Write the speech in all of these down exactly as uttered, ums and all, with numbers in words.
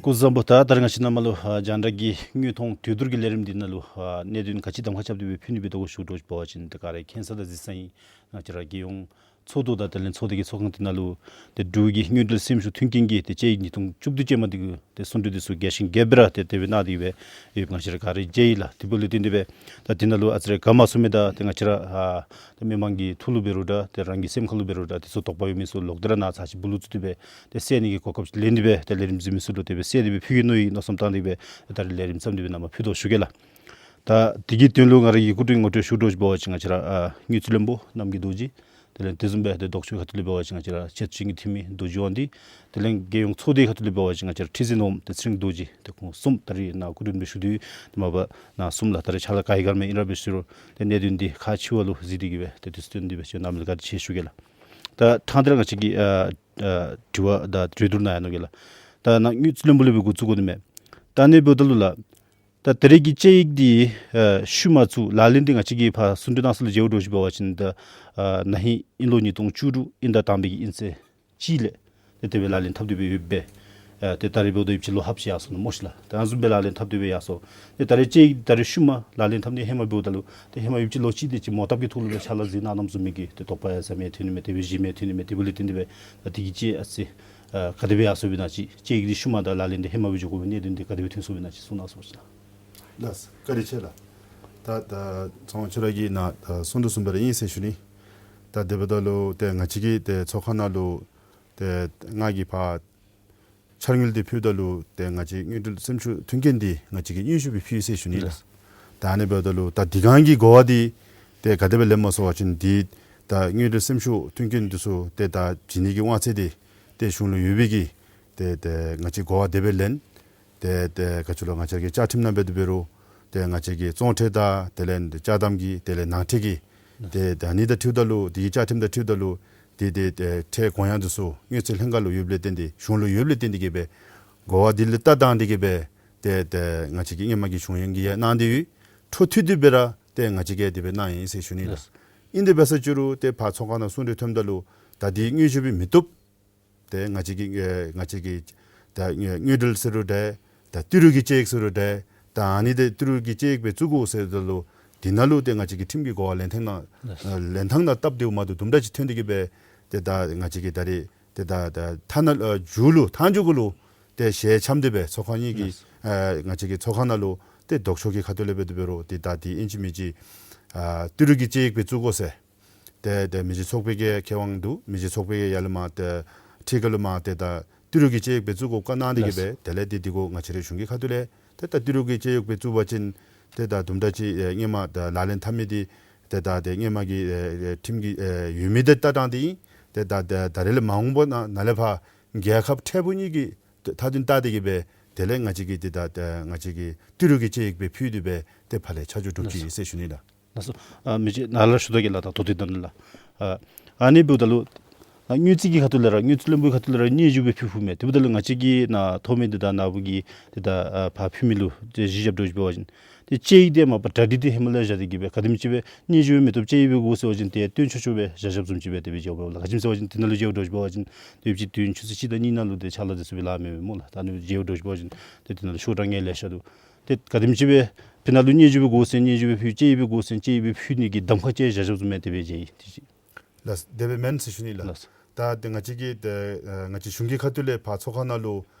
སྐུ་གཟུགས་བཟང་པོ། ད་ད་རེས་ང་བཅས་ནཱ་མར་ལུ་ཨ་རྒྱང་བསྒྲགས་ཀྱི་དངོས་མཐོང་གྲོས་བསྡུར་གྱི་ལས་རིམ་འདི་ནང་ལུ་ཨ་གནད་དོན་ག་ཅི་གདམ་ཁ་རྐྱབ་སྟེ་སྦེ་ཕུལ་ནི་སྦེ་དོ་གོ་ཞུ་དོ་ཅིག་འབད་བ་ཅིན་ད་ག་ར་མཁྱེན་ས་དང་གཟིགས་ས་ཨིན། ང་བཅས་ར་རྒྱལ་ཡོངས་ཚོགས་འདུ་དང་དེ་ལས་ཚོགས་སྡེ་གི་ཚོགས་ཁང་འདི་ནང་ལུ་ཏེ་འབྲུག་གི་དངུལ་འབྲེལ་སེམས་ཤུགས་མཐུན་རྐྱེན་གྱི་ཏེ་དཔྱད་ཡིག་ཉིས་སྟོང་བཅུ་བདུན་ཅན་མ་འདི་གི་ཏེ་གསུང་གྲོས་འདི་ཚུ་རྒྱས་ཤིང་རྒྱས་པ་ར་ཏེ་དེ་སྦེ་གནང་སྟེ་སྦེ་ཡོདཔ་ང་བཅས་ར་ག་ར་མཇལ་ཡི་ལགས། དེ་འབདཝ་ལས་བརྟེན་ཏེ་སྦེ་ད་འདི་ནང་ལུ་ཨ་ཙི་རེ་ག་མ་ཚུད་མི་དང་ཏེ་ང་བཅས་ར་ཨ་ཏེ་མི་མང་གི་ཐུགས་ལུ་འབད་རུང་འདྲ་ཏེ་རང་གི་སེམས་ཁ་ལུ་འབད་རུང་འདྲ་དེ་ཚུ་དོགས་པ་ཡོད་མི་ཚུ་ལོག་སྟེ་ར་ནཱ་ཚར་ཅིག་སྦུག་ལུ་བཙུགས་ཏེ་སྦེ་ཏེ་བསལ་ནི་གི་གོ་སྐབས་ལེན་ཏེ་སྦེ་ཏེ་ལས་རིམ་གཟིགས་མི་ཚུ་ལུ་དེ་སྦེ་བསལ་ཏེ་སྦེ་ཕུལ་གེ་མནོ་ཡི་མནོ་བསམ་བཏང་སྟེ་སྦེ་ད་རེས་ལས་རིམ་བརྩམས་ཏེ་སྦེ་ནཱ་མར་ཕུལ་དོ་ཞུ་གེ་ལགས། ད་དེ་གི་དོན་ལུ་ང་ར་གི་སྐུ་མགྲོན་ངོ་སྤྲོད་ཞུ་དོ་ཅིག་འབད་བ་ཅིན་ང་བཅས་ར་ཨ་དངུལ་རྩིས་བློན་པོ་རྣམ་རྒྱལ་རྡོ་རྗེ། དེ་ལས་དེ་བཟུམ་སྦེ་ཏེ་ལྡོག་ཕྱོགས་ཁ་ཐུག་ལས་འབད་བ་ཅིན་ང་བཅས་ར་ཆེད་བྱིངས་ཀྱི་འཐུས་མི་རྡོ་རྗེ་དབང་འདུས། དེ་ལས་རྒྱལ་ཡོངས་ཚོགས་སྡེ་ཁ་ཐུག་ལས་འབད་བ་ཅིན་ང་བཅས་ར་ཁྲི་འཛིན་འོགམ་ཏེ་ཚེ་རིང་རྡོ་རྗེ། ཏེ་ཁོང་གསུམ་ད་རེས་ནཱ་སྐུ་མགྲོན་སྦེ་ཞུ་དོ་ཡོད། ཏེ་མ་པ་ནཱ་གསུམ་ལགས་ད་རེས་ཕྱག་ལཱ་ག་ཡི་ག་ར་མེད། ཨིན་ར་འབད་ཞུ་རུང་ཏེ་གནད་དོན་འདི་ཁག་ཆེ་བ་ལུ་གཟིགས་ཏེ་གི་སྦེ་ཏེ་དུས་ཚོད་བཏོན་ཏེ་སྦེ་ཞུ་གནང་མི་ལུ་བཀའ་དྲིན་ཆེ་ཞུ་གེ་ལགས། ད་ཐང་འདི་ར་ང་བཅས་ཀྱིས་ཨ་ཨ་དྲི་བ་དང་གྲོས་བསྡུར་གནང་ཡར་འོང་གེ་ལགས། ད་ནཱ་དངུལ་རྩིས་བློན་པོ་ལས་སྦེ་འགོ་བཙུགས་དགོ་ནི་མས། ད་ཨ་ནི་འབདཝ་ད་ལུ་ལགས། ད་ད་རེས་ཀྱི་དཔྱད་ཡིག་འདི་ཨ་ཤུལ་མ་བཙུགས་ལག་ལེན་འདི་ང་བཅས་ཀྱིས་ཕར་གསུང་གྲོས་གནང་ས་ལུ་མཇལཝ་འདྲཝ་ཅིག་འབད་བ་ཅིན་ད་ཨ་ན་ཧིང་དབྱིན་ལོ་ཉིས་སྟོང་བཅུ་དྲུག་དབྱིན་ཟླ་དང་པའི་གི་དབྱིན་ཚེས་གཅིག་ལས་ཏེ་དེ་སྦེ་ལག་ལེན་འཐབ་སྟེ་སྦེ་ཡོདཔ་སྦེ། ཨ་ཏེ་ད་རེས་འབདཝ་ད་ཡུདཔ་ཅིག་ལོ་ལྷགཔ་ཅིག་ཡར་སོང་ནུག་སྨོ་ཤི་ལགས། ད་ཨ་ནི་བཟུམ་སྦེ་ལག་ལེན་འཐབ་སྟེ་སྦེ་ཡར་སོང་། ཏེ་ད་རེས་དཔྱད་ཡིག་ད་རེས་ཤུལ་མ་ལག་ལེན་འཐབ་ནི་ཧེ་མ་འབདཝ་ད་ལུ་ཏེ་ཧེ་མ་ཡུདཔ་ཅིག་ལོ་གཅིག་དེ་ཅིག་མོ་བཏབ་ཀྱི་ཐོག་ལུ་སྦེ་ཕྱག་ལཱ་གཟིགས་གནང་གནངམ་བཟུམ་མའི་གི་ཏེ་དོགས་པ་ཡང་ཟ་མི་ཐོན་ནི་མས། དེ་སྦེ་བཞེས་མི་ཐོན་ནི་མས། དེ་འབདཝ་ལས་བརྟེན་ཏེ་སྦེ་ད་དེ་གི་དཔྱད་ཨ་ཙི་ཨ་ག་དེ་སྦེ་ཡར་སོངམ་ཨིན་ན་ཅིག་དཔྱད་ཡིག་འདི་ཤུལ་མ་དང་ལག་ལེན་འདི་ཧེ་མ་སྦེ་འགྱོ་དགོ་པའི་གནད་དོན་འདི་ག་དེ་སྦེ་ཐོན་སོངམ་ཨིན་ན་ཅིག་གསུང་གནང་ཟེར་ཞུ་ནི། ལགས་བཀའ་དྲིན་ཆེ་ལགས། ད་ད་ཚང་མ་ཁྱོད་ར་གིས་ནཱ་ད་གསུང་དོ་བཟུམ་སྦེ་ར་ཨིན་ཟེར་ཞུ་ནི། ད་དེ་འབདཝ་ད་ལུ་ཏེ་ང་བཅས་ཀྱི་ཏེ་ཚོགས་ཁང་ནང་ལུ་ཏེ་ང་གིས་ཕར་འཆར་དངུལ་འདི་ཕུལཝ་ད་ལུ་ཏེ་ང་བཅས་དངུལ་འབྲེལ་སེམས་ཤུགས་མཐུན་རྐྱེན་འདི་ང་བཅས་ཀྱིས་སྙན་ཞུ་སྦེ་ཕུལ་ཡི་ཟེར་ཞུ་ནི་ལགས། ལགས། ད་ཨ་ནི་འབདཝ་ད་ལུ་ད་དེ་སྒང་གི་གོ་བ་འདི་ཏེ་ག་དེ་སྦེ་ལེནམ་སྨོ་ཟེར་བ་ཅིན་འདི་ད་དངུལ་འབྲེལ་སེམས་ཤུགས་མཐུན་རྐྱེན་འདི་ཚུ་ཏེ་ད་བྱིན་ནི་གི་དབང་ཚད་འདི་ཏེ་གཞུང་ལུ་ཡོད་པའི་གི་ཏེ་ཏེ་ང་བཅས་གོ་བ་དེ་སྦེ་ལེན། ཏེ་ཏེ་ག་ཅི་ལོ་ང་བཅས་ཀྱི་བཅའ་ཁྲིམས་ནང་འབད་དེ་འབད་རུང་ཏེ་ང་བཅས་ཀྱི་བཙོང་ཁྲལ་དང་དེ་ལས་ཅ་དམ་གྱི་དེ་ལས་ནང་ཁྲལ་གྱི་ཏེ་ཏེ་ཨ་ནི་དང་འཁྲིལཝ་ད་ལུ་དེ་གི་བཅའ་ཁྲིམས་དང་འཁྲིལཝ་ད་ལུ་ཏེ་ཏེ་ཏེ་ཁྲལ་དགོངས་ཡངས་འདི་ཚུ་དངུལ་རྩིས་ལྷན་ཁག་ལུ་ཡོདཔ་ལས་བརྟེན་ཏེ་གཞུང་ལུ་ཡོདཔ་ལས་བརྟེན་ཏེ་གི་སྦེ་གོ་བ་འདི་ལུ་ལྟ་སྟངས་འདི་གི་སྦེ་ཏེ་ཏེ་ང་བཅས་ཀྱིས་སྔོན་མ་གི་བྱུང་ཡོང་གི་ཡང་གནང་སྟེ་ཡོད། འཕྲོ་མཐུད་དེ་སྦེ་ར་ཏེ་ང་བཅས་ཀྱིས་དེ་སྦེ་གནང་ཡི་ཟེར་ཞུ་ནི་ལགས། ལགས། ཨིན་དེ་འབད་ས་ཅིག་རུང་ཏེ་ཕར་ཚོགས་ཁང་ནང་གསུང་གྲོས་ཐོནམ་ད་ལུ་ད་འདི་དངོས་སུ་སྦེ་མི་བཏུབ། ཏེ་ང་བཅས་ཀྱི་ཨེ་ང་བཅས་ཀྱི་ད་དངུལ་དངུལ་འབྲེལ་ཟེར་རུང་འདྲ། ད་ཏི་རུ་གི་དཔྱད་ཡིག་ཟེར་རུང་འདྲ། ད་ཨ་ནི་འདི་ཏི་རུ་གི་དཔྱད་ཡིག་སྦེ་བཙུགས་དགོ་ཟེརཝ་ད་ལུ་འདི་ནང་ལུ་ཏེ་ང་བཅས་ཀྱི་ཁྲིམས་ཀྱི་གོ་བ་ལེན་ཐངས་ནང་ལགས། ལེན་ཐངས་ནང་སྟབས་བདེཝ་མ་བདེཝ་དུམ་གྲ་ཅིག་ཐོན་ཏེ་གི་སྦེ་ཏེ་ད་ང་བཅས་ཀྱི་ད་རེས་ཏེ་ད་ད་ཐ་ན་ཨ་མཇུག་ལུ་མཐའ་མཇུག་གུ་ལུ་ཏེ་ཞལ་འཆམ་སྟེ་སྦེ་ཚོགས་ཁང་གཉིས་ཀྱི་ལགས། ཨ་ང་བཅས་ཀྱི་ཚོགས་ཁང་ནང་ལུ་ཏེ་ལྡོག་ཕྱོགས་ཀྱི་ཁ་ཐུག་ལས་འབད་དེ་འབད་རུང་ཏེ་ད་འདི་ཨིན་ཅི་མིན་ཅི་ཨ་ཏི་རུ་གི་དཔྱད་ཡིག་སྦེ་བཙུགས་དགོ་ཟེར། ཏེ་ཏེ་མི་རྗེ་ཚོགས་པའི་གི་ཁེ་དབང་འདུག། མི་རྗེ་ཚོགས་པའི་གི་ཡར་ལས་མར་ཏེ་ཁྲི་ཁ་ལས་མར་ཏེ་ད་ཏི་རུ་གི་དཔྱད་ཡིག་སྦེ་བཙུགས་དགོཔ་བཀའ་གནང་སྟེ་གི་ལགས། སྦེ་དེ་ལས་འདི་འདི་གུ་ང་བཅས་རའི་གཞུང་གི་ཁ་ཐུག་ལས་ཏེ་ད་ཏི་རུ་གི་དཔྱད་ཡིག་སྦེ་བཙུགས་པ་ཅིན་ཏེ་ད་དུམ་གྲ་ཅིག་ཨེ་སྔོན་མ་ད་ལག་ལེན་འཐབ་མི་འདི་ཏེ་ད་ཏེ་སྔོན་མ་གི་ཨེ་ཨེ་ཁྲིམས་ཀྱི་ཨེ་ཡོད་མི་འདི་ལྟ་སྟངས་འདི་ཨིན། ཏེ་ད་ད་ད་རེས་ལས་མ་འོངས་པ་ནང་ནཱ་ལས་ཕར་རྒྱལ་ཁབ་འཕྲལ་ཕུགས་གཉིས་ཀྱི་མཐའ་དོན་བལྟ་སྟེ་གི་སྦེ་དེ་ལས་ང་བཅས་ཀྱིས་ཏེ་ད་ད་ང་བཅས་ཀྱིས་ཏི་རུ་གི་དཔྱད་ཡིག་སྦེ་ཕུལ་ཏེ་སྦེ་ཏེ་ཕར་ལས་ཆ་འཇོག་གྲུབ་ཅི་ཟེར་ཞུ་ནི་ལགས། ལགས་སོ། ཨ་མི་རྗེ་ནཱ་ལས་ཞུ་དོ་གེ་ལགས། ད་དོ་དེ་དང་ལགས། ཨ་ཨ་ནི་འབདཝ་ད་ལུ་ཨ་དངུལ་རྩིས་ཀྱི་ཁ་ཐུག་ལས་ར་དངུལ་རྩིས་བློན་པོའི་ཁ་ཐུག་ལས་ར་སྙན་ཞུ་སྦེ་ཕུལ་ཕུལཝ་མས། དེ་འབདཝ་ད་ལུ་ང་བཅས་ཀྱིས་ནཱ་ཐོབ་མི་འདི་དང་ནཱ་བུ་གིས་ཏེ་ད་ཨ་ཕར་ཕུལ་མི་ལུ་ཏེ་གཞི་བཞག་འདྲཝ་ཅིག་འབད་བ་ཅིན་ཏེ་དཔྱད་ཡིག་འདི་མ་པ་གྲ་སྒྲིག་འདི་ཧེ་མ་ལས་བཞག་སྟེ་གི་སྦེ་ག་དེམ་ཅིག་སྦེ་སྙན་ཞུ་མི་བཏུབ་དཔྱད་ཡིག་སྦེ་དགོ་ཟེར་བ་ཅིན་ཏེ་སྟོན་ཆོག་ཆོག་སྦེ་བཞག་བཞགཔ་བཟུམ་ཅིག་སྦེ་དེ་སྦེ་མཇལཝ་ལགས། ག་ཅི་སྨོ་ཟེར་བ་ཅིན་དེ་ནང་ལུ་མཇལཝ་འདྲཝ་ཅིག་འབད་བ་ཅིན་ཏེ་ཡུདཔ་ཅིག་དུས་ཡུན་ཆུ་ཚོད་གཅིག་དང་གཉིས་ནང་ལུ་ཏེ་ཕྱག་ལཱ་འདི་ཚུ་སྦེ་ལཱ་མེད་མེད་སྨོ་ལགས། ད་ཨ་ནི་མཇལཝ་འདྲཝ་ཅིག་འབད་བ་ཅིན་ཏེ་དེ་ནང་ལུ་ཤོག་གྲངས་ངེས་ལེ་ཤ་འདུག། ཏེ་ག་དེམ་ཅིག་སྦེ་དེ་ནང་ལུ་སྙན་ཞུ་སྦེ་ཕུལ་དཔྱད་ཡིག་སྦེ་དགོ་ཟེར་དཔྱད་ཡིག་སྦེ་ཕུལ་ནི་གི་གདམ་ཁ་ཅིག་བཞག་བཞགཔ་བཟུམ་སྦེ་དེ་སྦེ་མཇལ་ཡི། དེ་ཅིག་ལགས། དེ་སྦེ་མེན་ཟེར་ཞུ་ནི་ལགས། ལགས། ད་ཏེ་ང་བཅས་ཀྱི་ཏེ་ཨ་ང་བཅས་གཞུང་གི་ཁ་ཐུག་ལས་ཕར་ཚོགས་ཁང་ནང་ལུ་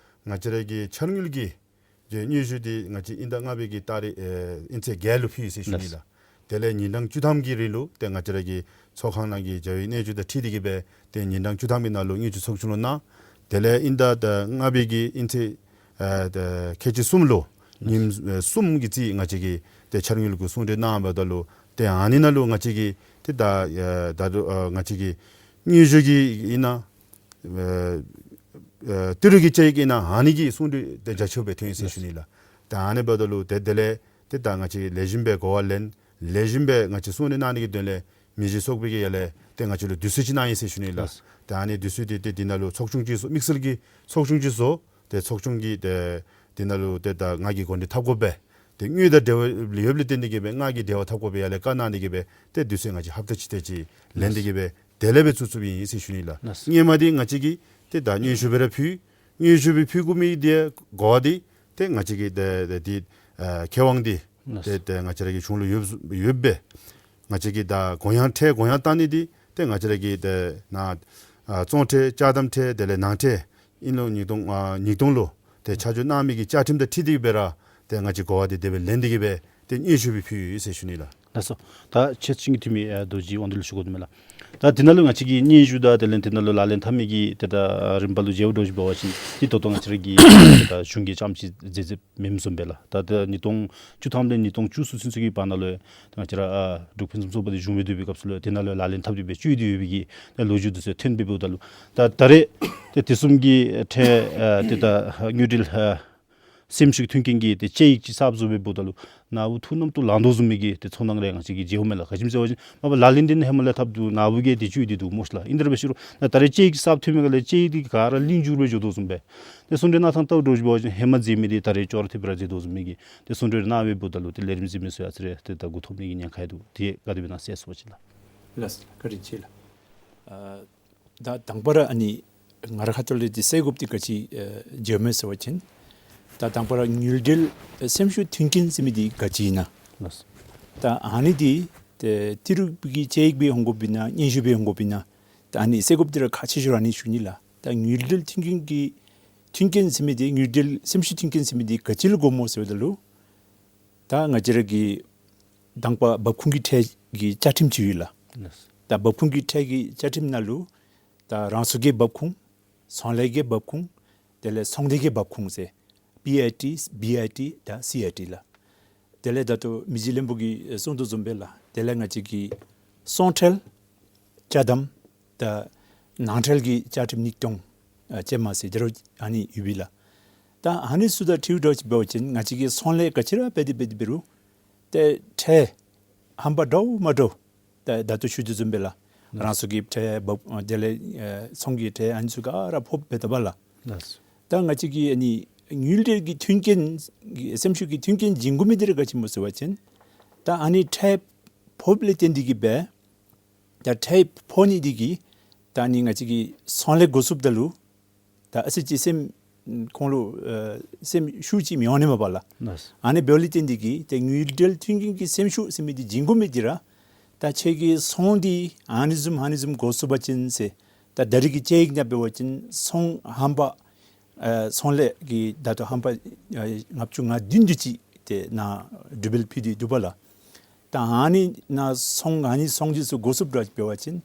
ང་བཅས་ར་གི་འཆར་དངུལ་གྱི་ཏེ་སྙན་ཞུ་འདི་ང་བཅས་དབྱིན་ཟླ་ལྔ་པའི་གི་ཏ་རིག་ཨེ་དབྱིན་ཚེས་བརྒྱད་ལུ་ཕུལ་ཡི་ཟེར་ཞུ་ནི་ལགས། ལགས། དེ་ལས་ཉིན་གྲངས་བཅུ་ཐམ་གྱི་རིང་ལུ་ཏེ་ང་བཅས་ར་གི་ཚོགས་ཁང་ནང་གི་འབྱོར་བའི་གནས་ཚུལ་དང་འཁྲིལ་ཏེ་གི་སྦེ་ཏེ་ཉིན་གྲངས་བཅུ་ཐམ་གྱི་ནང་ལུ་དངུལ་རྩིས་ཚོགས་ཆུང་ལུ་གནང་། དེ་ལས་དབྱིན་ཟླ་ད་ལྔ་པའི་གི་དབྱིན་ཚེས་ཨེ་ད་ཁལ་གཅིག་གསུམ་ལུ་ཉིནམ་ཨེ་གསུམ་གྱི་རྩིས་ང་བཅས་ཀྱིས་ཏེ་འཆར་དངུལ་གྱི་གསུང་གྲོས་གནངམ་ད་ལུ་ཏེ་ཨ་ནི་ནང་ལུ་ང་བཅས་ཀྱིས་ཏེ་ད་ཨེ་ད་རུང་ཨེ་ང་བཅས་ཀྱིས་དངུལ་ཞུ་གི་ཨིན་ན་ཨེ་ཨེ་ཏི་རུ་གི་དཔྱད་ཡིག་ཨིན་ན་ཨ་ནི་གི་གསུང་གྲོས་ཏེ་རྒྱ་ཆེཝ་སྦེ་ཐོན་ཡི་ཟེར་ཞུ་ནི་ལགས། ད་ཨ་ནི་འབདཝ་ད་ལུ་ཏེ་དེ་ལས་ཏེ་ད་ང་བཅས་ལེགས་ཤོམ་སྦེ་གོ་བ་ལེན། ལེགས་ཤོམ་སྦེ་ང་བཅས་གསུང་གྲོས་གནང་ནི་གི་དོན་ལས་མི་རྗེ་ཚོགས་པའི་གི་ཡར་ལས་ཏེ་ང་བཅས་ལུ་དུས་ཚོད་ཅིག་གནང་ཡི་ཟེར་ཞུ་ནི་ལགས། ད་ཨ་ནི་དུས་ཚོད་འདི་ཏེ་འདི་ནང་ལུ་ཚོགས་ཆུང་ཅིག་བཟོ་དམིགས་བསལ་གྱི་ཚོགས་ཆུང་ཅིག་བཟོ། ཏེ་ཚོགས་ཆུང་གིས་ཏེ་འདི་ནང་ལུ་ཏེ་ད་ང་གིས་འགོ་འདྲེན་འཐབ་དགོ་པས། ཏེ་དངུལ་དང་འབྲེལ་བ་ཡོདཔ་ལས་བརྟེན་ཏེ་གི་སྦེ་ང་གིས་འབྲེལ་བ་འཐབ་དགོ་པས་ཡར་ལས་བཀའ་གནང་སྟེ་གི་སྦེ་ཏེ་དུས་ཚོད་ང་བཅས་ཧབ་ཏ་གཅིག་ཏ་ཅིག་ལེན་ཏེ་གི་སྦེ་དེ་ལས་སྦེ་བཙུགས་བཙུགསཔ་ཨིན་ཟེར་ཞུ་ནི་ལགས། ལགས། སྔོན་མ་འདི་ང་བཅས་ཀྱིས་ཏེ་ད་སྙན་ཞུ་སྦེ་ར་ཕུལ། སྙན་ཞུ་སྦེ་ཕུལ་དགོ་མི་འདི་གོ་བ་འདི་ཏེ་ང་བཅས་ཀྱི་ཏེ་ཏེ་འདི་ཨ་ཁེ་དབང་འདི་ལགས། ཏེ་ཏེ་ང་བཅས་ར་གི་གཞུང་ལུ་ཡོདཔ་ཡོདཔ་སྦེ་ང་བཅས་ཀྱི་ད་གུ་ཡངས་ཁྲལ་གུ་ཡངས་བཏང་ནི་འདི་ཏེ་ང་བཅས་ར་གི་ཏེ་ནཱ་ཨ་བཙོང་ཁྲལ་ཅ་དམ་ཁྲལ་དེ་ལས་ནང་ཁྲལ་ཨིན་ལོ་ཉིས་སྟོང་ཨ་ཉིས་སྟོང་ལུ་ཏེ་ཆ་འཇོག་གནང་མི་གི་བཅའ་ཁྲིམས་དང་འཁྲིལ་ཏེ་གི་སྦེ་ར་ཏེ་ང་བཅས་གོ་བ་འདི་དེ་སྦེ་ལེན་ཏེ་གི་སྦེ་ཏེ་སྙན་ཞུ་སྦེ་ཕུལ་ཡི་ཟེར་ཞུ་ནི་ལགས། ལགས་སོ། ད་ཁྱེད་ཁྱེད་ཀྱི་འཐུས་མི་ཨ་རྡོ་རྗེ་དབང་འདུས་ལུ་ཞུ་དགོ་དོ་མས་ལགས། ད་དེ་ནང་ལུ་ང་བཅས་ཀྱིས་སྙན་ཞུ་དང་དེ་ལས་དེ་ནང་ལུ་ལག་ལེན་འཐབ་མི་གི་ཏེ་ད་རིམ་པ་ལུ་མཇལཝ་འདྲཝ་ཅིག་འབད་བ་ཅིན་ཏེ་ད་ལྟོ་ང་བཅས་ར་གི་ད་གཞུང་གི་རྐྱངམ་ཅིག་མཛད་མཛདཔ་མེནམ་བཟུམ་སྦེ་ལགས། ད་ད་ཉིས་སྟོང་བཅུ་ཐམ་ལས་ཉིས་སྟོང་བཅུ་གསུམ་ཚུན་ཚོད་ཀྱི་བར་ན་ལུ་ད་ང་བཅས་ར་ཨ་འབྲུག་ཕུན་སུམ་ཚོགས་པ་འདི་གཞུང་འབྲེལ་དུ་སྦེ་སྐབས་སུ་ལུ་དེ་ནང་ལུ་ལག་ལེན་འཐབ་སྟེ་སྦེ་སྤྱོད་དེ་ཡོད་པའི་གི་ད་ལོ་རྒྱུས་འདི་ཚུ་ཐོན་སྦེ་འབདཝ་ད་ལུ་ད་ད་རེས་ཏེ་དེ་བཟུམ་གྱི་ཁྲལ་ཨ་ཏེ་ད་དངུལ་འབྲེལ་ཨ་སེམས་ཤུགས་མཐུན་རྐྱེན་གྱི་ཏེ་དཔྱད་ཡིག་ཅིག་གསརཔ་བཟོ་སྦེ་འབདཝ་ད་ལུ་ནཱ་བུ་ཐུགས་རྣམ་རྟོག་ལང་དོ་བཟུམ་མའི་གི་ཏེ་ཚོར་སྣང་རེ་ང་བཅས་ཀྱིས་མཇལཝ་མས་ལགས། ག་ཅི་སྨོ་ཟེར་བ་ཅིན་མ་པ་ལག་ལེན་འདི་ནི་ཧེ་མ་ལས་འཐབ་དོ་ནཱ་བུ་གིས་ཏེ་སྤྱོད་དེ་འདུག་སྨོ་ཤི་ལགས། ཨིན་ཏེ་ར་འབད་ཞུ་རུང་ད་ད་རེས་དཔྱད་ཡིག་གསརཔ་ཐོན་མི་ག་ལས་དཔྱད་ཡིག་འདི་ག་ར་ལིང་འགྱུར་སྦེ་འགྱོ་དོ་བཟུམ་སྦེ་ཏེ་གསུང་གྲོས་གནང་ཐངས་ལྟཝ་འདྲཝ་ཅིག་འབད་བ་ཅིན་ཧེ་མ་མཛད་མི་འདི་ད་རེས་ཅོག་ར་འཐདཔ་ར་མཛད་དོ་བཟུམ་མའི་གི་ཏེ་གསུང་གྲོས་གནང་སྦེ་འབདཝ་ད་ལུ་ཏེ་ལས་རིམ་གཟིགས་མི་ཚུ་ཡང་ཨ་ཙི་རེ་ཏེ་ད་མགུ་འཐོམ་ནི་གི་ཉེན་ཁ་ཡང་འདུག། དེ་ག་དེ་སྦེ་གནང་ཟེར་ཞུ་བ་ཅིན་ལགས། ལགས་སོ། བཀའ་དྲིན་ཆེ་ལགས། ཨ་ད་དང་པ་ར་ཨ་ནི་ང་ར་ཁ་ཐུག་ལས་འདི་གསལ་དགོཔ་འདི་ག་ཅི་ཨ་མཇལཝ་མས་ཟེར་བ་ཅིན་ད་དང་པ་ར་དངུལ་འབྲེལ་སེམས་ཤུགས་མཐུན་རྐྱེན་ཟེར་མི་འདི་ག་ཅི་ཨིན་ན། ལགས་སོ། ད་ཨ་ནི་འདི་ཏེ་ཏི་རུ་གི་དཔྱད་ཡིག་སྦེ་འོང་དགོཔ་ཨིན་ན་སྙན་ཞུ་སྦེ་འོང་དགོཔ་ཨིན་ན། ད་ཨ་ནི་གསལ་དགོཔ་འདི་ར་ཁག་ཆེ་ཤོས་ར་ཨ་ནི་ཞུ་ནི་ལགས། ད་དངུལ་འབྲེལ་མཐུན་རྐྱེན་གྱི་མཐུན་རྐྱེན་ཟེར་མི་འདི་དངུལ་འབྲེལ་སེམས་ཤུགས་མཐུན་རྐྱེན་ཟེར་མི་འདི་ག་ཅི་ལུ་གོཝ་སྨོ་ཟེར་བ་ད་ལུ་ད་ང་བཅས་ར་གི་དང་པ་འབབ་ཁུངས་ཀྱི་ཁྲལ་གྱི་བཅའ་ཁྲིམས་ཅིག་ཡོད་ལགས། ལགས་སོ། ད་འབབ་ཁུངས་ཀྱི་ཁྲལ་གྱི་བཅའ་ཁྲིམས་ནང་ལུ་ད་རང་སོ་གི་འབབ་ཁུངས་ཚོང་ལས་ཀྱི་འབབ་ཁུངས་དེ་ལས་ཚོང་སྡེ་གི་འབབ་ཁུངས་ཟེར་པི་ཨའི་ཊི་བི་ཨའི་ཊི་དང་སི་ཨའི་ཊི་ལགས། དེ་ལས་ད་ལྟོ་མི་རྗེ་བློན་པོ་གིས་གསུང་དོ་བཟུམ་སྦེ་ལགས། དེ་ལས་ང་བཅས་ཀྱི་ཚོང་ཁྲལ་ཅ་དམ་ད་ནང་ཁྲལ་གྱི་བཅའ་ཁྲིམས་ཉིས་སྟོང་ཨ་ཅན་མ་ཟེར་དེ་རུ་ཨ་ནི་ཡོད་པས་ལགས། ད་ཨ་ནི་ཚུ་དང་འཁྲིལཝ་འདྲཝ་ཅིག་འབད་བ་ཅིན་ང་བཅས་ཀྱི་ཚོང་ལས་ག་ཅི་ར་འབད་དེ་འབད་དེ་འབད་རུང་ཏེ་ཁྲལ་ཧམ་པ་འདྲཝ་མ་འདྲཝ་ད་ད་ལྟོ་ཞུ་དོ་བཟུམ་སྦེ་ལགས། རང་སོ་གི་ཁྲལ་འབབ་དེ་ལས་ཨ་ཚོང་གི་ཁྲལ་ཨ་ནི་ཚུ་ག་ར་ཕོགཔ་འབད་དོ་བ་ལགས། ལགས་སོ། ད་ང་བཅས་ཀྱི་ཨ་ནི་དངུལ་འབྲེལ་གྱི་མཐུན་རྐྱེན་སེམས་ཤུགས་ཀྱི་མཐུན་རྐྱེན་བྱིན་དགོ་མི་འདི་ར་ག་ཅི་སྨོ་ཟེར་བ་ཅིན་ད་ཨ་ནི་ཁྲལ་ཕོགཔ་ལས་བརྟེན་ཏེ་གི་སྦེ་ད་ཁྲལ་ཕོག་ནི་འདི་གིས་ད་ཨ་ནི་ང་བཅས་ཀྱི་ཚོང་ལས་འགོ་བཙུགསཔ་ད་ལུ་ད་ཨ་ཙི་ཅིག་སེམས་ཁོང་ལུ་ཨ་སེམས་ཤུགས་ཅིག་མི་འོང་ནི་མས་པ་ལགས། ལགས་སོ། ཨ་ནི་འབདཝ་ལས་བརྟེན་ཏེ་གི་ཏེ་དངུལ་འབྲེལ་མཐུན་རྐྱེན་གྱི་སེམས་ཤུགས་ཟེར་མི་འདི་བྱིན་དགོ་མི་འདི་ར་ད་ཁྱེད་ཀྱི་ཚོང་འདི་ཨ་ནི་བཟུམ་ཨ་ནི་བཟུམ་འགོ་བཙུགས་པ་ཅིན་ཟེར་ད་ད་རེས་ཀྱི་དཔྱད་ཡིག་ནང་འབད་བ་ཅིན་ཚོང་ཧམ་པ་ཨ་ཚོང་ལས་ཀྱི་ད་ལྟོ་ཧམ་པ་ཨ་ལྔ་བཅུ་ང་བདུན་དེ་ཅིག་ཏེ་ནཱ་གྲུབ་འབྲས་ཕུལ་ཏེ་འདུག་པ་ལགས། ད་ཨ་ནི་ནཱ་ཚོང་ཨ་ནི་ཚོང་འདི་ཚུ་འགོ་བཙུགསཔ་འདྲཝ་ཅིག་འབད་བ་ཅིན་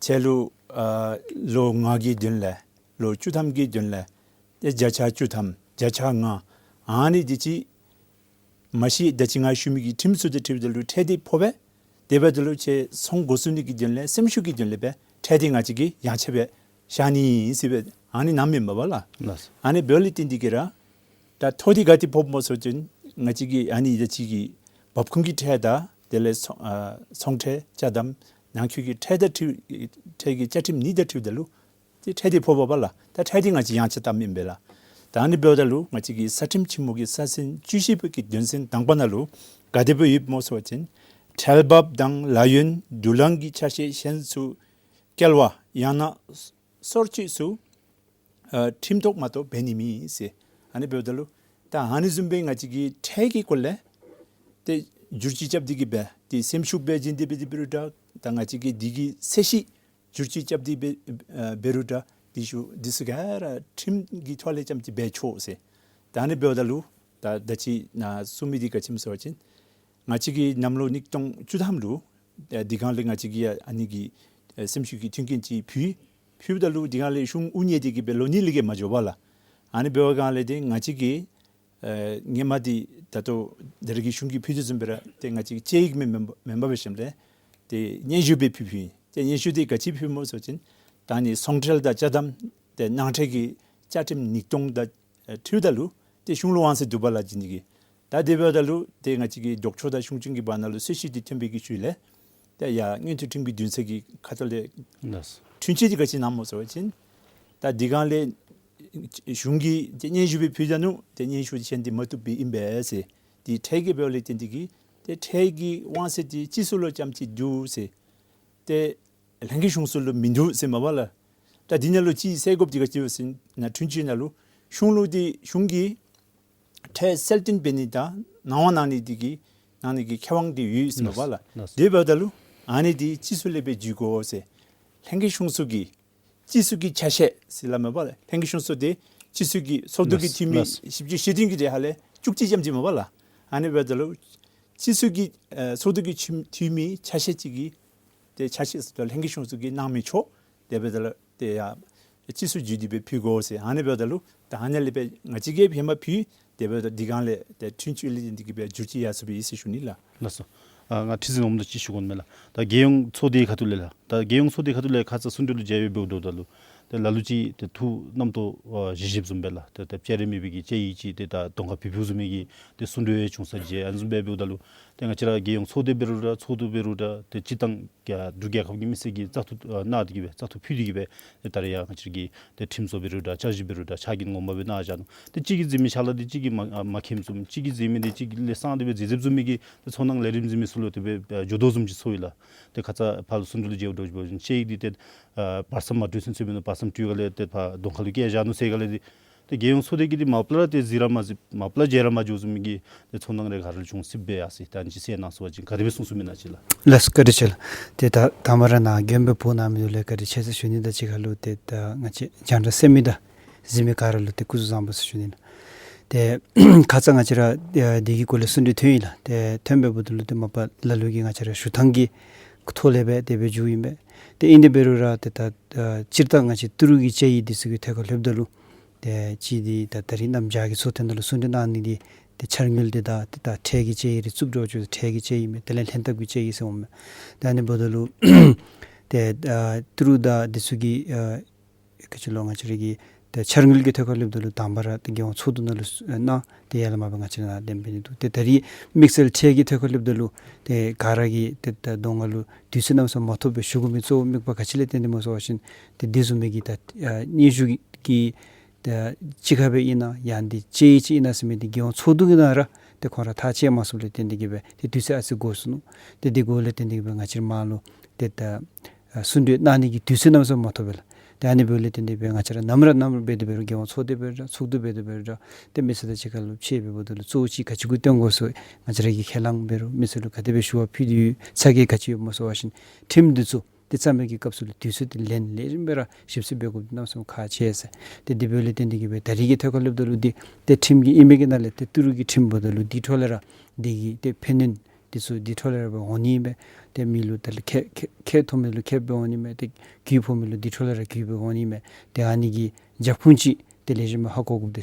ཁྱེད་ལུ་ཨ་ལོ་ལྔ་གི་དོན་ལས་ལོ་བཅུ་ཐམ་གྱི་དོན་ལས་ཏེ་བརྒྱ་ཆ་བཅུ་ཐམ་བརྒྱ་ཆ་ལྔ་ཨ་ནི་དེ་ཅིག་མ་གཞི་ད་ཅི་ང་ཞུ་མི་གི་ཁྲིམས་སྲོལ་དང་འཁྲིལཝ་ད་ལུ་ཁྲལ་འདི་ཕོག་པས། དེ་འབདཝ་ད་ལུ་ཁྱེད་ཚོང་འགོ་བཙུགས་ནི་གི་དོན་ལས་སེམས་ཤུགས་ཀྱི་དོན་ལས་སྦེ་ཁྲལ་འདི་ང་བཅས་ཀྱིས་ཡང་ཆེ་སྦེ་བཞག་ནི་ཨིན་ཟེར་སྦེ་ཨ་ནི་གནངམ་མས་པ་ལགས། ལགས་སོ། ཨ་ནི་འབདཝ་ལས་བརྟེན་ཏེ་གི་ར་ད་ཐོ་འདི་ག་ཏེ་ཕོགཔ་སྨོ་ཟེར་བ་ཅིན་ང་བཅས་ཀྱི་ཨ་ནི་ད་ཅི་གི་འབབ་ཁུངས་ཀྱི་ཁྲལ་དང་དེ་ལས་ཚོང་ཨ་ཚོང་ཁྲལ་ཅ་དམ་ནང་འཁོད་ཀྱི་ཁྲལ་དང་འཁྲིལ་ཁྲལ་གྱི་བཅའ་ཁྲིམས་ནི་དང་འཁྲིལཝ་ད་ལུ་ཏེ་ཁྲལ་འདི་ཕོགཔ་པ་ལགས། ད་ཁྲལ་འདི་ང་བཅས་ཡང་ཆེ་བཏངམ་ཨིན་པས་ལགས། ད་ཨ་ནི་འབདཝ་ད་ལུ་ང་བཅས་ཀྱི་རྩ་ཁྲིམས་ཆེན་མོ་གི་ས་ཚན་བཅུ་བཞི་པའི་གི་དོན་ཚན་དང་པ་ནང་ལུ་ག་དེ་སྦེ་ཡོདཔ་སྨོ་ཟེར་བ་ཅིན་ཁྲལ་འབབ་དང་ལཱ་གཡོག་བསྡུ་ལེན་གྱི་ཆ་ཤས་གཞན་ཚུ་བཀལ་བ་ཡང་ན་སོར་ཆུད་ཚུ་ཨ་ཁྲིམས་ཐོག་མ་གཏོགས་འབད་ནི་མེད་ཟེར། ཨ་ནི་འབདཝ་ད་ལུ་ད་ཨ་ནི་བཟུམ་སྦེ་ང་བཅས་ཀྱི་ཁྲལ་གྱི་སྐོར་ལས་ཏེ་བསྒྱུར་བཅོས་རྐྱབ་སྟེ་གི་སྦེ་ཏེ་སེམས་ཤུགས་སྦེ་བྱིན་ཏེ་སྦེ་ཏེ་འབད་རུང་འདྲ་ད་ང་བཅས་ཀྱི་འདི་གི་ཚད་གཞི་བསྒྱུར་བཅོས་རྐྱབ་སྟེ་འབད་ཨ་འབད་རུང་འདྲ་འདི་ཚུ་འདི་ཚུ་ག་ར་ཁྲིམས་ཀྱི་ཐོག་ལས་རྐྱངམ་ཅིག་འབད་ཆོག་ཟེར། ད་ཨ་ནི་འབདཝ་ད་ལུ་ད་ད་ཅི་ནཱ་གསུང་མི་འདི་ག་ཅི་སྨོ་ཟེར་བ་ཅིན་ང་བཅས་ཀྱིས་གནམ་ལོ་ཉིས་སྟོང་བཅུ་ཐམ་ལུ་ཨ་དེ་སྒང་ལས་ང་བཅས་ཀྱིས་ཡ་ཨ་ནི་གི་ཨ་སེམས་ཤུགས་ཀྱི་མཐུན་རྐྱེན་ཅིག་ཕུལ་ཕུལཝ་ད་ལུ་དེ་སྒང་ལས་གཞུང་དབུ་བརྙེས་ཏེ་གི་སྦེ་ལོ་གཉིས་ལས་བརྒལ་མ་འགྱོ་བས་ལགས། ཨ་ནི་འབདཝ་སྒང་ལས་ཏེ་ང་བཅས་ཀྱིས་ཨ་སྔོན་མ་འདི་ད་ལྟོ་ད་རེས་ཀྱི་གཞུང་གིས་ཕུལ་དོ་བཟུམ་སྦེ་ར་ཏེ་ང་བཅས་ཀྱིས་དཔྱད་ཡིག་མེན་མེན་མེན་པར་འབད་ཞིནམ་ལས་ཏེ་སྙན་ཞུ་སྦེ་ཕུལ་ཕུལ་ཡི། ཏེ་སྙན་ཞུ་འདི་ག་ཅི་ཕུལཝ་སྨོ་ཟེར་བ་ཅིན་ད་ཨ་ནི་ཚོང་ཁྲལ་དང་ཅ་དམ་ཏེ་ནང་ཁྲལ་གྱི་བཅའ་ཁྲིམས་ཉིས་སྟོང་དང་ཨ་འཁྲིལཝ་ད་ལུ་ཏེ་གཞུང་ལུ་དབང་ཚད་འདུག་པ་ལགས་བྱིན་ནི་གི། ད་དེ་འབདཝ་ད་ལུ་ཏེ་ང་བཅས་ཀྱི་ལྡོག་ཕྱོགས་དང་གཞུང་ཆེན་གྱི་བར་ན་ལུ་རྩོད་གཞི་འདི་ཐོན་པའི་གི་ཤུལ་ལས་ཏེ་ཡར་མངོན་མཐོ་ཁྲིམས་ཀྱི་འདུན་ས་གི་ཁ་ཐུག་ལས་ལགས་སོ། འཁྲུན་ཆོད་འདི་ག་ཅི་གནངམ་སྨོ་ཟེར་བ་ཅིན་ད་དེ་སྒང་ལས་གཞུང་གིས་ཏེ་སྙན་ཞུ་སྦེ་ཕུལ་ད་ནུག། ཏེ་སྙན་ཞུ་གཞན་འདི་མ་བཏུབ་པའི་ཨིན་པས་ཟེར། འདི་ཁྲལ་གྱི་འབདཝ་ལས་བརྟེན་ཏེ་གི་ཏེ་ཁྲལ་གྱི་དབང་ཚད་འདི་སྤྱི་ཚོགས་ལུ་རྐྱངམ་ཅིག་འདུག་ཟེར། ཏེ་ལྷན་རྒྱས་གཞུང་ཚོགས་ལུ་མིན་འདུག་ཟེར་མས་པ་ལགས། ད་འདི་ནང་ལུ་ཅིག་གསལ་དགོཔ་འདི་ག་ཅི་ཡོད་ཟེར་ན་འཁྲུན་ཆོད་ནང་ལུ་ གཞུང་ལུ་འདི་གཞུང་གིས་ཁྲལ་གསལ་སྟོན་འབད་ནི་དང་གནང་བ་གནང་ནི་འདི་གིས་གནང་ནི་གི་ཁེ་དབང་འདི་ཡོད་ཟེར་མས་པ་ལགས། ལགས། དེ་འབདཝ་ད་ལུ་ཨ་ནི་འདི་སྤྱི་ཚོགས་ལས་སྦེ་བརྒྱུད་དགོ་ཟེར་ལྷན་རྒྱས་གཞུང་ཚོགས་ཀྱིས་སྤྱི་ཚོགས་ཀྱི་ཆ་ཤས་ཟེར་སླབ་མས་པ་ལགས། ལྷན་རྒྱས་གཞུང་ཚོགས་འདི་སྤྱི་ཚོགས་ཀྱི་ཚོགས་འདུ་གི་ལགས། འཐུས་མི་ལགས། བཞི་བཅུ་ཞེ་བདུན་གྱི་དེ་ཧ་ལས་བཅུ་གཅིག་ཙམ་ཅིག་མས་པ་ལགས། ཨ་ནི་འབདཝ་ད་ལུ་སྤྱི་ཚོགས་ཀྱི་ཨ་ཚོགས་འདུ་གི་འཐུས་འཐུས་མི་ཆ་ཤས་ཅིག་གིས་ཏེ་ཆ་ཤས་ཟེརཝ་ད་ལྷན་རྒྱས་གཞུང་ཚོགས་ཀྱིས་གནང་མི་ཆོག། དེ་འབདཝ་ད་ལུ་ཏེ་ཡ་སྤྱི་ཚོགས་བརྒྱུད་དེ་སྦེ་ཕུལ་དགོ་ཟེར། ཨ་ནི་འབདཝ་ད་ལུ་ད་ཨ་ནི་ལས་སྦེ་ང་བཅས་ཀྱིས་ཧེ་མ་ཕུལ། དེ་འབདཝ་ད་འདི་སྒང་ལས་ཏེ་འཁྲུན་ཆོད་ལས་འདི་གིས་སྦེ་བསྒྱུར་བཅོས་ཡར་སོང་སྦེ་ཨིན་ཟེར་ཞུ་ནི་ལགས། ལགས་སོ། ཨ་ང་ཁྲི་འཛིན་ངོ་མ་ཅིག་ཞུ་དགོ་མས་ལགས། ད་རྒྱལ་ཡོངས་ཚོགས་སྡེའི་ཁ་ཐུག་ལས་ལགས། ད་རྒྱལ་ཡོངས་ཚོགས་སྡེའི་ཁ་ཐུག་ལས་ཁ་ཙ་གསུང་གྲོས་ལུ་མཇལ་བའི་འབདཝ་ད་ལུ་ཏེ་ལ་ལུ་ཅིག་ཏེ་ཐུགས་རྣམ་རྟོག་ཨ་ཞི་ཞིཝ་བཟུམ་སྦེ་ལགས། ཏེ་ཏེ་སྤྱན་རས་གཟིགས་མི་གི་སྤྱན་ཡིག་ཅིག་ཏེ་ད་གདོང་ཁར་ཕུལ་ཕུལཝ་བཟུམ་མའི་གི་ཏེ་གསུང་གྲོས་བྱུང་ས་མཇལ། ཨ་ནི་བཟུམ་སྦེ་འབདཝ་ད་ལུ་ཏེ་ང་བཅས་ར་རྒྱལ་ཡོངས་ཚོགས་སྡེ་འབད་རུང་ར་ཚོགས་འདུ་འབད་རུང་ར་ཏེ་སྤྱིར་བཏང་རྒྱ་འབྲུག་རྒྱལ་ཁབ་ཀྱི་མི་སེར་གྱིས་བཙག་འཐུ་ཨ་གནང་སྟེ་གིས་སྦེ་བཙག་འཐུ་ཕུལ་ཏེ་གིས་སྦེ་ཏེ་ད་རེས་ཡང་ང་བཅས་ར་གི་ཏེ་ཁྲིམས་བཟོ་འབད་རུང་ར་བསྐྱར་ཞིབ་འབད་རུང་ར་ཕྱག་འགན་ངོ་མ་སྦེ་གནང་བཞག་ནུག། ཏེ་གཅིག་གིས་མཛད་མི་ཕྱག་ལཱ་འདི་གཅིག་གིས་མ་ཨ་མ་མཁྱེནམ་བཟུམ་གཅིག་གིས་མཛད་མི་འདི་གཅིག་ལས་བསང་སྟེ་སྦེ་མཛད་མཛདཔ་བཟུམ་མའི་གི་ཏེ་ཚོར་སྣང་ལས་རིམ་འཛིན་མི་ཚུ་ལུ་དེ་སྦེ་ཨ་འགྱོ་དོ་བཟུམ་ཅིག་ཚོར་ཡི་ལགས། ཏེ་ཁ་ཙ་ཕར་ལུ་གསུང་གྲོས་ལུ་མཇལཝ་ད་འབད་བ་ཅིན་སྤྱན་ཡིག་འདི་ཏེ་ཨ་བར་མཚམས་མ་གྲོལ་ཚུན་ཚོད་མེན་ན་བར་མཚམས་གྲོལ་ག་ལས་ཏེ་ཕར་གདོང་ཁ་ལུ་བཀལ་བཞག་ནུག་ཟེར་ག་ལས་འདི་ཏེ་རྒྱལ་ཡོངས་ཚོགས་སྡེ་གིས་འདི་མ་པ་ལས་ཏེ་གཟིགས་ར་མ་གཟིགས་མ་པ་ལས་མཇལ་ར་མ་མཇལཝ་བཟུམ་མའི་གི་ཏེ་ཚོར་སྣང་རེ་ག་ར་ལུ་བྱུང་སྲིད་པས་ཨ་ཟེར། ད་ཨ་ནི་ཅིག་གསན་གནང་ཟེར་བ་ཅིན་ག་དེ་སྦེ་གསུང་གསུངམ་ཨིན་ན་ཅིག་ལགས། ལགས་སོ་བཀའ་དྲིན་ཆེ་ལགས། ཏེ་ད་དང་པ་ར་ནཱ་མགྱོནམ་སྦེ་འབོ་གནང་མི་འདི་ལུ་བཀའ་དྲིན་ཆེ་ཟེར་ཞུ་ནི། ད་ཅིག་ཁར་ལུ་ཏེ་ད་ང་བཅས་རྒྱང་བསྒྲགས་གསན་མི་དང་གཟིགས་མི་ག་ར་ལུ་ཏེ་སྐུ་གཟུགས་བཟང་པོ་ཟེར་ཞུ་ནི་ལགས། ཏེ་ཁ་ཙ་ང་བཅས་ར་ཨ་འདི་གི་སྐོར་ལས་གསུང་གྲོས་ཐོན་ཡི་ལགས། ཏེ་ཐོན་པའི་བར་དུ་ལུ་ཏེ་མ་པ་ལ་ལུ་གིས་ང་བཅས་ར་ཞུ་ཐངས་ཀྱི་ཐོག་ལས་སྦེ་དེ་སྦེ་བསྒྱུར་ཨིན་པས། ཏེ་ཨིན་དེ་འབད་རུང་ར་ཏེ་ད་ཨ་སྤྱིར་བཏང་ང་བཅས་ཏི་རུ་གི་སྤྱན་ཡིག་འདི་ཚུ་གི་ཐད་ཁར་ལྷོདཔ་ད་ལུ་ཏེ་གཅིག་འདི་ད་ད་རིས་གནམ་བྱཱར་གྱི་ཚོགས་ཐེངས་ནང་ལུ་གསུང་གྲོས་གནང་ནི་འདི་ཏེ་འཆར་དངུལ་འདི་དང་ཏེ་ད་ཁྲལ་གྱི་སྤྱན་ཡིག་རེ་བཙུགས་འགྱོ་ཅི། ཁྲལ་གྱི་སྤྱན་ཡིག་མས། དེ་ལས་ལྷན་ཐབས་ཀྱི་སྤྱན་ཡིག་ཟེར་འོང་མས། ད་ཨ་ནི་འབདཝ་ད་ལུ་ཏེ་ཨ་ཏི་རུ་དང་འདི་ཚུ་གི་ཨ་ག་ཅི་ལོ་ང་བཅས་ར་གི་ཏེ་འཆར་དངུལ་གྱི་ཐད་ཁར་ལྷོདཔ་ད་ལུ་དང་པ་ར་ཏེ་རྒྱལ་ཡོངས་ཚོགས་འདུ་ནང་ལུ་ཨ་གནང་། ཏེ་ཡར་ལས་མར་སྦེ་ང་བཅས་ནཱ་གཏན་འབེབས་ནི་འདུག། ཏེ་ད་རིས་དམིགས་བསལ་ཁྲལ་གྱི་ཐད་ཁར་ལྷོདཔ་ད་ལུ་ཏེ་ག་ར་གིས་ཏེ་ད་གདོང་ཁ་ལུ་དུས་ཚོད་གནམ་མེད་ས་མེད་མ་ཐོབ་པར་ཞུ་དགོ་མི་གཙོ་བོ་དམིགས་པ་ག་ཅི་ལས་བརྟེན་ཏེ་སྨོ་ཟེར་བ་ཅིན་ཏེ་འདི་བཟུམ་མའི་གི་ད་ཨ་སྙན་ཞུ་གི་ད་ཅིག་ཁར་སྦེ་ཨིན་ན་ཡང་འདི་སྤྱན་ཡིག་ཅིག་ཨིན་ན་ཟེར་མི་འདི་རྒྱལ་ཡོངས་ཚོགས་འདུ་གི་ནང་ར་ཏེ་ཁོང་ར་ཐག་བཅད་མ་ཚུགསཔ་ལས་བརྟེན་ཏེ་གིས་སྦེ་ཏེ་དུས་ཚོད་ཨ་ཙི་འགོར་སོ་ནུག། ཏེ་འདི་འགོརཝ་ལས་བརྟེན་ཏེ་གིས་སྦེ་ང་བཅས་ར་མར་ལུ་ཏེ་ད་ཨ་གསུང་གྲོས་གནང་ནི་གི་དུས་ཚོད་གནམ་མེད་ས་མེད་མ་ཐོབ་པས་ལགས། ཏེ་ཨ་ནི་འབདཝ་ལས་བརྟེན་ཏེ་སྦེ་ང་བཅས་ར་ནམ་ར་ནམ་ར་འབད་དེ་འབད་རུང་རྒྱལ་ཡོངས་ཚོགས་སྡེ་འབད་རུང་ཚོགས་འདུ་འབད་དེ་འབད་རུང་ཏེ་མི་སེར་དང་གཅིག་ཁར་ལུ་ཕྱད་པའི་བར་དུ་ལུ་གཙོ་བོ་ཅིག་ག་ཅི་གུ་བཏོན་དགོ་ཟེར་ང་བཅས་ར་གི་ཁས་བླངས་འབད་རུང་མི་སེར་ལུ་ག་དེ་སྦེ་ཞུ་བ་ཕུལ་ཏེ་ཡོད་ཚ་གྱང་ག་ཅི་ཡོདཔ་སྨོ་ཟེར་བ་ཅིན་ཁྲིམས་འདི་ཚུ་ཏེ་བརྩམ་པའི་གི་སྐབས་སུ་ལུ་དུས་ཚོད་འདི་ལེན་ལེན་རིམ་པ་ར་ཞིབ་འཚོལ་འབད་དགོཔ་འདི་གནམ་མེད་ས་མེད་ཁག་ཆེ་ཟེར། ཏེ་དེ་འབདཝ་ལས་བརྟེན་ཏེ་གིས་སྦེ་ད་རིས་ཀྱི་ཐད་ཁར་ལྷོདཔ་ད་ལུ་འདི་ཏེ་ཁྲིམས་ཀྱི་ཨིན་པའི་གི་ནང་ལས་ཏེ་ཏི་རུ་གི་ཁྲིམས་འབདཝ་ད་ལུ་འདི་འཕྲོ་ལས་ར་འདི་གི་ཏེ་ཕན་གནོད་འདི་ཚུ་འདི་འཕྲོ་ལས་ར་སྦེ་འོང་ནི་ཨིན་པས། ཏེ་མི་ལུ་ད་ལུ་ཁེ་ཁེ་ཁེ་ཐོབ་མི་ལུ་ཁེ་སྦེ་འོང་ནི་མས། ཏེ་གུ་ཕོག་མི་ལུ་འདི་འཕྲོ་ལས་ར་གུ་སྦེ་འོང་ནི་མས། ཏེ་ཨ་ནི་གི་རྒྱབ་ཁུངས་ཅིག་ཏེ་ལེགས་ཤོམ་སྦེ་ཧ་གོ་དགོཔ་འདི་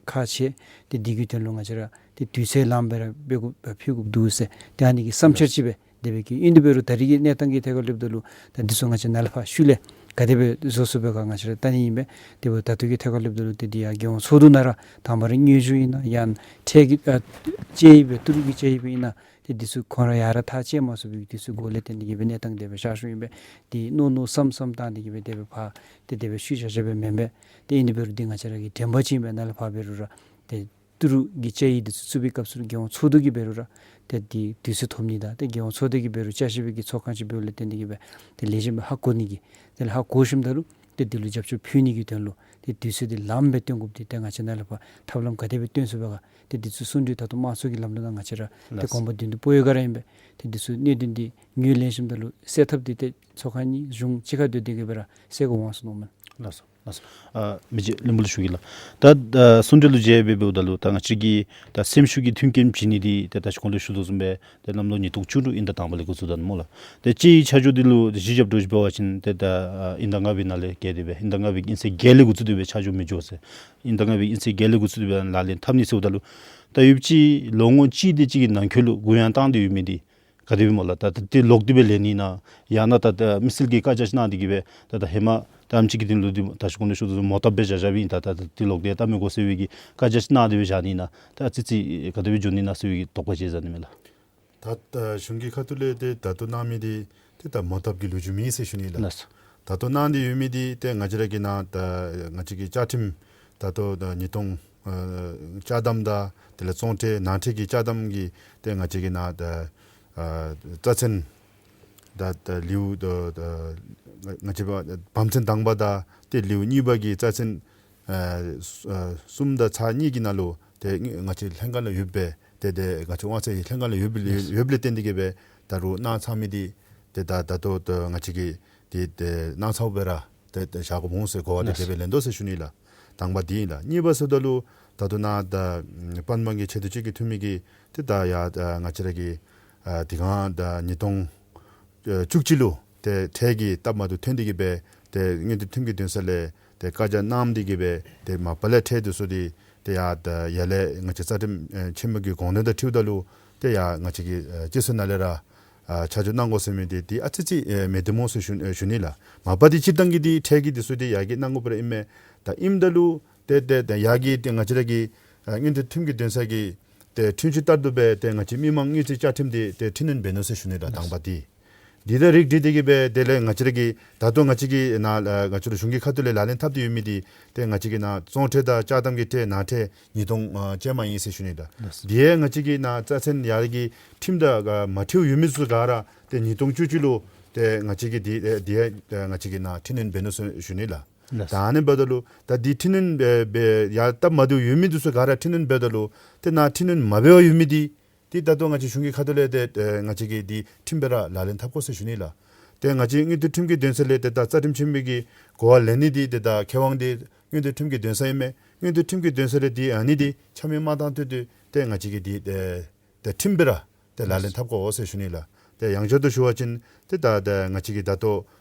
ཁག་ཆེ། ཏེ་འདི་གི་དོན་ལུ་ང་བཅས་ར་ཏེ་དུས་ཚོད་ལངམ་སྦེ་ར་འབད་དགོཔ་ཕུལ་དགོཔ་འདུག་ཟེར་ཏེ་ཨ་ནི་གི་བསམ་འཆར་ཅིག་སྦེ་དེ་སྦེ་གི་ཨིན་དེ་འབད་རུང་ད་རིས་ཀྱི་གནས་སྟངས་ཀྱི་ཐད་ཁར་ལྷོདཔ་ད་ལུ་ད་འདི་ཚུ་ང་བཅས་ནཱ་ལས་ཕར་ཤུལ་ལས་ག་དེ་སྦེ་བཟོ་ཚུགས་པའི་ཁར་ང་བཅས་ར་བལྟ་ནི་ཨིན་པས། དེ་འབདཝ་ད་ད་ལྟོ་གི་ཐད་ཁར་ལྷོདཔ་ད་ལུ་ཏེ་འདི་ཡང་རྒྱལ་ཡོངས་ཚོགས་འདུ་ནང་ར་དང་པ་ར་སྙན་ཞུ་ཨིན་ན་ཡང་ཁྲལ་གྱི་ཨ་སྤྱན་ཡིག་སྦེ་ཏི་རུ་གི་སྤྱན་ཡིག་སྦེ་ཨིན་ན་ཏེ་འདི་ཚུ་ཁོང་ར་ཡང་ར་ཐག་བཅད་མ་ཚུགས་པའི་དུས་ཚོད་འགོརཝ་ལས་བརྟེན་ཏེ་གིས་སྦེ་གནས་སྟངས་དེ་སྦེ་ཤར་སོང་ཨིན་པས། ཏེ་མནོ་མནོ་བསམ་བསམ་བཏང་སྟེ་གིས་སྦེ་དེ་སྦེ་ཕར་ཏེ་དེ་སྦེ་ཤུལ་བཞག་བཞགཔ་སྦེ་མེན་པས། ཏེ་ཨིན་དེ་འབད་རུང་འདི་ང་བཅས་ར་གི་དྲན་པ་ཅིག་ཨིན་པས། ནཱ་ལས་ཕར་འབད་རུང་ར་ཏེ་ཏི་རུ་གི་སྤྱན་ཡིག་འདི་ཚུ་བཙུགས་པའི་སྐབས་སུ་རྒྱལ་ཡོངས་ཚོགས་འདུ་གིས་འབད་རུང་ར་ཏེ་འདི་དུས་ཚོད་ཐོབ་ནི་དང་ཏེ་རྒྱལ་ཡོངས་ཚོགས་སྡེ་གིས་འབད་རུང་བསྐྱར་ཞིབ་པའི་གི་ཚོགས་ཁང་ཅིག་འབདཝ་ལས་བརྟེན་ཏེ་གིས་སྦེ་ཏེ་ལེགས་ཤོམ་སྦེ་ཧ་གོ་ནི་གི་དེ་ལས་ཧ་གོ་ཞིནམ་ད་ལུ་ཏེ་འདི་ལུ་རྒྱབ་སྐྱོར་ཕུལ་ནི་གི་དོན་ལུ་ཏེ་དུས་ཚོད་འདི་ལངམ་སྦེ་བཏོན་དགོཔ་འདི་ཏེ་ང་བཅས་ནཱ་ལས་ཕར་ཐབས་ལམ་ག་དེ་སྦེ་བཏོན་ཚུགས་པའི་ཁར་ཏེ་འདི་ཚུ་གསུང་གྲོས་ད་ལྟོ་དམངས་གཙོ་གི་ལམ་ལུགས་ནང་ང་བཅས་ར་ཏེ་གོང་འཕེལ་མདུན་དུ་སྤོ་ཡོད་ག་ར་ཨིན་པས། ཏེ་འདི་ཚུ་གནད་དོན་འདི་ངོས་ལེན་ཞིནམ་ད་ལུ་སེལ་ཐབས་འདི་ཏེ་ཚོགས་ཁང་གཉིས་གཞུང་གཅིག་ཁར་སྡོད་དེ་གིས་སྦེ་ར་སེལ་དགོ་འོང་ཟེར་མནོཝ་མས། ལགས་སོ། ལགས་སོ། ཨ་མི་རྗེ་བློན་པོ་ལུ་ཞུ་གེ་ལགས། ད་ཨ་གསུང་གྲོས་ལུ་མཇལ་སྦེ་འབདཝ་ད་ལུ་ད་ང་བཅས་ཀྱི་ད་སེམས་ཤུགས་ཀྱི་མཐུན་རྐྱེན་བྱིན་ནི་འདི་ད་ད་ཅི་གོང་ལུ་ཞུ་དོ་བཟུམ་སྦེ་ད་གནམ་ལོ་ཉིས་སྟོང་བཅུ་དྲུག་དབྱིན་ཟླ་དང་པ་ལས་འགོ་བཙུགས་ད་ནུག་སྨོ་ལགས། ད་སྤྱན་ཡིག་ཆ་འཇོག་འདི་ལུ་ད་གཞི་བཞག་འདྲཝ་ཅིག་འབད་བ་ཅིན་ཏེ་ད་ཨ་དབྱིན་ཟླ་ལྔ་པའི་ནང་ལས་བརྒལ་ཏེ་སྦེ་དབྱིན་ཟླ་ལྔ་པའི་གི་དབྱིན་ཚེས་བརྒྱད་ལས་འགོ་བཙུགས་ཏེ་སྦེ་ཆ་འཇོག་མི་འགྱོ་ཟེར། དབྱིན་ཟླ་ལྔ་པའི་གི་དབྱིན་ཚེས་བརྒྱད་ལས་འགོ་བཙུགས་ཏེ་སྦེ་ལག་ལེན་འཐབ་ནི་ཟེརཝ་ད་ལུ་ད་ཡོདཔ་ཅིག་ལོ་ངོ་གཅིག་དེ་ཅིག་གི་ནང་འཁོད་ལུ་གུ་ཡངས་བཏང་སྟེ་ཡོད་མི་འདི་ག་དེ་སྦེ་སྨོ་ལགས། ད་ད་འདི་ལོག་སྟེ་སྦེ་ལེན་ནི་ཨིན་ན་ཡང་ན་ད་ད་མི་སེར་གྱིས་བཀའ་རྒྱ་ཅིག་གནང་སྟེ་གིས་སྦེ་ད་ད་ཧེ་མ་ད་ཨ་ནེམ་ཅིག་གི་དོན་ལུ་འདི་ད་ཅི་གོང་ལུ་ཞུ་དོ་བཟུམ་མོ་བཏབ་སྦེ་བཞག་བཞགཔ་ཨིན། ད་ད་ད་འདི་ལོག་སྟེ་བཏབ་མི་དགོ་ཟེར་བའི་གི་བཀའ་རྒྱ་ཅིག་གནང་སྟེ་སྦེ་བཞག་ནི་ཨིན་ན་ད་ཨ་ཙི་ཙི་ག་དེ་སྦེ་འགྱོ་ནི་ཨིན་ན་ཟེར་བའི་གི་དོགས་པ་ཅིག་ཟ་ནི་མས་ལགས། ད་ད་གཞུང་གི་ཁ་ཐུག་ལས་ཏེ་ད་ལྟོ་གནང་མི་འདི་ཏེ་ད་མོ་བཏབ་ཀྱི་ལོ་རྒྱུས་མེད་ཟེར་ཞུ་ནི་ལགས། ལགས་སོ། ད་ལྟོ་གནང་སྟེ་ཡོད་མི་འདི་ཏེ་ང་བཅས་ར་གི་ནང་ད་ང་བཅས་ཀྱི་བཅའ་ཁྲིམས་ད་ལྟོ་ད་ཉིས་སྟོང་ཨ་བཅའ་དམ་དང་དེ་ལས་བཙོན་ཁྲལ་ནང་ཁྲལ་གྱི་བཅའ་དམ་གྱི་ཏེ་ང་བཅས་ཀྱི་ནང་ད་ཨ་རྩ་ཚན་ད་ད་ལེའུ་ད་ད་ང་བཅས་པ་བམ་ཚན་དང་པ་དང་ཏེ་ལེའུ་གཉིས་པ་གི་རྩ་ཚན་ ཨ་གསུམ་དང་ཚག་གཉིས་ཀྱི་ནང་ལུ་ཏེ་ང་བཅས་ལྷན་ཁག་ལུ་ཡོད་པའི་ཏེ་ཏེ་ང་བཅས་དབང་ཚད་ལྷན་ཁག་ལུ་ཡོད་པའི་ལས་ཡོདཔ་ལས་བརྟེན་ཏེ་གིས་སྦེ་ད་རུང་གནང་ཚར་མི་འདི་ཏེ་ད་ད་ལྟོ་ང་བཅས་ཀྱིས་ཏེ་ཏེ་གནང་ཚརཝ་སྦེ་ར་ཏེ་ཏེ་བཞག་དགོཔ་འོང་ཟེར་གོ་བ་ཏེ་དེ་སྦེ་ལེན་དོ་ཟེར་ཞུ་ནི་ལགས། དང་པ་འདི་ཨིན་ལགས། གཉིས་པ་ཟེརཝ་ད་ལུ་ད་ལྟོ་ནཱ་ད་པན་མང་གི་ཆེ་བསྟོད་ཅིག་གི་འཐུས་མི་གིས་ཏེ་ད་ཡ་ད་ང་བཅས་ར་གི་ཨ་དེ་སྒང་ད་ཉིས་སྟོང་ཨ་བཅུ་གཅིག་ལུ་ཏེ་ཁྲལ་གྱི་སྟབས་མ་བདེཝ་ཐོན་ཏེ་གིས་སྦེ་ཏེ་མངོན་མཐོ་ཁྲིམས་ཀྱི་འདུན་ས་ལས་ཏེ་བཀའ་རྒྱ་གནངམ་འདི་གིས་སྦེ་ཏེ་མ་པ་ལས་ཁྲལ་འདི་ཚུ་འདི་ཏེ་ཡ་ད་ཡར་ལས་ང་བཅས་རྩ་ཁྲིམས་ཨེ་ཆེན་མོ་གི་དགོངས་དོན་དང་འཁྲིལཝ་ད་ལུ་ཏེ་ཡ་ང་བཅས་ཀྱི་ཨེ་སྤྱི་ཚོགས་ནང་ལས་ར་ཨ་ཆ་འཇོག་གནང་དགོ་ཟེར་མི་འདི་འདི་ཨ་ཙི་ཙི་ཨེ་མེད་དེ་སྨོ་ཟེར་ཞུ་ཨེ་ཞུ་ནི་ལགས། མ་པ་འདི་སྤྱིར་བཏང་གི་འདི་ཁྲལ་གྱི་འདི་ཚུ་འདི་ཡར་གྱི་གནང་དགོཔ་ར་ཨིན་མས། ད་ཨིནམ་ད་ལུ་ཏེ་ཏེ་ཏེ་ཡར་གྱི་ཏེ་ང་བཅས་ར་གི་ཨ་མངོན་མཐོ་ཁྲིམས་ཀྱི་འདུན་ས་གི་ཏེ་འཁྲུན་ཆོད་ལྟར་དུ་སྦེ་ཏེ་ང་བཅས་མི་མང་དངུལ་རྩིས་བཅའ་ཁྲིམས་འདི་ཏེ་འཕྲི་སྣོན་འབད་ནུག་ཟེར་ཞུ་ནི་ལགས། དང་པ་འདི། འདི་དང་རིགས་བསྒྲེས་ཏེ་གིས་སྦེ་དེ་ལས་ང་བཅས་ར་གི་ད་ལྟོ་ང་བཅས་ཀྱི་ནཱ་ཨ་ང་བཅས་ར་གཞུང་གི་ཁ་ཐུག་ལས་ལག་ལེན་འཐབ་སྟེ་ཡོད་མི་འདི་ཏེ་ང་བཅས་ཀྱི་ནཱ་བཙོང་ཁྲལ་དང་ཅ་དམ་གྱི་ཁྲལ་ནང་ཁྲལ་ཉིས་སྟོང་ཨ་ཅན་མ་ཨིན་ཟེར་ཞུ་ནི་ལགས། ལགས་སོ། འདི་ཡང་ང་བཅས་ཀྱི་ནཱ་རྩ་ཚན་ཡར་གྱི་ཁྲིམས་དང་ཨ་མ་འཁྲིལཝ་ཡོད་མི་ཚུ་ག་ར་ཏེ་ཉིས་སྟོང་བཅུ་གཅིག་ལུ་ཏེ་ང་བཅས་ཀྱིས་འདི་ཨེ་འདི་ཡང་ཨེ་ང་བཅས་ཀྱིས་ནཱ་འཕྲི་སྣོན་འབད་ནུག་ཟེར་ཞུ་ནི་ལགས། ལགས་སོ། ད་ཨ་ནི་འབདཝ་ད་ལུ་ད་འདི་འཕྲི་སྣོན་འབད་འབད་ཡར་སྟབས་མ་བདེཝ་ཡོད་མི་འདི་ཚུ་ག་ར་འཕྲི་སྣོན་འབདཝ་ད་ལུ་ཏེ་ནཱ་འཕྲི་སྣོན་མ་འབད་བར་ཡོད་མི་འདི་ཏེ་ད་ལྟོ་ང་བཅས་གཞུང་གི་ཁ་ཐུག་ལས་ཏེ་ཨེ་ང་བཅས་ཀྱིས་འདི་ཁྲིམས་སྦེ་ར་ལག་ལེན་འཐབ་དགོ་ཟེར་ཞུ་ནི་ལགས། ཏེ་ང་བཅས་མངོན་མཐོ་ཁྲིམས་ཀྱི་འདུན་ས་ལས་ཏེ་ད་རྩ་ཁྲིམས་ཆེན་མོ་གི་གོ་བ་ལེན་ནི་འདི་ཏེ་ད་ཁེ་དབང་འདི་མངོན་མཐོ་ཁྲིམས་ཀྱི་འདུན་ས་ཨིན་མས། མངོན་མཐོ་ཁྲིམས་ཀྱི་འདུན་ས་ལས་འདི་ཨ་ནི་འདི་ཆ་མེད་མ་བཏང་ཐོག་ཏུ་ཏེ་ང་བཅས་ཀྱིས་འདི་ཏེ་ཏེ་ཁྲིམས་སྦེ་ར་ཏེ་ལག་ལེན་འཐབ་དགོ་ཟེར་ཞུ་ནི་ལགས། ཏེ་ཡང་བསྐྱར་དུ་ཞུ་བ་ཅིན་ཏེ་ད་ད་ང་བཅས་ཀྱིས་ད་ལྟོ་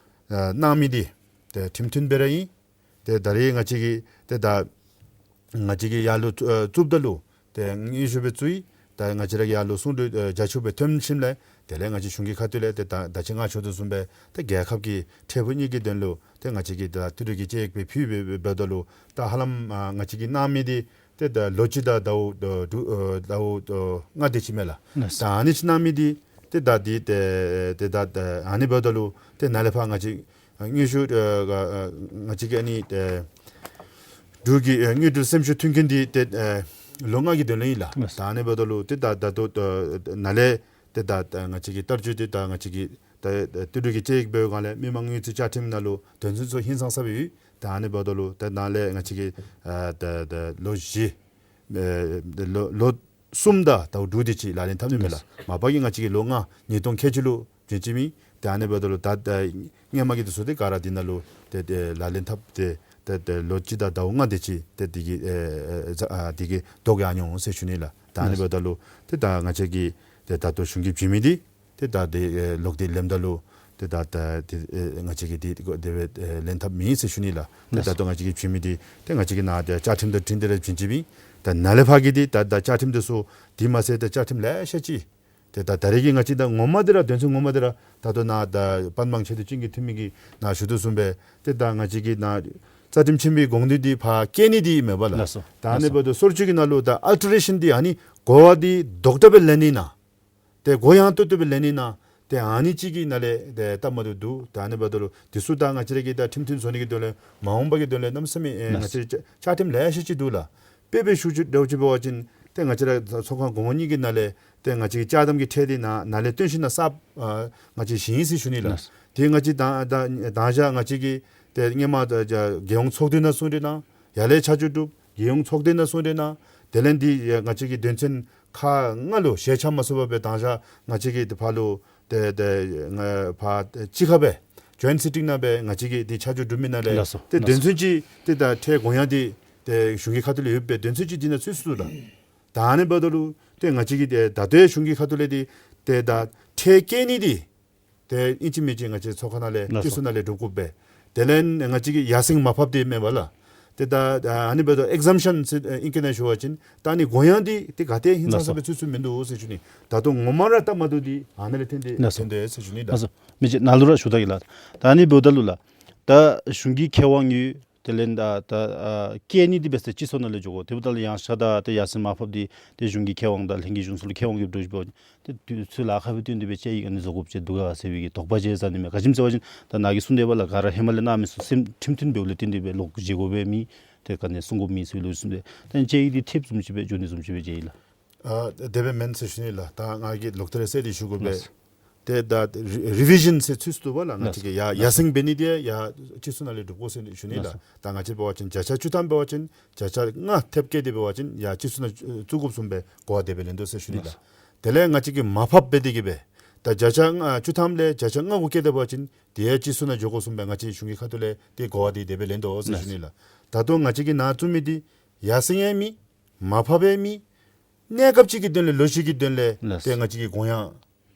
ཨ་གནང་མི་འདི་ཏེ་ཁྲིམས་མཐུན་སྦེ་ར་ཨིན། ཏེ་ད་རེས་ང་བཅས་ཀྱིས་ཏེ་ད་ང་བཅས་ཀྱིས་ཡར་ལུ་ཨ་བཙུགསཔ་ད་ལུ་ཏེ་སྙན་ཞུ་སྦེ་བཙུགས་ཡི། ད་ང་བཅས་ར་གིས་ཡར་ལུ་གསུང་གྲོས་ཨ་རྒྱ་ཆེཝ་སྦེ་ཐོན་ཞིནམ་ལས་དེ་ལས་ང་བཅས་གཞུང་གི་ཁ་ཐུག་ལས་ཏེ་ད་ད་ཅི་ང་ཞུ་དོ་བཟུམ་སྦེ་ཏེ་རྒྱལ་ཁབ་ཀྱི་འཕྲལ་ཕུགས་གཉིས་ཀྱི་དོན་ལུ་ཏེ་ང་བཅས་ཀྱིས་ད་ཏི་རུ་གི་དཔྱད་ཡིག་སྦེ་ཕུལ་སྦེ་འབདཝ་ད་ལུ་ད་ཧ་ལམ་ཨ་ང་བཅས་ཀྱིས་གནང་མི་འདི་ཏེ་ད་ལོ་གཅིག་དང་ཟླཝ་ཨ་དྲུག་ཨ་ཟླཝ་ཨ་ལྔ་དེ་ཅིག་མས་ལགས། ལགས་སོ། ད་ཨ་ནི་ཅིག་གནང་མི་འདི་ཏེ་ད་འདི་ཏེ་ཏེ་ད་ཨ་ནི་འབདཝ་ད་ལུ་ཏེ་ནཱ་ལས་ཕར་ང་བཅས་ཨ་དངུལ་ཞུ་ཨ་ཨ་ང་བཅས་ཀྱི་ཨ་ནི་ཨ་འབྲུག་གི་ཨ་དངུལ་འབྲེལ་སེམས་ཤུགས་མཐུན་རྐྱེན་འདི་ཏེ་ཨ་ལོ་ལྔ་གི་དོན་ལུ་ཨིན་ལགས། ལགས་སོ། ད་ཨ་ནི་འབདཝ་ད་ལུ་ཏེ་ད་ད་ལྟོ་ཨ་ནཱ་ལས་ཏེ་ད་ད་ང་བཅས་ཀྱི་བསྟར་སྤྱོད་འདི་ད་ང་བཅས་ཀྱི་ད་ད་ཏི་རུ་གི་དཔྱད་ཡིག་འབད་བའི་སྒང་ལས་མི་མང་དངུལ་རྩིས་བཅའ་ཁྲིམས་ནང་ལུ་དོན་ཚན་ཚུ་ཧིང་སངས་ས་སྦེ་ཡོད། ད་ཨ་ནི་འབདཝ་ད་ལུ་ད་ནཱ་ལས་ང་བཅས་ཀྱིས་ཨ་ད་ད་ལོ་བཞི་ཨེ་ལོ་ལོ་གསུམ་དང་ཟླཝ་དྲུག་དེ་ཅིག་ལག་ལེན་འཐབ་ནི་མས་ལགས། ལགས་སོ། མ་པ་གིས་ང་བཅས་ཀྱིས་ལོ་ལྔ་ཉིས་སྟོང་ཁལ་གཅིག་ལུ་བྱིན་ཅི་མི། ད་ཨ་ནི་འབདཝ་ད་ལུ་ད་ད་སྔོན་མ་གི་འདི་ཚུ་ཏེ་ག་ར་འདི་ནང་ལུ་ཏེ་ཏེ་ལག་ལེན་འཐབ་སྟེ་ཏེ་ཏེ་ལོ་གཅིག་དང་ཟླཝ་ལྔ་དེ་ཅིག་ཏེ་འདི་གི་ཨེ་ཨེ་ཨ་འདི་གི་ཐོག་ཡར་འགྱོ་འོང་ཟེར་ཞུ་ནི་ལགས། ད་ཨ་ནི་ལགས་སོ། འབདཝ་ད་ལུ་ཏེ་ད་ང་བཅས་ཀྱིས་ཏེ་ད་ལྟོ་གཞུང་གིས་བྱིན་མི་འདི་ཏེ་ད་ཏེ་ཨེ་ལོག་སྟེ་ལེནམ་ད་ལུ་ཏེ་ད་ད་ཏེ་ཨེ་ང་བཅས་ཀྱིས་འདི་དེ་སྦེ་ཨེ་ལེན་ཐབས་མེད་ཟེར་ཞུ་ནི་ལགས། ཏེ་ལགས་ད་ལྟོ་ང་བཅས་ཀྱིས་བྱིན་མི་འདི་ཏེ་ང་བཅས་ཀྱིས་ནཱ་ཏེ་བཅའ་ཁྲིམས་དང་འཁྲིལ་ཏེ་ར་བྱིན་ཅི་མི། ད་ནཱ་ལས་ཕར་གྱི་འདི་ད་ད་བཅའ་ཁྲིམས་འདི་ཚུ་འདི་མ་ཚད་ཏེ་བཅའ་ཁྲིམས་ལེ་ཤ་ཅིག་ཏེ་ད་ད་རེས་ཀྱི་ང་བཅས་ད་ངོ་མ་འདི་ར་དོན་ཚན་ངོ་མ་འདི་ར་ད་ལྟོ་ནཱ་ད་པན་མང་ཆེ་བསྟོད་ཅན་གྱི་འཐུས་མི་གིས་ནཱ་ཞུ་དོ་བཟུམ་སྦེ་ཏེ་ད་ང་བཅས་ཀྱིས་ནཱ་རྩ་ཁྲིམས་ཆེན་མོའི་དགོངས་དོན་འདི་ཕར་བཀལ་ནི་འདི་མེན་པ་ལགས། ལགས་སོ། ད་ཨ་ནི་ལགས་སོ། འབདཝ་ད་སོར་ཆུད་ཀྱི་ནང་ལུ་ད་ཨལ་ཊར་ནེ་ཤཱན་འདི་ཨ་ནི་གོ་བ་འདི་ལྡོག་ལྡོག་སྦེ་ལེན་ནི་ན་ཏེ་གུ་ཡངས་ཏོག་ཏོ་སྦེ་ལེན་ནི་ན་ཏེ་ཨ་ནི་ཅིག་གི་ནང་ལས་ཏེ་སྟབས་མ་བདེཝ་འདུག། ད་ཨ་ནི་འབདཝ་ད་ལུ་འདི་ཚུ་ད་ང་བཅས་ར་གིས་ད་ཁྲིམས་མཐུན་བཟོ་ནི་གི་དོན་ལས་མ་འོངས་པ་གི་དོན་ལས་གནམ་མེད་ས་མེད་ཨེ་ང་བཅས་ར་བཅའ་ཁྲིམས་ལེ་ཤ་ཅིག་འདུག་ལགས། དཔེ་སྦེ་ཞུ་ཅི་འདྲཝ་ཅིག་འབད་བ་ཅིན་ཏེ་ང་བཅས་ར་ཚོགས་ཁང་གོང་འོག་གཉིས་ཀྱི་ནང་ལས་ཏེ་ང་བཅས་ཀྱི་ཅ་དམ་གྱི་ཁྲལ་འདི་ནཱ་ནཱ་ལས་བཏོན་ཞིནམ་ལས་གསརཔ་ཨ་ང་བཅས་བཞེས་ཡི་ཟེར་ཞུ་ནི་ལགས། ལགས། དེ་ང་བཅས་ད་ད་དང་ཞག་ང་བཅས་ཀྱིས་ཏེ་སྔོན་མ་ད་རྒྱལ་ཡོངས་ཚོགས་སྡེ་ནང་གསུང་གྲོས་གནང་། ཡར་ལས་ཆ་འཇོག་གྲུབ། རྒྱལ་ཡོངས་ཚོགས་སྡེ་ནང་གསུང་གྲོས་གནང་། དེ་ལས་འདི་ང་བཅས་ཀྱི་དོན་ཚན་ཁག་ལྔ་ལུ་ཞལ་ཆ་མ་བཙུགས་པར་སྦེ་དང་ཞག་ང་བཅས་ཀྱིས་ཏེ་ཕར་ལུ་ཏེ་ཏེ་ང་ཕར་གཅིག་ཁར་སྦེ་ཇོའིནཊ་སི་ཊིང་ནང་སྦེ་ང་བཅས་ཀྱིས་འདི་ཆ་འཇོག་གྲུབ་མི་ནང་ལས་ལགས་སོ། ཏེ་ལགས་སོ། དོན་ཚན་ཅིག་ཏེ་ད་ཁྲལ་དགོངས་ཡངས་འདི་ཏེ་གཞུང་གི་ཁ་ཐུག་ལས་ཡོད་པའི་དོན་ཚན་ཅིག་འདི་ནང་ཚུད་སོ་ལགས། ད་ཨ་ནི་འབདཝ་ད་ལུ་ཏེ་ང་བཅས་ཀྱིས་ཏེ་ད་ལྟོའི་གཞུང་གི་ཁ་ཐུག་ལས་འདི་ཏེ་ད་ཁྲལ་བཀལ་ནི་འདི་ཏེ་ཨིན་ཅི་མིན་ཅི་ང་བཅས་ཚོགས་ཁང་ནང་ལས་ལགས་སོ། སྤྱི་ཚོགས་ནང་ལས་སྒྲུབ་དགོ་པས། དེ་ལས་ང་བཅས་ཀྱིས་ཡར་སེང་མར་ཕབ་འདི་མེན་པ་ལགས། ཏེ་ད་ཨ་ནི་འབདཝ་ད་ཨིག་ཟམ་ཤཱན་ཟེར་ཨིང་སྐད་ནང་ཞུ་བ་ཅིན་ད་ཨ་ནི་གུ་ཡངས་འདི་ཏེ་ག་ཏེ་ཧིང་སངས་ས་སྦེ་ཚུད་ཚུད་མིན་འདུག་ཟེར་ཞུ་ནི། ད་ལྟོ་ངོ་མ་ར་སྟབས་མ་བདེཝ་འདི་ཨ་ནཱ་ལས་ཐོན་ཏེ་ལགས་སོ། ཐོན་ཏེ་ཟེར་ཞུ་ནི་ད། ལགས་སོ། མི་ཅིག་ནཱ་ལུ་ར་ཞུ་ད་གེ་ལགས། ད་ཨ་ནི་འབདཝ་ད་ལུ་ལགས། ད་གཞུང་གི་ཁེ་དབང་ཡོད། དེ་ལས་ད་ད་ཨ་བཀལ་ནི་འདི་འབད་ས་སྤྱི་ཚོགས་ནང་ལས་འགྱོ་དགོ། དེ་འབདཝ་ད་ལུ་ཡང་ཤ་ད་ཏེ་ཡར་སེང་མར་ཕབ་འདི་ཏེ་གཞུང་གི་ཁེ་དབང་དང་ལྷན་རྒྱས་གཞུང་ཚོགས་ལུ་ཁེ་དབང་ཡོདཔ་འདྲཝ་ཅིག་འབད་བ་ཅིན་ཏེ་དུས་ཚོད་ལཱ་ཁག་སྦེ་བཏོན་ཏེ་སྦེ་དཔྱད་ཡིག་ཨ་ནི་བཟོ་དགོཔ་ཅིག་འདུག་ག་ཟེར་བའི་གི་དོགས་པ་ཅིག་ཟ་ནི་མས། ག་ཅི་སྨོ་ཟེར་བ་ཅིན་ད་ནཱ་གིས་གསུངས་ཏེ་འབདཝ་ལས་ག་ར་ཧེ་མ་ལས་གནང་མི་ཚུ་སེམས་ཁྲིམས་མཐུན་འབདཝ་ལས་བརྟེན་ཏེ་སྦེ་ལོག་བཞེས་དགོ་པས་མི་ཏེ་ག་ནི་གསུང་དགོཔ་མེད་ཟེར་བའི་ལུགས་ཟེར་ཏེ་ད་དཔྱད་ཡིག་འདི་ཐེབས་བཟུམ་ཅིག་སྦེ་འགྱོ་ནི་བཟུམ་ཅིག་སྦེ་མཇལ་ཡི་ལགས། ཨ་དེ་སྦེ་མེན་ཟེར་ཞུ་ནི་ལགས། ད་ང་གིས་ལོག་སྟེ་ར་གསལ་ཏེ་ཞུ་དགོ་པས། ལགས། ཏེ་ད་རི་རི་བི་ཞཱན་ཟེར་ཚུད་སོ་འདུག་པ་ལགས། ང་བཅས་ཀྱིས་ཡར་ཡར་སེང་འབད་ནི་འདི་ཡར་སྤྱི་ཚོགས་ནང་ལས་སྒྲུབ་དགོ་ཟེར་ཞུ་ནི་ལགས། ལགས་སོ། ད་ང་བཅས་འབད་བ་ཅིན་བརྒྱ་ཆ་བཅུ་ཐམ་འབད་བ་ཅིན་བརྒྱ་ཆ་ལྔ་ཐེབས་བཀལ་ཏེ་འབད་བ་ཅིན་ཡར་སྤྱི་ཚོགས་ནང་བཙུགས་དགོཔ་བཟུམ་སྦེ་གོ་བ་དེ་སྦེ་ལེན་དོ་ཟེར་ཞུ་ནི་ལགས། ལགས་སོ། དེ་ལས་ང་བཅས་ཀྱིས་མར་ཕབ་འབད་དེ་གིས་སྦེ་ད་བརྒྱ་ཆ་ལྔ་བཅུ་ཐམ་ལས་བརྒྱ་ཆ་ལྔ་གུ་བཀལ་ཏེ་འབད་བ་ཅིན་དེ་ཡང་སྤྱི་ཚོགས་ནང་འགྱོ་དགོཔ་བཟུམ་སྦེ་ང་བཅས་གཞུང་གི་ཁ་ཐུག་ལས་ཏེ་གོ་བ་འདི་དེ་སྦེ་ལེན་དོ་ཟེར་ཞུ་ནི་ལགས། ད་ལྟོ་ང་བཅས་ཀྱིས་ནཱ་བཙུགས་མི་འདི་ཡར་སེང་ཡང་མེད། མར་ཕབ་ཡང་མེད། གནས་སྐབས་ཅིག་གི་དོན་ལས་ལོ་ཅིག་གི་དོན་ལས་ལགས། ཏེ་ང་བཅས་ཀྱི་དགོངས་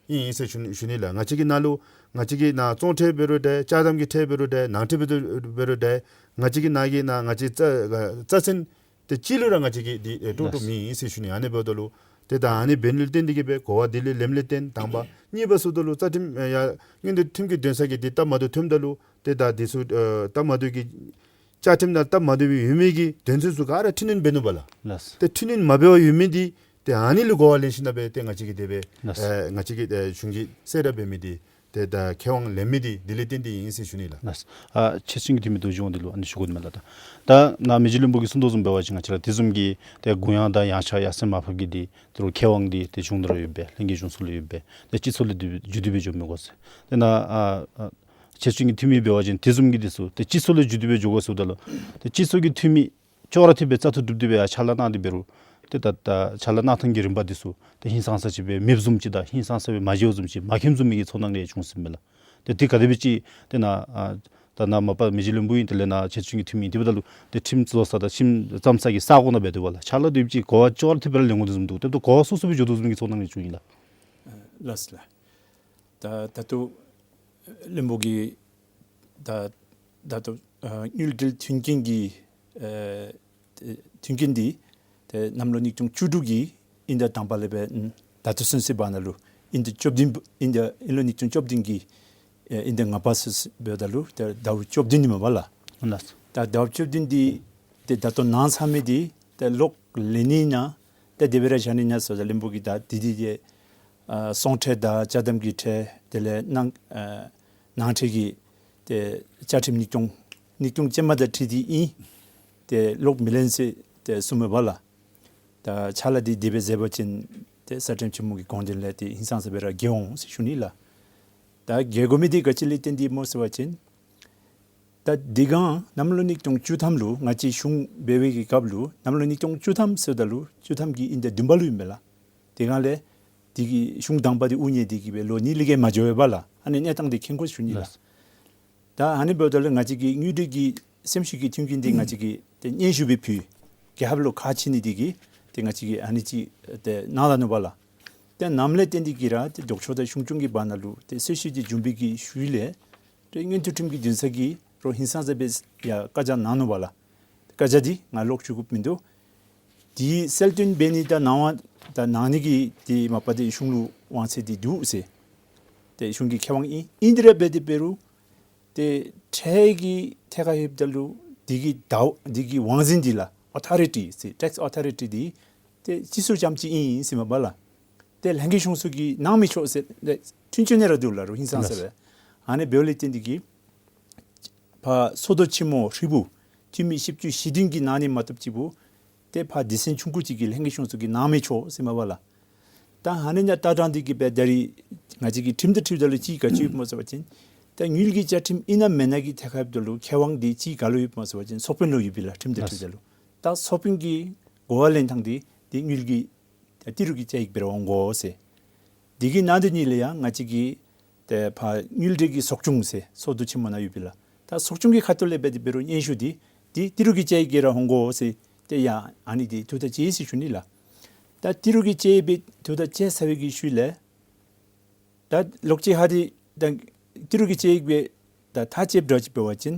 ཡངས་ཨིན་ཟེར་ཞུ་ཞུ་ནི་ལགས། ང་བཅས་ཀྱི་ནཱ་ལུ་ང་བཅས་ཀྱི་ནཱ་བཙོང་ཁྲལ་འབད་རུང་འདྲ་ཅ་དམ་གྱི་ཁྲལ་འབད་རུང་འདྲ་ནང་ཁྲལ་འབད་རུང་འདྲ་ང་བཅས་ཀྱི་ནཱ་གི་ནཱ་ང་བཅས་རྩ་རྩ་ཚན་དེ་ཅིག་ལུ་ར་ང་བཅས་ཀྱིས་འདི་ཀྲོག་ཀྲོ་མེད་ཨིན་ཟེར་ཞུ་ནི། ཨ་ནི་འབདཝ་ད་ལུ་ཏེ་ད་ཨ་ནི་འབད་ནི་ལུ་བརྟེན་ཏེ་གིས་སྦེ་གོ་བ་དེ་ལས་ལེནམ་ལས་བརྟེན་དང་པ། གཉིས་པ་ཟེརཝ་ད་ལུ་རྩ་ཁྲིམས་ཡར་མངོན་འདོད་ཁྲིམས་ཀྱི་འདུན་ས་གིས་འདི་སྟབས་མ་བདེཝ་ཐོནམ་ད་ལུ་ཏེ་ད་འདི་ཚུ་སྟབས་མ་བདེཝ་གི་བཅའ་ཁྲིམས་དང་སྟབས་མ་བདེཝ་ཡོད་མི་གི་དོན་ཚན་ཚུ་ག་ར་འཕྲི་སྣོན་འབད་ནུག་པ་ལགས། ལགས། ཏེ་འཕྲི་སྣོན་མ་འབད་བར་ཡོད་མི་འདི་ཏེ་ཨ་ནི་ལུ་གོ་བ་ལེན་ཞིནམ་ལས་སྦེ་ཏེ་ང་བཅས་ཀྱིས་དེ་སྦེ་ལགས། ཨེ་ང་བཅས་ཀྱིས་ཨེ་གཞུང་གི་གསལ་བསྒྲགས་འབད་མི་འདི་ཏེ་ད་ཁེ་དབང་ལེན་མི་འདི་དེ་ལས་བརྟེན་ཏེ་ཨིན་ཟེར་ཞུ་ནི་ལགས། ལགས། ཨ་ཆེ་བཙུན་གྱི་འཐུས་མི་རྡོ་རྗེ་དབང་འདུས་ལུ་ཨ་ནི་ཞུ་དགོ་ནི་མས་ལགས། ད་ད་ནཱ་མི་རྗེ་བློན་པོ་གིས་གསུང་དོ་བཟུམ་འབད་བ་ཅིན་ང་བཅས་ར་དེ་བཟུམ་གྱི་ཏེ་གུ་ཡངས་དང་ཡངས་ཆག་ཡར་སེང་མར་ཕབ་ཀྱི་འདི་ཏེ་རུང་ཁེ་དབང་འདི་ཏེ་གཞུང་ལུ་ར་ཡོདཔ་སྦེ་ལྷན་རྒྱས་གཞུང་ཚོགས་ལུ་ཡོདཔ་སྦེ་ཏེ་སྤྱི་ཚོགས་ལུ་འདི་བརྒྱུད་དེ་སྦེ་འགྱོ་མི་དགོ་ཟེར། ཏེ་ནཱ་ཨ་ཨ་ཆེ་བཙུན་གྱི་འཐུས་མི་འབད་བ་ཅིན་དེ་བཟུམ་གྱི་འདི་ཚུ་ཏེ་སྤྱི་ཚོགས་ལུ་བརྒྱུད་དེ་སྦེ་འགྱོ་དགོ་ཟེརཝ་ད་ལུ་ཏེ་སྤྱི་ཚོགས་ཀྱི་འཐུས་མི་ཅོག་ར་འཐདཔ་སྦེ་བཙག་འཐུ་གྲུབ་སྟེ་སྦེ་ཡར་ཕྱག་ལཱ་གནང་སྟེ་འབད་རུང་ཏེ་ད་ད་ཕྱག་ལཱ་གནང་ཐངས་ཀྱི་རིམ་པ་འདི་ཚུ་ཏེ་ཧིང་སངས་ས་ཅིག་སྦེ་མེདཔ་བཟུམ་ཅིག་དང་ཧིང་སངས་ས་སྦེ་མ་མཇལཝ་བཟུམ་ཅིག་མ་མཁྱེནམ་བཟུམ་གྱི་ཚོར་སྣང་རེ་བྱུང་ཟེར་མས་ལགས། ཏེ་དེ་ག་དེ་སྦེ་ཅིག་ཏེ་ནཱ་ཨ་ད་ནཱ་མ་པ་མི་རྗེ་བློན་པོ་ཨིན། དེ་ལས་ནཱ་ཆེ་བཙུན་གྱི་འཐུས་མི་ཨིན། དེ་འབདཝ་ད་ལུ་ཏེ་ཁྲིམས་བཟོ་ས་དང་ཁྲིམས་བརྩམ་ས་གི་ས་གོ་ནང་སྦེ་སྡོདཔ་ལགས། ཕྱག་ལཱ་འདི་ཅིག་གོ་བ་ཅོག་ར་འཐདཔ་སྦེ་ར་ལེན་དགོ་དོ་བཟུམ་འདུག། དེ་འབདཝ་ད་གོ་བ་སོ་སོ་སྦེ་འགྱོ་དོ་བཟུམ་གྱི་ཚོར་སྣང་རེ་བྱུང་ཡི་ལགས། ལགས་སོ་ལགས། ད་ད་ལྟོ་བློན་པོ་གིས་ད་ད་ལྟོ་ཨ་དངུལ་འབྲེལ་མཐུན་རྐྱེན་གྱི་ཨེ་མཐུན་རྐྱེན་འདི་ཏེ་གནམ་ལོ་ཉིས་སྟོང་བཅུ་དྲུག་གི་དབྱིན་ཟླ་དང་པ་ལས་སྦེ་ད་ལྟོ་ཚུན་ཚོད་བར་ན་ལུ་དབྱིན་ཟླ་བཅུ་བདུན་དབྱིན་ཟླ་དབྱིན་ལོ་ཉིས་སྟོང་བཅུ་བདུན་གྱི་ཨེ་དབྱིན་ཟླ་ལྔ་པ་ཚུན་ཚོད་འབདཝ་ད་ལུ་ཏེ་ཟླཝ་བཅུ་བདུན་འདི་མས་པ་ལགས། ལགས། ད་ཟླཝ་བཅུ་བདུན་འདི་ཏེ་ད་ལྟོ་གནང་ཚར་མི་འདི་ཏེ་གློག་ལེན་ནི་ཨིན་ན་ཏེ་དེ་སྦེ་ར་བཞག་ནི་ཨིན་ན་ཟེརཝ་ད་བློན་པོ་གིས་ད་འདི་འདི་ཏེ་ཨ་བཙོང་ཁྲལ་དང་ཅ་དམ་གྱི་ཁྲལ་དེ་ལས་ནང་ཨ་ནང་ཁྲལ་གྱི་ཏེ་བཅའ་ཁྲིམས་ཉིས་སྟོང་ཉིས་སྟོང་ཅན་མ་དང་འཁྲིལ་ཏེ་ཨིན། ཏེ་གློག་མི་ལེན་ཟེར་ཏེ་གསུངམ་མས་པ་ལགས། ད་ཕྱག་ལཱ་འདི་དེ་སྦེ་མཛད་པ་ཅིན་ཏེ་ས་སྟེང་ཆེན་མོ་གི་དགོངས་དོན་ལས་ཏེ་ཧིང་སངས་ས་སྦེ་ར་འགལ་འོང་ཟེར་ཞུ་ནི་ལགས། ད་འགལ་དགོ་མི་འདི་ག་ཅི་ལས་བརྟེན་ཏེ་སྨོ་ཟེར་བ་ཅིན་ད་དེ་སྒང་གནམ་ལོ་ཉིས་སྟོང་བཅུ་ཐམ་ལུ་ང་བཅས་གཞུང་འབད་བའི་གི་སྐབས་ལུ་གནམ་ལོ་ཉིས་སྟོང་བཅུ་ཐམ་ཟེརཝ་ད་ལུ་བཅུ་ཐམ་གྱི་དབྱིན་ཟླ་བདུན་པ་ལུ་ཨིན་པས་ལགས། དེ་སྒང་ལས་དེ་གི་གཞུང་དང་པ་འདི་དབུ་བརྙེས་ཏེ་གིས་སྦེ་ལོ་གཉིས་ལས་བརྒལ་མ་འགྱོ་བས་པ་ལགས། ཨ་ནི་གནས་སྟངས་འདི་མཁྱེན་དགོ་ཞུ་ནི་ལགས། ལགས། ད་ཨ་ནི་འབདཝ་ད་ལུ་ང་བཅས་ཀྱི་དངུལ་འབྲེལ་གྱི་སེམས་ཤུགས་ཀྱི་མཐུན་རྐྱེན་འདི་ང་བཅས་ཀྱིས་ཏེ་སྙན་ཞུ་སྦེ་ཕུལ། རྒྱལ་ཁབ་ལུ་ཁག་ཆེ་ནི་འདི་གིས་ཏེ་ང་བཅས་ཀྱིས་ཨ་ནི་ཅིག་ཏེ་གནང་ད་ནུག་པ་ལགས། ཏེ་གནངམ་ལས་བརྟེན་ཏེ་གིས་ར་ཏེ་ལྡོག་ཕྱོགས་དང་གཞུང་སྐྱོང་གི་བར་ན་ལུ་ཏེ་སྲི་ཞུ་འདི་བྱུང་བའི་གི་ཤུལ་ལས་ཏེ་མངོན་མཐོ་ཁྲིམས་ཀྱི་འདུན་ས་གིས་རོགས་ཧིང་སངས་ས་སྦེ་ཡར་བཀའ་རྒྱ་གནང་ནུག་པ་ལགས། བཀའ་རྒྱ་འདི་ང་ལོག་ཞུ་དགོཔ་མིན་འདུག། དེ་གསལ་སྟོན་འབད་ནི་དང་གནང་བ་དང་གནང་ནི་གི་ཏེ་མ་པ་ཏེ་གཞུང་ལུ་དབང་ཚད་འདི་འདུག་ཟེར། ཏེ་གཞུང་གི་ཁེ་དབང་ཨིན། ཨིན་ཏེ་ར་འབད་དེ་འབད་རུང་ཏེ་ཁྲལ་གྱི་ཐད་ཁར་ཡོདཔ་ད་ལུ་དེ་གི་ད་དེ་གི་དབང་འཛིན་འདི་ལགས་ཨོ་ཐོ་རི་ཊི་ཟེར་ཊེགསི་ཨོ་ཐོ་རི་ཊི་འདི་ཏེ་སྤྱི་ཚོགས་རྐྱངམ་ཅིག་ཨིན་ཟེར་མས་པ་ལགས། ཏེ་ལྷན་རྒྱས་གཞུང་ཚོགས་ཀྱིས་གནང་མི་ཆོག་ཟེར་ཏེ་འཁྲུན་ཆོད་ནི་ར་འདུག་ལགས་རོགས་ཧིང་སངས་ས་སྦེ། ཨ་ནི་འབདཝ་ལས་བརྟེན་ཏེ་གིས་ཕར་ཚོགས་འདུ་ཆེན་མོ་ཧྲིལ་བུ་འཐུས་མི་བཞི་བཅུ་ཞེ་བདུན་གྱིས་གནང་ནི་མ་གཏོགས་ཅིག་པོ་ཏེ་ཕར་སྡེ་ཚན་ཆུང་ཀུ་ཅིག་གིས་ལྷན་རྒྱས་གཞུང་ཚོགས་ཀྱིས་གནང་མི་ཆོག་ཟེར་མས་པ་ལགས། ད་ཨ་ནི་ཡང་ལྟ་སྟངས་འདི་གིས་སྦེ་ད་རིས་ང་བཅས་ཀྱི་ཁྲིམས་དང་འཁྲིལཝ་ད་ལུ་ཅིག་ག་ཅི་ཡོདཔ་སྨོ་ཟེར་བ་ཅིན་ད་དངུལ་གྱི་བཅའ་ཁྲིམས་ཨིན་ན་མེན་ན་གི་ཐད་ཁར་ཡོདཔ་ད་ལུ་ཁེ་དབང་འདི་ཅིག་ག་ལུ་ཡོདཔ་སྨོ་ཟེར་བ་ཅིན་ཚོགས་དཔོན་ལུ་ཡོད་པས་ལགས། ཁྲིམས་དང་འཁྲིལཝ་ད་ལུ་ད་ཚོགས་དཔོན་གྱི་གོ་བ་ལེན་ཐངས་འདི་ཏེ་དངུལ་གྱི་ཏེ་ཏི་རུ་གི་བཅའ་ཡིག་སྦེ་ར་འོང་དགོ་ཟེར། དེ་གི་ནང་དོན་ཉིད་ལས་ཡང་ང་བཅས་ཀྱི་ཏེ་ཕར་དངུལ་འབྲེལ་གྱི་ཚོགས་ཆུང་ཟེར་ཚོགས་འདུ་ཆེན་མོ་ནང་ཡོད་པས་ལགས། ད་ཚོགས་ཆུང་གི་ཁ་ཐུག་ལས་འབད་དེ་འབད་རུང་སྙན་ཞུ་འདི་ཏེ་ཏི་རུ་གི་བཅའ་ཡིག་སྦེ་ར་འོང་དགོ་ཟེར་ཏེ་ཡང་ཨ་ནི་འདི་ཐུགས་ཐག་བཅད་ཡི་ཟེར་ཞུ་ནི་ལགས། ད་ཏི་རུ་གི་བཅའ་ཡིག་སྦེ་ཐུགས་ཐག་བཅད་ཚར་བའི་གི་ཤུལ་ལས་ད་ལོག་ཅིག་ཧ་དེ་ད་ཏི་རུ་གི་བཅའ་ཡིག་སྦེ་ད་ཐག་བཅདཔ་འདྲཝ་ཅིག་འབད་བ་ཅིན་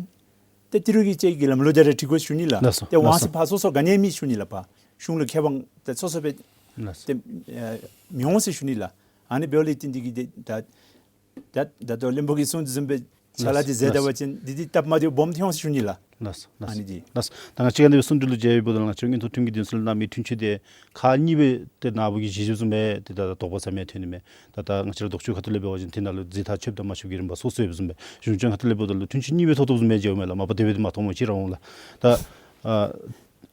ཏེ་ཏི་རུ་གི་བཅའ་ཡིག་གི་ལམ་ལུགས་དེ་ར་འཁྲིལ་དགོ་ཞུ་ནི་ལགས། ལགས་སོ། ཏེ་དབང་ཚད་ཕར་སོ་སོ་ག་ནི་ཡང་མེད་ཞུ་ནི་ལགས། ཕར་གཞུང་ལུ་ཁེ་དབང་ཏེ་སོ་སོ་སྦེ་ལགས་སོ། ཏེ་ཨེ་མི་འོང་ཟེར་ཞུ་ནི་ལགས། ཨ་ནི་འབདཝ་ལས་བརྟེན་ཏེ་གིས་ཏེ་ད་ད་ད་ལྟོ་བློན་པོ་གིས་གསུངས་དོ་བཟུམ་སྦེ་ཕྱག་ལཱ་འདི་མཛད་ད་པ་ཅིན་འདི་འདི་སྟབས་མ་བདེཝ་སྦོམ་ཐོན་འོང་ཟེར་ཞུ་ནི་ལགས། ལགས་སོ། ལགས་སོ། ཨ་ནི་འདི་ལགས་སོ། ད་ང་བཅས་ཀྱིས་ཨ་ནི་སྦེ་གསུང་གྲོས་ལུ་མཇལ་བའི་བར་ན་ང་བཅས་མངོན་མཐོ་ཁྲིམས་ཀྱི་འདུན་ས་ལུ་གནང་མི་འཁྲུན་ཆོད་དེ་ཁག་གཉིས་སྦེ་ཏེ་ནཱ་བུ་གིས་གཞི་བཞགཔ་བཟུམ་སྦེ་ཏེ་ད་ད་དོགས་པ་ཟ་མི་ཐོན་ནི་མས། ད་ད་ང་བཅས་ར་ལྡོག་ཕྱོགས་ཁ་ཐུག་ལས་འབད་བ་ཅིན་དེ་ནང་ལུ་རྫས་ཐག་ཆོདཔ་དང་མ་ཆོདཔ་ཀྱི་རིམ་པ་སོ་སོ་ཡོདཔ་བཟུམ་སྦེ་གཞུང་སྐྱོང་ཁ་ཐུག་ལས་འབདཝ་ད་ལུ་འཁྲུན་ཆོད་གཉིས་སྦེ་ཐོབ་ཐོབ་བཟུམ་སྦེ་མཇལཝ་མས་ལགས། མ་པ་དེ་སྦེ་འདི་མ་མཐོང་མི་ཅིག་ར་འོང་ལགས། ད་ཨ་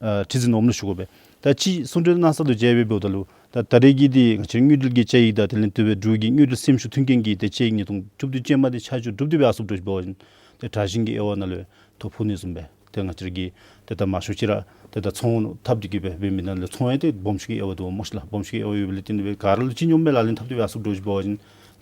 ཨ་ཁྲི་འཛིན་ནོར་བུ་ལུ་ཞུ་དགོ་པས། ད་ཅི་གསུང་གྲོས་གནང་ས་ལུ་མཇལ་བའི་འབདཝ་ད་ལུ་ད་ད་རེས་ཀྱི་འདི་ང་བཅས་དངུལ་འབྲེལ་གྱི་བཅའ་ཡིག་དང་དེ་ལས་དེ་སྦེ་འབྲུག་གི་དངུལ་འབྲེལ་སེམས་ཤུགས་མཐུན་རྐྱེན་གྱི་ཏེ་བཅའ་ཡིག་གཉིས་སྟོང་དྲུག་བདུན་ཅན་མ་འདི་ཆ་འཇོག་གྲུབ་སྟེ་སྦེ་ཨ་སུ་འགྱོ་ཞིནམ་འབད་བ་ཅིན་ཏེ་དྲག་ཞན་གྱི་དབྱེ་བ་ནང་ལུ་ཐོ་ཕོག་ནི་བཟུམ་སྦེ་ཏེ་ང་བཅས་ར་གིས་ཏེ་ད་མང་ཤོས་ཅིག་ར་ཏེ་ད་ཚོང་འཐབ་སྟེ་གི་སྦེ་འབད་མི་ནང་ལས་ཚོང་ཡང་ཏེ་སྦོམ་ཤོས་ཀྱི་དབྱེ་བ་འདུག་སྨོ་ཤིག་ལགས། སྦོམ་ཤོས་ཀྱི་དབྱེ་བ་ཡོད་པ་ལས་བརྟེན་ཏེ་སྦེ་ག་ར་ལུ་ཅིག་སྙོམས་སྦེ་ལག་ལེན་འཐབ་སྟེ་སྦེ་ཨ་སུ་འགྱོ་ཞིནམ་འབད་བ་ཅིན་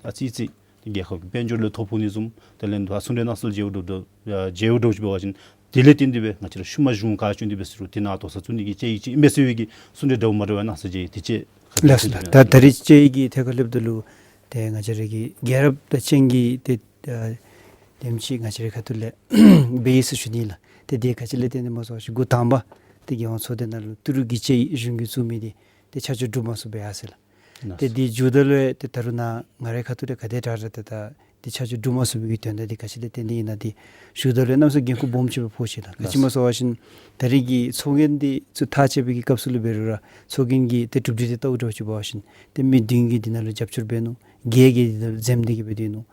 ཨ་ཙི་ཙི་ཏེ་རྒྱལ་ཁབ་ཀྱི་དཔལ་འབྱོར་ལུ་ཐོ་ཕོག་ནི་བཟུམ། དེ་ལས་ད་གསུང་གྲོས་གནང་ས་ལུ་མཇལཝ་འདྲཝ་མཇལཝ་འདྲཝ་ཅིག་འབད་བ་ཅིན་དེ་ལས་བརྟེན་ཏེ་སྦེ་ང་བཅས་ར་ཤུལ་མ་གཞུང་ཁར་བྱོན་ཏེ་སྦེ་ཟེར་རུང་དེ་ནང་དོགས་ས་བཙུགས་ནི་གི་བཅའ་ཡིག་ཅིག་ཨིན་པས་ཟེར་བའི་གི་གསུང་གྲོས་འདྲཝ་མ་འདྲཝ་གནང་ས་ཅིག་དེ་ཅིག་ལགས་སོ་ལགས། ད་ད་རེས་བཅའ་ཡིག་གི་ཐད་ཁར་སླབ་ད་ལུ་ཏེ་ང་བཅས་ར་གི་རྒྱལ་རབས་དང་ཅན་གྱི་ཏེ་ཨ་དེམ་ཅིག་ང་བཅས་རའི་ཁ་ཐུག་ལས་འབད་ཡི་ཟེར་ཞུ་ནི་ལགས། ཏེ་དེ་ག་ཅི་ལས་བརྟེན་ཏེ་སྨོ་ཟེར་བ་ཅིན་འགོ་དང་པ་ཏེ་རྒྱལ་ཡོངས་ཚོགས་སྡེ་ནང་ལུ་ཏི་རུ་གི་བཅའ་ཡིག་གཞུང་གིས་བཙུགས་མི་འདི་ཏེ་ཆ་འཇོག་གྲུབ་མ་ཚུགས་པས་ཡ་ཟེར་ལགས། ཏེ་དེ་མཇུག་ད་ལུ་ཡང་ཏེ་ད་རུང་ནཱ་ང་རའི་ཁ་ཐུག་ལས་ག་དེ་དྲག་དྲག་ཏེ་ད་འདི་ཆ་འཇོག་གྲུབ་མ་ཚུགས་པའི་གི་དོན་དག་འདི་ག་ཅི་ལས་བརྟེན་ཏེ་ཨིན་ན་འདི་ཞུཝ་ད་ལུ་གནམ་མེད་ས་མེད་འགན་ཁུར་སྦོམ་ཆེ་སྦེ་ཕོག་ཅི་ལགས། ག་ཅི་སྨོ་ཟེར་བ་ཅིན་ད་རེས་ཀྱི་ཚོགས་རྒྱན་འདི་ཚུ་ཐག་བཅད་པའི་གི་སྐབས་སུ་ལུ་འབད་རུང་ར་ཚོགས་རྒྱན་གྱི་ཏེ་གྲུབ་འབྲས་འདི་བལྟཝ་འདྲཝ་ཅིག་འབད་བ་ཅིན་ཏེ་མི་བདུན་གྱིས་འདི་ནང་ལུ་རྒྱབ་སྐྱོར་འབད་ནུག། བརྒྱད་ཀྱིས་འདི་ནང་ལུ་འཛེམ་སྟེ་གི་སྦེ་སྡོད་ནུག།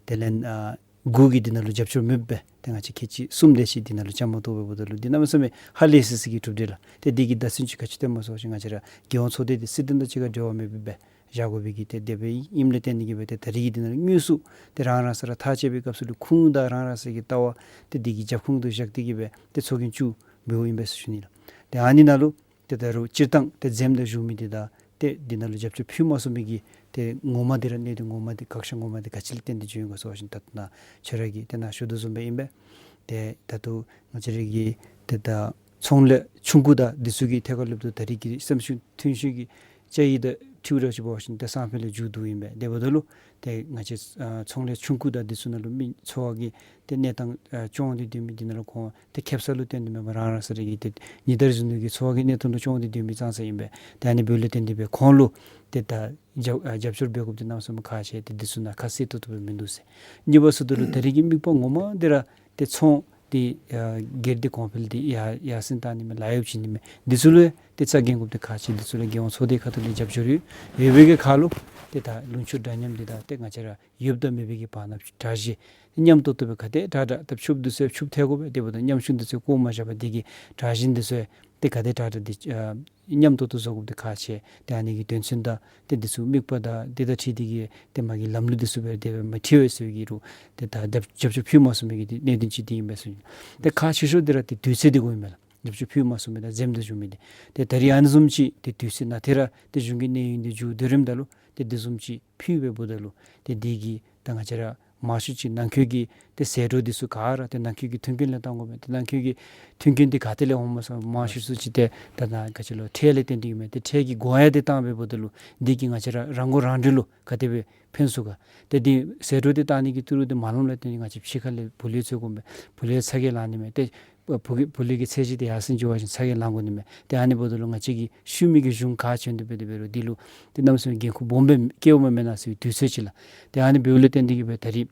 དེ་ལས་ཨ་དགུ་གིས་འདི་ནང་ལུ་རྒྱབ་སྐྱོར་མེདཔ་སྦེ་ཏེ་ང་བཅས་ཁལ་གཅིག་གསུམ་དེ་ཅིག་འདི་ནང་ལུ་བཅའ་མར་གཏོགས་པའི་འབདཝ་ད་ལུ་འདི་གནམ་མེད་ས་མེད་ཧ་ལས་སི་སི་གི་གྲུབ་འབྲས་ལགས། ཏེ་འདི་གིས་བརྡ་མཚོན་ཅིག་ག་ཅི་སྟོནམ་སྨོ་ཟེར་བ་ཅིན་ང་བཅས་ར་རྒྱལ་ཡོངས་ཚོགས་སྡེ་འདི་སྲིད་དོན་དང་གཅིག་ཁར་འབྲེལ་བ་མེདཔ་སྦེ་བཞག་དགོ་པའི་གི་ཏེ་དེ་སྦེ་ཨིནམ་ལས་བརྟེན་ཏེ་གི་སྦེ་ཏེ་ད་རེས་ཀྱི་འདི་ནང་ལུ་དངོས་སུ་ཏེ་རང་རང་སོ་ར་ཐག་བཅད་པའི་སྐབས་སུ་ལུ་ཁུངས་དང་རང་རང་སོ་གི་ལྟ་བ་ཏེ་འདི་གི་རྒྱབ་ཁུངས་དུ་བཞག་སྟེ་གི་སྦེ་ཏེ་ཚོགས་རྒྱན་བཙུགས་འབདཝ་ཨིན་པས་ཟེར་ཞུ་ནི་ལགས། ཏེ་ཨ་ནི་ནང་ལུ་ཏེ་ད་རུང་སྤྱིར་བཏང་ཏེ་འཛེམ་སྟེ་བཞུགས་མི་འདི་དང་ཏེ་འདི་ནང་ལུ་རྒྱབ་སྐྱོར་ཕུལ་མ་ཚུགས་མི་གི་ཏེ་ངོ་མ་འདི་ར་གནད་དོན་ངོ་མ་འདི་དགག་བཞག་ངོ་མ་འདི་ག་ཅི་ལས་བརྟེན་ཏེ་བྱུང་ཡི་ག་ཟེར་བ་ཅིན་ད་ལྟོ་ནཱ་ཁྱོད་ར་གིས་ཏེ་ནཱ་ཞུ་དོ་བཟུམ་སྦེ་ཨིན་པས། ཏེ་ད་ལྟོ་ང་བཅས་ར་གི་ཏེ་ད་ཚོང་ལས་ཆུང་ཀུ་དང་འདི་ཚུ་གི་ཐད་ཁར་སླབ་ད་ལུ་ད་རེས་ཀྱི་སེམས་ཤུགས་མཐུན་ཤུགས་ཀྱི་བཅའ་ཡིག་དང་འཁྲིལཝ་འདྲཝ་ཅིག་འབད་བ་ཅིན་ཏེ་སང་ཕོད་ལས་མཇུག་བསྡུཝ་ཨིན་པས། དེ་འབདཝ་ད་ལུ་ཏེ་ང་བཅས་ཨ་ཚོང་ལས་ཆུང་ཀུ་དང་འདི་ཚུ་ནང་ལུ་མི་འཚོ་བ་གི་ཏེ་གནས་སྟངས་ཨ་སྐྱོང་སྟེ་སྡོད་མི་འདི་ནང་ལུ་ཁོང་ཏེ་ཁེབ་ས་ལུ་བརྟེན་ཏེ་མེན་པར་རང་རང་སོ་ར་གི་ཏེ་ཉིན་ལྟར་བཞིན་དུ་གི་འཚོ་བ་གི་གནས་སྟངས་ལུ་སྐྱོང་སྟེ་སྡོད་མི་ཙང་ཙ་ཨིན་པས། ཏེ་ཨ་ནི་འབདཝ་ལས་བརྟེན་ཏེ་སྦེ་ཁོང་ལུ་ཏེ་ད་རྒྱབ་ཨ་རྒྱབ་སྐྱོར་འབད་དགོཔ་འདི་གནམ་མེད་ས་མེད་ཁག་ཆེ། ཏེ་འདི་ཚུ་ནང་ཁ་གསལ་ཏོག་ཏོ་སྦེ་མིན་འདུག་ཟེར། གཉིས་པ་ཟེརཝ་ད་ལུ་ད་རེས་ཀྱི་དམིགས་པ་ངོ་མ་འདི་ར་ཏེ་ཚོང་འདི་ཨ་སྒེར་སྡེ་གོང་འཕེལ་འདི་ཡར་ཡར་སེང་བཏང་ནི་མས་ལཱ་གཡོག་བྱིན་ནི་མས། འདི་ཚུ་ལུ་ཏེ་རྩ་འགེངས་དགོཔ་འདི་ཁག་ཆེ། འདི་ཚུ་ལུ་རྒྱལ་ཡོངས་ཚོགས་སྡེ་ཁ་ཐུག་ལས་རྒྱབ་སྐྱོར་ཡོད་ཡོད་པའི་གི་ཁར་ལུ་ཏེ་ད་ལུང་ཕྱོགས་འདྲ་མཉམ་འདི་དང་ཏེ་ང་བཅས་ར་ཡོདཔ་དང་མེད་པའི་གི་བར་ན་དྲག་ཞན་མཉམ་ཏོག་ཏོ་སྦེ་ག་དེ་དྲག་དྲག་ད་ཕྱུགཔ་འདི་ཚུ་ཕྱུགཔ་ཐལ་དགོ་པས། དེ་འབདཝ་ད་ཉམ་ཆུང་འདི་ཚུ་བཀོ་མ་བཞག་པར་འདི་གི་དྲག་ཞན་འདི་ཚུ་ཏེ་ག་དེ་དྲག་དྲག་འདི་ཨ་མཉམ་ཏོག་ཏོ་བཟོ་དགོཔ་འདི་ཁག་ཆེ། ཏེ་ཨ་ནི་གི་དོན་ཚན་དང་ཏེ་འདི་ཚུ་དམིགས་པ་དང་འདི་དང་འཁྲིལ་ཏེ་གི་ཏེ་མ་གི་ལམ་ལུགས་འདི་ཚུ་སྦེ་དེ་སྦེ་མ་འཁྲིལ་བས་ཟེར་གྱི་རུང་ཏེ་ད་རྒྱབ་རྒྱབ་སྐྱོར་ཕུལ་མ་ཚུགས་མི་གི་ཏེ་གནད་དོན་ཅིག་འདི་ཨིན་པས་ཟེར། ཏེ་ཁག་ཆེ་ཤོས་འདི་ར་ཏེ་དུས་ཚོད་འདི་དགོ་ཨིན་མས་ལགས། རྒྱབ་སྐྱོར་ཕུལ་མ་ཚུགས་མི་དང་འཛེམ་སྟེ་བཞུགས་མི་འདི། ཏེ་ད་རེས་ཨ་ནི་བཟུམ་ཅིག་ཏེ་དུས་ཚོད་ནང་ཏེ་ར་ཏེ་གཞུང་གི་གནས་ཡུན་འདི་མཇུག་བསྡུ་རནམ་ད་ལུ་ཏེ་འདི་བཟུམ་ཅིག་ཕུལ་བའི་འབདཝ་ད་ལུ་ཏེ་འདི་གིས་ད་ང་བཅས་ར་མང་ཤོས་ཅིག་ནང་འཁོད་ཀྱི་ཏེ་ཟད་འགྲོ་འདི་ཚུ་ག་ར་ཏེ་ནང་འཁོད་ཀྱི་མཐུན་རྐྱེན་ལས་བཏང་དགོ་པས། ཏེ་ནང་འཁོད་ཀྱི་མཐུན་རྐྱེན་འདི་ག་ཏེ་ལས་འོངམ་སྨོ་ཟེར་མང་ཤོས་ཚུ་ཅིག་ཏེ་ད་ནཱ་ག་ཅི་ལོ་ཁྲལ་ལས་བརྟེན་ཏེ་ཨིན་མས། ཏེ་ཁྲལ་གྱི་སྒོ་ཡང་འདི་བཏང་བའི་འབདཝ་ད་ལུ་འདི་གིས་ང་བཅས་ར་རང་མགོ་རང་འདྲོངས་ལུ་ག་དེ་སྦེ་ཕན་ཚུགས་ག། ཏེ་འདི་ཟད་འགྲོ་འདི་བཏང་ནི་གི་ཏི་རུ་འདི་མ་ལོངམ་ལས་བརྟེན་ང་བཅས་ཕྱི་ཁ་ལས་བུ་ལོན་འཚོལ་དགོ་པས། བུ་ལོན་ཚ་གྱང་ལང་ནི་མས། ཏེ་བུ་གི་བུ་ལོན་གྱི་ཚད་གཞི་འདི་ཡར་སེང་འགྱོ་བ་ཅིན་ཚ་གྱང་ལང་དགོ་ནི་མས། ཏེ་ཨ་ནི་འབདཝ་ད་ལུ་ང་བཅས་ཀྱིས་ཤུལ་མའི་གི་གཞུང་ག་བྱོན་ཏེ་འབད་དེ་འབད་རུང་འདི་ལུ་ཏེ་གནམ་མེད་ས་མེད་འགན་ཁུར་སྦོམ་སྦེ་བཀལཝ་མས་མེན་ན་ཟེར་བའི་དུས་ཚོད་ཅིག་ལགས། ཏེ་ཨ་ནི་འབདཝ་ལས་བརྟེན་ཏེ་གི་སྦེ་ད་རེས་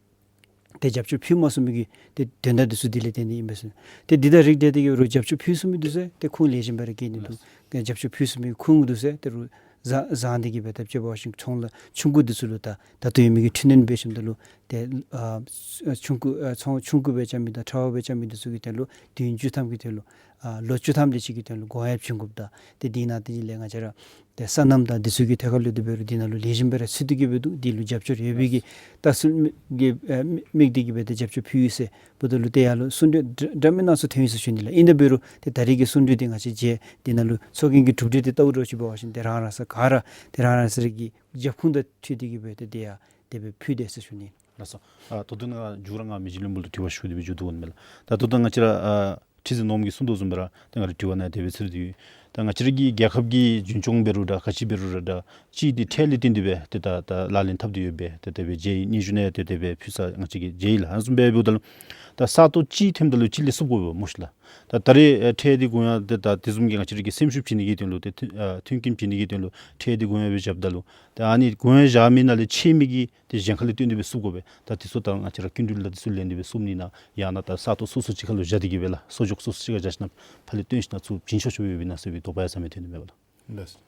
ཏེ་རྒྱབ་སྐྱོར་ཕུལ་མ་ཚུགས་མི་གི་ཏེ་དོན་དག་འདི་ཚུ་འདི་ལས་བརྟེན་ཏེ་ཨིན་པས་ཟེར། ཏེ་འདི་དང་རིགས་བསྒྲེས་ཏེ་གི་རུང་རྒྱབ་སྐྱོར་ཕུལ་ཚུགས་མི་འདི་ཚུ་ཏེ་ཁུངས་ལེགས་ཤོམ་སྦེ་ར་བཀལ་ནི་འདུག། ཏེ་རྒྱབ་སྐྱོར་ཕུལ་ཚུགས་མི་ཁུངས་འདི་ཚུ་ཏེ་རུང་བཟང་བཟང་སྟེ་གི་སྦེ་ད་ཅི་འབད་བ་ཅིན་ཚོང་ལས་ཆུང་ཀུ་འདི་ཚུ་ལུ་ད་ད་ལྟོ་ཡོད་མི་གི་འཕྲི་སྣོན་འབད་ཞིནམ་ད་ལུ་ཏེ་ཨ་ཆུང་ཀུ་ཨ་ཚོང་ཆུང་ཀུ་སྦེ་རྐྱབ་མི་དང་ཕྲ་བ་སྦེ་རྐྱབ་མི་འདི་ཚུ་གི་དོན་ལུ་དུས་ཡུན་བཅུ་ཐམ་གྱི་དོན་ལུ་ཨ་ལོ་བཅུ་ཐམ་དེ་ཅིག་གི་དོན་ལུ་དགོངས་ཡངས་བྱིན་དགོཔ་དང་ཏེ་འདི་ནང་དེ་ལས་ང་བཅས་ར་ཏེ་སོ་ནམ་དང་འདི་ཚུ་གི་ཐད་ཁར་ལུ་དེ་འབད་རུང་འདི་ནང་ལུ་ལེགས་ཤོམ་སྦེ་ར་ཚུད་དེ་གི་སྦེ་འདུག། འདི་ལུ་རྒྱབ་སྐྱོར་ཡོད་པའི་གི་ལྟ་ཚུལ་གྱི་ཨ་དམིགས་ཏེ་གི་སྦེ་ཏེ་རྒྱབ་སྐྱོར་ཕུལ་ཡི་ཟེར་འབདཝ་ད་ལུ་ཏེ་ཡར་ལུ་གསུང་གྲོས་འདྲ་འདྲ་མིན་སྣ་ཚོགས་ཐོན་ཡི་ཟེར་ཞུ་ནི་ལགས། ཨིན་དེ་འབད་རུང་ཏེ་ད་རེས་ཀྱི་གསུང་གྲོས་འདི་ང་བཅས་མཇལ་འདི་ནང་ལུ་ཚོགས་རྒྱན་གྱི་གྲུབ་འབྲས་འདི་བལྟཝ་འདྲཝ་ཅིག་འབད་བ་ཅིན་ཏེ་རང་རང་སོ་ག་ར་ཏེ་རང་རང་སོ་ར་གི་རྒྱབ་ཁུངས་དང་འཁྲིལ་ཏེ་གི་སྦེ་ཏེ་དེ་ཡང་དེ་སྦེ་ཕུལ་དེས་ཟེར་ཞུ་ནི། ལགས་སོ། ཨ་ད་ལྟོ་ནཱ་མཇུག་ར་ང་མི་རྗེ་བློན་པོ་ལུ་དྲི་བ་ཞུ་སྟེ་སྦེ་མཇུག་བསྡུ་འོང་མས་ལགས། ད་ད་ལྟོ་ང་བཅས་ར་ཨ་ཁྲི་འཛིན་ནོར་བུ་གིས་གསུངས་དོ་བཟུམ་སྦེ་ར་ཏེ་ང་རའི་དྲི་བ་ནང་དེ་སྦེ་ཚུད་དེ་ཡོད། ད་ང་བཅས་ར་གི་རྒྱལ་ཁབ་ཀྱི་རྒྱུན་སྐྱོང་འབད་རུང་འདྲ་ག་ཅི་འབད་རུང་ར་འདྲ་ཅིག་འདི་ཁྲལ་ལས་བརྟེན་ཏེ་སྦེ་ཏེ་ད་ད་ལག་ལེན་འཐབ་སྟེ་ཡོད་པས། ཏེ་དེ་སྦེ་མཇལ་ཡི། སྙན་ཞུ་ནང་ཡང་ཏེ་དེ་སྦེ་ཕུལ་ས་ང་བཅས་ཀྱིས་མཇལ་ཡི་ལགས། ཨ་ནི་བཟུམ་སྦེ་འབདཝ་ད་ལུ་ད་ས་སྟོང་གཅིག་ཐོནམ་ད་ལུ་གཅིག་ལས་བསུབ་དགོ་པས་སྨོ་ཤིག་ལགས། ད་ད་རེས་ཨེ་ཁྲལ་འདི་དགོངས་ཡངས་ཏེ་ད་དེ་བཟུམ་གྱི་ང་བཅས་ར་གི་སེམས་ཤུགས་བྱིན་ནི་གི་དོན་ལུ་ཏེ་ཨ་མཐུན་རྐྱེན་བྱིན་ནི་གི་དོན་ལུ་ཁྲལ་འདི་དགོངས་ཡངས་སྦེ་བཞགཔ་ད་ལུ་ཏེ་ཨ་ནི་དགོངས་ཡངས་བཞག་མི་ནང་ལས་ཆད་མི་གི་ཏེ་གཞན་ཁ་ལས་བཏོན་ཏེ་སྦེ་བསུབ་དགོ་པས། ད་དེ་ཚུ་ད་ང་བཅས་ར་སྐྱིན་འགྲུལ་དང་དེ་ཚུ་ལེན་ཏེ་སྦེ་བསུབ་ནི་ན་ཡང་ན་ད་ས་སྟོང་སོ་སོ་ཅིག་ཁར་ལུ་བཞག་སྟེ་གི་སྦེ་ལགས་གསོག་འཇོག་སོ་སོ་ཅིག་ཁར་བཞག་ཞིན་ན་ཕར་ལས་བཏོན་ཞིན་ན་ཚུར་བྱིན་ཆོག་ཆོག་ཡོདཔ་ཨིན་ན་ཟེར་བའི་དོགས་པ་ཡང་ཟ་མི་ཐོན་ནི་མས་ལགས། ལགས།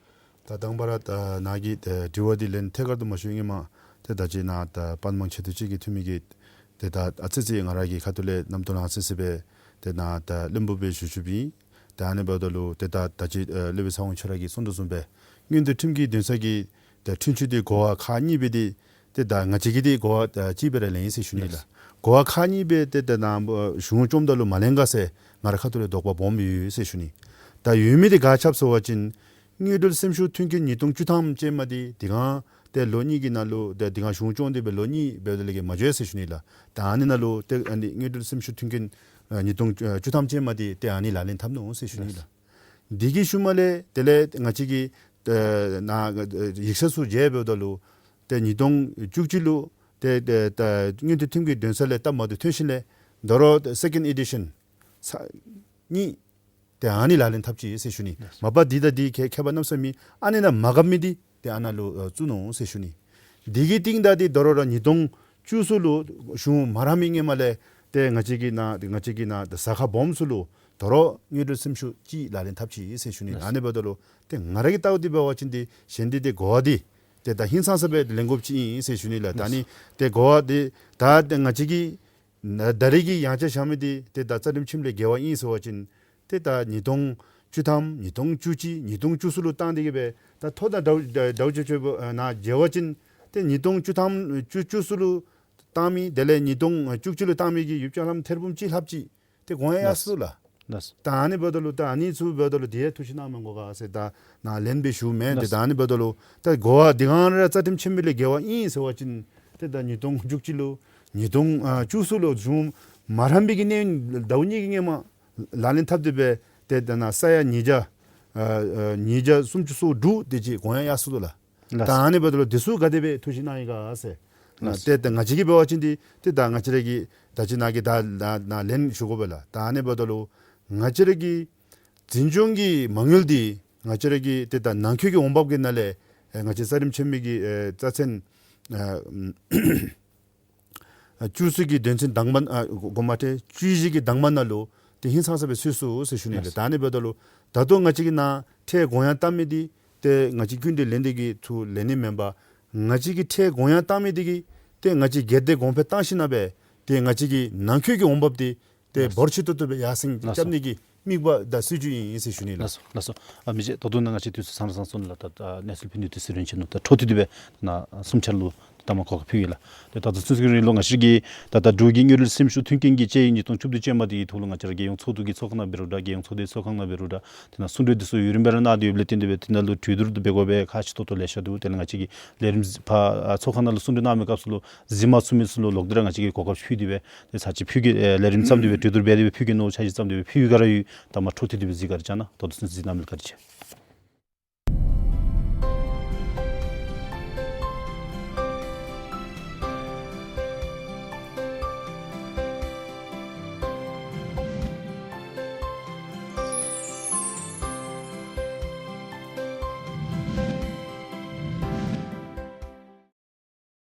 ད་དང་པ་ར་ད་ནཱ་གི་ཏེ་དྲི་བ་འདི་ལན་ཐད་ཀར་དུ་མ་ཞུ་ནི་མས། ཏེ་ད་ཅི་ནཱ་ད་པདྨ་མང་ཆེད་དུ་ཅིག་གི་འཐུས་མི་གིས་ཏེ་ད་ཨ་ཙི་ཙི་ང་ར་གི་ཁ་ཐུག་ལས་རྣམ་རྟོག་ལང་སི་སི་སྦེ་ཏེ་ནཱ་ད་བློན་པོ་སྦེ་བཞུགས་བཞུགསཔ་ཨིན། ད་ཨ་ནི་འབདཝ་ད་ལུ་ཏེ་ད་ད་ཅི་ཨ་སློབ་དཔོན་ཚེ་དབང་ཁྱོད་ར་གིས་གསུངས་དོ་བཟུམ་སྦེ་མངོན་མཐོ་ཁྲིམས་ཀྱི་འདུན་ས་གི་ཏེ་འཁྲུན་ཆོད་འདི་གོ་བ་ཁག་གཉིས་སྦེ་འདི་ཏེ་ད་ང་བཅས་ཀྱིས་འདི་གོ་བ་ཨ་གཅིག་སྦེ་ར་ལེན་ཡི་ཟེར་ཞུ་ནི་ལགས། གོ་བ་ཁག་གཉིས་སྦེ་ཏེ་ད་ནཱ་གཞུང་བཅོམ་ད་ལུ་མ་ལེན་ག་ཟེར་ང་རའི་ཁ་ཐུག་ལས་དོགས་པ་སྦོམ་ཡོད་ཟེར་ཞུ་ནི། ད་ཡོད་མི་འདི་ག་ཅི་སྦེ་ཟེར་བ་ཅིན་དངུལ་འབྲེལ་སེམས་ཤུགས་མཐུན་རྐྱེན་ཉིས་སྟོང་བཅུ་ཐམ་ཅན་མ་འདི་དེ་སྒང་ཏེ་ལོ་གཉིས་ཀྱི་ནང་ལུ་ཏེ་དེ་སྒང་གཞུང་བཅོམ་སྟེ་སྦེ་ལོ་གཉིས་འབདཝ་ད་ལས་ཀྱི་མ་འགྱོ་ཟེར་ཞུ་ནི་ལགས། ད་ཨ་ནི་ནང་ལུ་ཏེ་ཨ་ནི་དངུལ་འབྲེལ་སེམས་ཤུགས་མཐུན་རྐྱེན་ཨ་ཉིས་སྟོང་བཅུ་ཐམ་ཅན་མ་འདི་ཏེ་ཨ་ནི་ལག་ལེན་འཐབ་ནུག་ཟེར་ཞུ་ནི་ལགས། འདི་གི་ཤུལ་མ་ལས་དེ་ལས་ང་བཅས་ཀྱི་ཏེ་ནཱ་ཡིག་ཚང་ཚུ་མཇལ་འབདཝ་ད་ལུ་ཏེ་ཉིས་སྟོང་བཅུ་གཅིག་ལུ་ཏེ་ཏེ་ཏེ་མངོན་མཐོ་ཁྲིམས་ཀྱི་འདུན་ས་ལས་སྟབས་མ་བདེཝ་ཐོན་ཞིནམ་ལས་ད་རུང་ཏེ་སེ་ཀེནཌ་ཨི་ཌི་ཤཱན་ཚར་གཉིས་ཏེ་ཨ་ནི་ལག་ལེན་འཐབ་ཅི་ཟེར་ཞུ་ནི། ལགས་སོ། མ་པ་འདི་དང་འདི་ཁྱད་ཁྱད་པར་གནམ་ས་མེད། ཨ་ནི་ནང་མ་འགབ་མི་འདི་ཏེ་ཨ་ནཱ་ལུ་ཨ་བཙུགས་ནུག་ཟེར་ཞུ་ནི། འདི་གི་རྟིང་བདའ་འདི་ད་རུང་ར་ཉིས་སྟོང་བཅུ་གསུམ་ལུ་གཞུང་མ་རན་མི་སྔོན་མ་ལས་ཏེ་ང་བཅས་ཀྱི་ནཱ་ང་བཅས་ཀྱི་ནཱ་ཟ་ཁང་སྦོམ་ཚུ་ལུ་ད་རུང་དངུལ་འབྲེལ་སེམས་ཤུགས་ཅིག་ལག་ལེན་འཐབ་ཅི་ཟེར་ཞུ་ནི། ལགས་སོ། ཨ་ནི་འབདཝ་ད་ལུ་ཏེ་ང་ར་གིས་བལྟཝ་འདི་འབད་བ་ཅིན་འདི་གཞན་འདི་ཏེ་གོ་བ་འདི་ཏེ་ད་ཧིང་སངས་ས་སྦེ་ལེན་དགོཔ་ཅིག་ཨིན་ཟེར་ཞུ་ནི་ལགས། ད་ཨ་ནི་ཏེ་གོ་བ་འདི་ད་ཏེ་ང་བཅས་ཀྱི་ནཱ་ད་རེས་ཀྱི་ཡང་ཆ་བཞག་མི་འདི་ཏེ་ད་རྩ་ཁྲིམས་ཆེན་མོ་ལས་འགལ་བ་ཨིན་ཟེར་བ་ཅིན་ཏེ་ད་ཉིས་སྟོང་བཅུ་ཐམ་ཉིས་སྟོང་བཅུ་གཅིག་ཉིས་སྟོང་བཅུ་གསུམ་ལུ་བཏང་སྟེ་གི་སྦེ་ད་མཐོ་དང་ཟླཝ་ཟླཝ་གཅོད་གཅོདཔ་ཨ་ནཱ་མཇལ་བ་ཅིན་ཏེ་ཉིས་སྟོང་བཅུ་ཐམ་བཅུ་བཅུ་གསུམ་ལུ་བཏང་མི་དེ་ལས་ཉིས་སྟོང་བཅུ་གཅིག་ལུ་བཏང་མི་གི་ཡུདཔ་ཅ་ལམ་ཐེར་འབུམ་གཅིག་ལྷགཔ་ཅིག་ཏེ་དགོངས་ཡངས་ཡར་སོ་ལགས། ལགས་སོ། ད་ཨ་ནི་འབདཝ་ད་ལུ་ད་ཨ་ནི་ཚུ་འབདཝ་ད་ལུ་དེ་ཡང་ཐུགས་ཞིབ་གནང་མི་དགོ་ག་ཟེར་ད་ནཱ་ལན་སྦེ་ཞུ་མི་འདི། ལགས་སོ། ད་ཨ་ནི་འབདཝ་ད་ལུ་ད་གོ་བ་འདི་གང་ར་རྩ་ཁྲིམས་ཆེན་མོ་ལས་འགལ་བ་ཨིན་ཟེར་བ་ཅིན་ཏེ་ད་ཉིས་སྟོང་བཅུ་གཅིག་ལུ་ཉིས་སྟོང་ཨ་བཅུ་གསུམ་ལུ་གཞུང་མ་རན་པའི་གི་གནས་ཡུན་ཟླཝ་གཉིས་ཀྱི་སྔོན་མ་ལག་ལེན་འཐབ་སྟེ་སྦེ་ཏེ་ད་ནཱ་ས་ཡ་ཉིས་བརྒྱ་ཨ་ཨ་ཉིས་བརྒྱ་སུམ་ཅུ་སོ་དྲུག་དེ་ཅིག་དགོངས་ཡངས་ཡར་སོ་དོ་ལགས། ལགས། ད་ཨ་ནི་འབདཝ་ད་ལུ་དེ་ཚུ་ག་དེ་སྦེ་ཐུགས་ཞིབ་གནང་ཡི་ག་ཟེར། ལགས། ཏེ་ད་ང་བཅས་ཀྱིས་འབད་བ་ཅིན་འདི་ཏེ་ད་ང་བཅས་ར་གི་ད་ཅི་ནཱ་གི་ད་ནཱ་ནཱ་ལན་ཞུ་དགོ་པས་ལགས། ད་ཨ་ནི་འབདཝ་ད་ལུ་ང་བཅས་ར་གི་འཛིན་སྐྱོང་གི་མ་དངུལ་འདི་ང་བཅས་ར་གི་ཏེ་ད་ནང་འཁོད་ཀྱི་འོང་འབབ་ཀྱི་ནང་ལས་ཨེ་ང་བཅས་རྩ་ཁྲིམས་ཆེན་མོ་གི་ཨེ་རྩ་ཚན་ཨ་ཨ་བཅུ་གསུམ་གྱི་དོན་ཚན་དང་པ་ཨ་གོ་མ་ཏེ་བཅུ་བཞི་གི་དང་པ་ནང་ལུ་ཏེ་ཧིང་སངས་ས་སྦེ་ཚུད་སོང་ཟེར་ཞུ་ནི་ལགས། ལགས། ད་ཨ་ནི་འབདཝ་ད་ལུ་ད་ལྟོ་ང་བཅས་ཀྱིས་ནཱ་ཁྲལ་དགོངས་ཡངས་བཏང་མི་འདི་ཏེ་ང་བཅས་ཀུན་འདི་ལེན་འདི་གི་ཚུ་ལེན་ནི་མེན་པར་ང་བཅས་ཀྱིས་ཁྲལ་དགོངས་ཡངས་བཏང་མི་འདི་གིས་ཏེ་ང་བཅས་སྒེར་སྡེ་གོང་འཕེལ་བཏང་ཞིནམ་ལས་ཏེ་ང་བཅས་ཀྱི་ནང་འཁོད་ཀྱི་འོང་འབབ་འདི་ཏེ་ལགས། འབོར་ཆེ་ཏོག་ཏོ་སྦེ་ཡར་སེང་ལགས་སོ། རྐྱབ་ནི་གི་དམིགས་པ་དང་སྲིད་བྱུས་ཨིན་ཟེར་ཞུ་ནི་ལགས། ལགས་སོ། ལགས་སོ། ཨ་མི་རྗེ་ད་ལྟོ་ནཱ་ང་བཅས་དུས་ཚོད་ཚང་ར་ཚང་སོང་ལགས། ད་ད་གནས་ཚུལ་ཕུལ་ནི་དུས་ཚོད་རན་ཆི་ནུག། ད་འཕྲོ་མཐུད་དེ་སྦེ་ནཱ་གསུམ་ཆ་ལུ་ད་མ་གོ་སྐབས་ཕུལ་ཡི་ལགས། ཏེ་ད་ལྟོ་ཚུན་ཚོད་ཀྱི་རིང་ལུ་ང་བཅས་ཀྱིས་ད་ད་འབྲུག་གི་དངུལ་འབྲེལ་སེམས་ཤུགས་མཐུན་རྐྱེན་གྱི་དཔྱད་ཡིག་ཉིས་སྟོང་བཅུ་བདུན་ཅན་མ་དེ་གི་ཐོག་ལུ་ང་བཅས་ར་རྒྱལ་ཡོངས་ཚོགས་འདུ་གི་ཚོགས་ཁང་ནང་འབད་རུང་འདྲ་རྒྱལ་ཡོངས་ཚོགས་སྡེའི་ཚོགས་ཁང་ནང་འབད་རུང་འདྲ་ཏེ་ནཱ་གསུང་གྲོས་འདི་ཚུ་ཡུན་རིངམོ་སྦེ་ར་གནང་སྟེ་ཡོདཔ་ལས་བརྟེན་ཏེ་སྦེ་ཏེ་ནཱ་ལུ་གྲོས་བསྡུར་འབད་དགོ་པའི་ཁག་ཆེ་ཏོག་ཏོ་ལེ་ཤ་འདུག། དེ་ལས་ང་བཅས་ཀྱི་ལས་རིམ་གཟིགས་ཕར་ཨ་ཚོགས་ཁང་ནང་ལུ་གསུང་གྲོས་གནང་མི་སྐབས་སུ་ལུ་གཟིགས་མ་ཚུགས་མི་ཚུ་ལུ་ལོག་སྟེ་ར་ང་བཅས་ཀྱིས་གོ་སྐབས་ཕུལ་ཏེ་སྦེ་ཏེ་ཚར་གཅིག་ཕུལ་གེ། ཨེ་ལས་རིམ་བརྩམས་ཏེ་སྦེ་གྲོས་བསྡུར་འབད་དེ་སྦེ་ཕུལ་གེ་མནོ། འཆར་གཞི་བརྩམས་ཏེ་སྦེ་ཕུལ་གེ་ག་ར་ཡོད། ད་མ་འཕྲོ་མཐུད་དེ་སྦེ་གཟིགས། བཀའ་དྲིན་ཆེ། ད་ལྟོ་ཚུན་ཚོད་གཟིགས་གནང་མི་ལུ་བཀའ་དྲིན་ཆེ།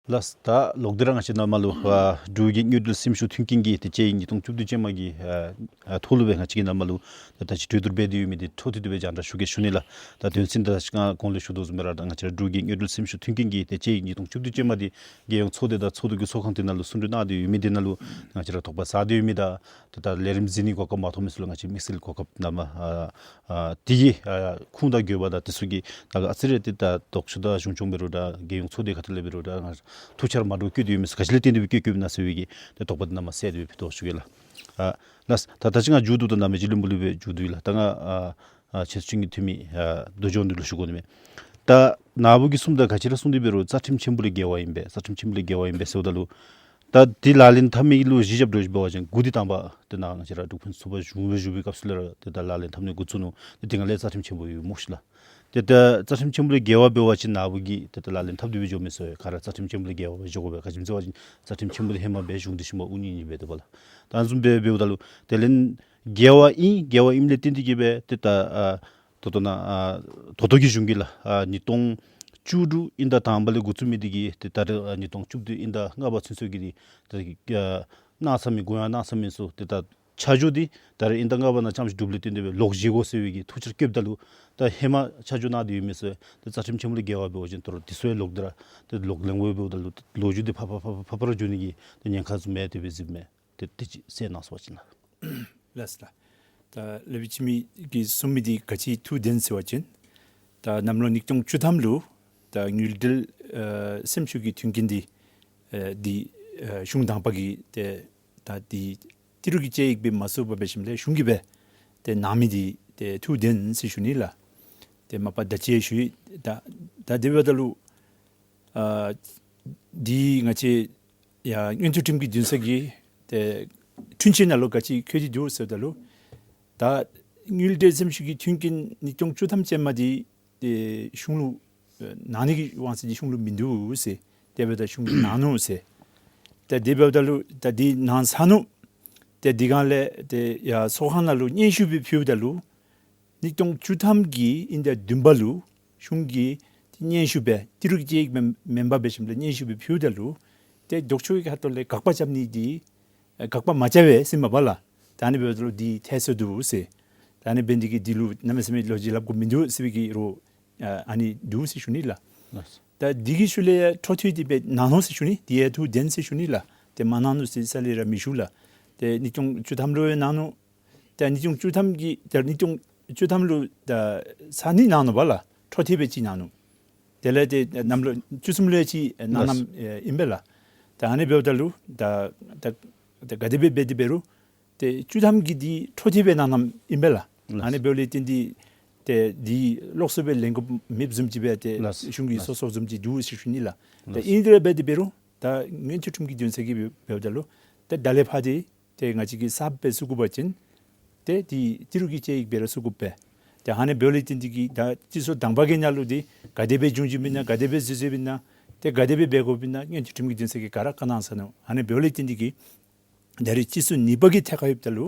ལགས། ད་ལོག་སྟེ་ར་ང་བཅས་ནཱ་མར་ལུ་ཨ་འབྲུག་གི་དངུལ་འབྲེལ་སེམས་ཤུགས་མཐུན་རྐྱེན་གྱི་ཏེ་དཔྱད་ཡིག་ཉིས་སྟོང་བཅུ་བདུན་ཅན་མ་གི་ཨ་ཨ་ཐོག་ལུ་སྦེ་ང་བཅས་ཀྱིས་ནཱ་མར་ལུ་ད་ད་ཅི་གྲོས་བསྡུར་འབད་དེ་ཡོད་མི་འདི་འཕྲོ་མཐུད་དེ་སྦེ་རྒྱང་བསྒྲགས་ཞུ་གེ་ཞུ་ནི་ལགས། ད་དོན་ཚན་ད་ང་གོང་ལུ་ཞུ་དོ་བཟུམ་སྦེ་ར་ད་ང་བཅས་ར་འབྲུག་གི་དངུལ་འབྲེལ་སེམས་ཤུགས་མཐུན་རྐྱེན་གྱི་ཏེ་དཔྱད་ཡིག་ཉིས་སྟོང་བཅུ་བདུན་ཅན་མ་འདི་རྒྱལ་ཡོངས་ཚོགས་སྡེ་དང་ཚོགས་འདུ་གི་ཚོགས་ཁང་དེ་ནང་ལུ་གསུང་གྲོས་གནང་སྟེ་ཡོད་མི་འདི་ནང་ལུ་ང་བཅས་ར་དོགས་པ་ཟ་སྟེ་ཡོད་མི་དང་ཏེ་ད་ལས་རིམ་གཟིགས་ནི་གོ་སྐབས་མ་ཐོབ་མི་ཚུ་ལུ་ང་བཅས་དམིགས་བསལ་གོ་སྐབས་ནཱ་མར་ཨ་ཨ་དེ་གི་ཨ་ཁུངས་དང་དགོས་པ་དང་དེ་ཚུ་གི་ནང་ལུ་ཨ་ཙི་རེ་ཏེ་ད་དོགས་གཅོད་དང་གཞུང་སྐྱོང་འབད་རུང་འདྲ་རྒྱལ་ཡོངས་ཚོགས་སྡེ་ཁ་ཐུག་ལས་འབད་རུང་འདྲ་ང་ཐུགས་འཆར་མ་འདྲཝ་བཀོད་དེ་ཡོད་མི་ཚུ་ག་ཅི་ལས་བརྟེན་ཏེ་སྦེ་བཀོད་བཀོདཔ་ཨིན་ན་ཟེར་བའི་གི་ཏེ་དོགས་པ་འདི་ནཱ་མར་གསལ་ཏེ་སྦེ་ཕུལ་དོ་ཞུ་གེ་ལགས། ཨ་ལགས། ད་ད་ཅི་ང་མཇུག་བསྡུཝ་ད་ནཱ་མི་རྗེ་བློན་པོ་ལུ་སྦེ་མཇུག་བསྡུ་ཡི་ལགས། ད་ང་ཨ་ཨ་ཆེ་སུ་ཅིང་གི་འཐུས་མི་ཨ་རྡོ་རྗེ་དབང་འདུས་ལུ་ཞུ་དགོ་ནི་མས། ད་ནཱ་བུ་གིས་གསུངམ་ད་ག་ཅི་ར་གསུངས་ཏེ་འབད་རུང་རྩ་ཁྲིམས་ཆེན་པོ་ལས་འགལ་བ་ཨིན་པས། རྩ་ཁྲིམས་ཆེན་པོ་ལས་འགལ་བ་ཨིན་པས་ཟེརཝ་ད་ལུ་ད་འདི་ལག་ལེན་འཐབ་མི་ལུ་གཞི་བཞག་འདྲཝ་ཅིག་འབད་བ་ཅིན་འགོ་འདི་དང་པ་ཏེ་ནཱ་ང་བཅས་ར་འབྲུག་ཕུན་སུམ་ཚོགས་པ་གཞུང་སྦེ་བཞུགས་པའི་སྐབས་སུ་ལས་ར་ཏེ་ད་ལག་ལེན་འཐབ་ནི་འགོ་བཙུགས་ནུག། ཏེ་དེ་སྒང་ལས་རྩ་ཁྲིམས་ཆེན་པོ་ཡོད་སྨོ་ཤི་ལགས། ཏེ་ད་རྩ་ཁྲིམས་ཆེན་པོ་ལས་འགལ་བ་འབད་བ་ཅིན་ནཱ་བུ་གིས་ཏེ་ད་ལག་ལེན་འཐབ་སྟེ་སྦེ་འགྱོ་མི་ཚུ་ག་ར་རྩ་ཁྲིམས་ཆེན་པོ་ལས་འགལ་བ་སྦེ་འགྱོ་དགོ་པས། ག་ཅི་སྨོ་ཟེར་བ་ཅིན་རྩ་ཁྲིམས་ཆེན་པོ་འདི་ཧེ་མ་སྦེ་གཞུང་འདི་ཤུལ་མ་དབུ་བརྙེས་ནི་སྦེ་འདུག་པ་ལགས། ད་ཨ་ནི་བཟུམ་སྦེ་འབདཝ་ད་ལུ་དེ་ལས་འགལ་བ་ཨིན། འགལ་བ་ཨིནམ་ལས་བརྟེན་ཏེ་གིས་སྦེ་ཏེ་ད་ཨ་ད་ལྟོ་ནཱ་ཨ་ད་ལྟོ་གི་གཞུང་གིས་ལགས་ཨ་ཉིས་སྟོང་བཅུ་དྲུག་དབྱིན་ཟླ་དང་པ་ལས་འགོ་བཙུགས་མི་འདི་གིས་ཏེ་ད་རེས་ཨ་ཉིས་སྟོང་བཅུ་བདུན་དབྱིན་ཟླ་ལྔ་པ་ཚུན་ཚོད་ཀྱི་འདི་ད་ཨ་གནང་ཚར་མི་དགོངས་ཡངས་གནང་ཚར་མི་ཚུ་ཏེ་ད་ཆ་འཇོག་འདི་ད་རེས་དབྱིན་ཟླ་ལྔ་པ་ནང་རྐྱངམ་ཅིག་གྲུབ་ལས་བརྟེན་ཏེ་སྦེ་ལོག་བཞེས་དགོ་ཟེར་བའི་གི་ཐུགས་འཆར་བཀོདཔ་ད་ལུ་ད་ཧེ་མ་ཆ་འཇོག་གནང་སྟེ་ཡོད་མི་ཚུ་ཏེ་རྩ་ཁྲིམས་ཆེན་པོ་ལས་འགལ་བ་འབད་བ་ཅིན་ད་རུང་དེ་ཚུ་ཡང་ལོག་སྟེ་ར་ཏེ་ལོག་ལེན་དགོཔ་འབདཝ་ད་ལུ་ལོ་རྒྱུས་འདི་ཕར་ཕར་ཕར་ཕར་ཕར་འགྱོ་ནི་གི་ཏེ་ཉེན་ཁ་བཟུམ་སྦེ་དེ་སྦེ་གཟིགསཔ་མས། ཏེ་དེ་ཅིག་གསལ་གནང་ཟེར་བ་ཅིན་ལགས། ལགས་སོ་ལགས། ད་ལེགས་པའི་སྤྱི་མི་གིས་གསུངས་མི་འདི་ག་ཅི་ཐུགས་བདེན་ཟེར་བ་ཅིན་ད་གནམ་ལོ་ཉིས་སྟོང་བཅུ་ཐམ་ལུ་ད་དངུལ་འབྲེལ་ཨ་སེམས་ཤུགས་ཀྱི་མཐུན་རྐྱེན་འདི་ཨ་འདི་ཨ་གཞུང་དང་པ་གིས་ཏེ་ད་འདི་ཏི་རུ་གི་དཔྱད་ཡིག་སྦེ་མ་བཙུགས་པར་འབད་ཞིནམ་ལས་གཞུང་གིས་སྦེ་ཏེ་གནང་མི་འདི་ཏེ་ཐུགས་བདེན་ཟེར་ཞུ་ནི་ལགས། ཏེ་མ་པ་ད་ཅི་ཡང་ཞུ་ཡི། ད་ད་དེ་འབདཝ་ད་ལུ་ཨ་འདི་ང་བཅས་ཡ་མངོན་མཐོ་ཁྲིམས་ཀྱི་འདུན་ས་གི་ཏེ་འཁྲུན་ཆོད་ནང་ལུ་ག་ཅི་འཁོད་དེ་འདུག་ཟེརཝ་ད་ལུ་ད་དངུལ་འབྲེལ་སེམས་ཤུགས་ཀྱི་མཐུན་རྐྱེན་ཉིས་སྟོང་བཅུ་ཐམ་ཅན་མ་འདི་ཏེ་གཞུང་ལུ་ཨ་གནང་ནི་གི་དབང་ཚད་འདི་གཞུང་ལུ་མིན་འདུག་ཟེར། དེ་འབདཝ་ད་གཞུང་གིས་གནང་ནུག་ཟེར། ཏེ་དེ་འབདཝ་ད་ལུ་ད་འདི་གནང་ཚར་ནུག། ཏེ་འདི་སྒང་ལས་ཏེ་ཡ་ཚོགས་ཁང་ནང་ལུ་སྙན་ཞུ་སྦེ་ཕུལཝ་ད་ལུ་ཉིས་སྟོང་བཅུ་ཐམ་གྱི་དབྱིན་ཟླ་བདུན་པ་ལུ་གཞུང་གིས་སྙན་ཞུ་སྦེ་ཏི་རུ་གི་དཔྱད་ཡིག་མེན་མེན་པར་འབད་ཞིནམ་ལས་སྙན་ཞུ་སྦེ་ཕུལཝ་ད་ལུ་ཏེ་ལྡོག་ཕྱོགས་ཀྱི་ཁ་ཐུག་ལས་དགག་པ་རྐྱབ་ནི་འདི་ཨ་དགག་པ་མ་རྐྱབ་པས་ཟེར་མ་པ་ལགས། ད་ཨ་ནི་འབདཝ་ད་ལུ་འདི་ཐལ་སོང་འདུག་ཟེར། ད་ཨ་ནི་འབད་ནི་འདི་གིས་འདི་ལུ་གནམ་མེད་ས་མེད་ལོ་རྒྱུས་སླབ་དགོཔ་མིན་འདུག་ཟེར་བའི་གི་རོགས་ཨ་ཨ་ནི་འདུག་ཟེར་ཞུ་ནི་ལགས། ལགས། ད་འདི་གི་ཤུལ་ལས་འཕྲོ་མཐུད་དེ་སྦེ་གནང་ནུག་ཟེར་ཞུ་ནི། འདི་ཡང་ཐུགས་བདེན་ཟེར་ཞུ་ནི་ལགས། ཏེ་མ་གནང་ནུག་ཟེར་རྩ་ལས་ར་མི་ཞུ་ལགས། ཏེ་ཉིས་སྟོང་བཅུ་ཐམ་ལུ་ཡང་གནང་ནུག། ཏེ་ཉིས་སྟོང་བཅུ་ཐམ་གྱི་ཏེ་ཉིས་སྟོང་བཅུ་ཐམ་ལུ་ད་ས་ནི་གནང་ནུག་པ་ལགས། འཕྲོ་མཐུད་སྦེ་ཅིག་གནང་ནུག། དེ་ལས་ཏེ་གནམ་ལོ་བཅུ་གསུམ་ལུ་ཡང་ཅིག་གནང་གནངམ་ཨེ་ཨིན་པས་ལགས། ད་ཨ་ནི་འབདཝ་ད་ལུ་ད་ད་ད་ག་དེ་སྦེ་འབད་དེ་འབད་རུང་ཏེ་བཅུ་ཐམ་གྱི་འདི་འཕྲོ་མཐུད་སྦེ་གནང་གནངམ་ཨིན་པས་ལགས། ལགས། ཨ་ནི་འབདཝ་ལས་བརྟེན་ཏེ་ཏེ་འདི་ལོགས་སུ་སྦེ་ལེན་དགོཔ་མེདཔ་བཟུམ་ཅིག་སྦེ་ཏེ་ལགས། གཞུང་གིས་ལགས། སོ་སོ་བཟུམ་ཅིག་འདུག་ཟེར་ཞུ་ནི་ལགས། ཏེ་ལགས། ཨིན་དེ་ར་འབད་དེ་འབད་རུང་ད་མངོན་མཐོ་ཁྲིམས་ཀྱི་འདུན་ས་གིས་འབད་འབདཝ་ད་ལུ་ཏེ་ད་ལས་ཕར་འདི་ཏེ་ང་བཅས་ཀྱིས་གསརཔ་སྦེ་བཙུགས་དགོ་པ་ཅིན་ཏེ་འདི་ཏི་རུ་གི་དཔྱད་ཡིག་སྦེ་ར་བཙུགས་དགོ་པས། ཏེ་ཨ་ནི་འབདཝ་ལས་བརྟེན་ཏེ་གིས་ད་སྤྱི་ཚོགས་དང་པ་གི་ནང་ལུ་འདི་ག་དེ་སྦེ་འབྱུང་འབྱུངམ་ཨིན་ན་ག་དེ་སྦེ་བཟོ་བཟོཝ་ཨིན་ན་ཏེ་ག་དེ་སྦེ་འབད་དགོཔ་ཨིན་ན་མངོན་མཐོ་ཁྲིམས་ཀྱི་འདུན་ས་གིས་ག་ར་བཀའ་གནང་ཚར་ནུག། ཨ་ནི་འབདཝ་ལས་བརྟེན་ཏེ་གིས་ད་རེས་སྤྱི་ཚོགས་ནུས་པ་གི་ཐད་ཁར་ཡོདཔ་ད་ལུ་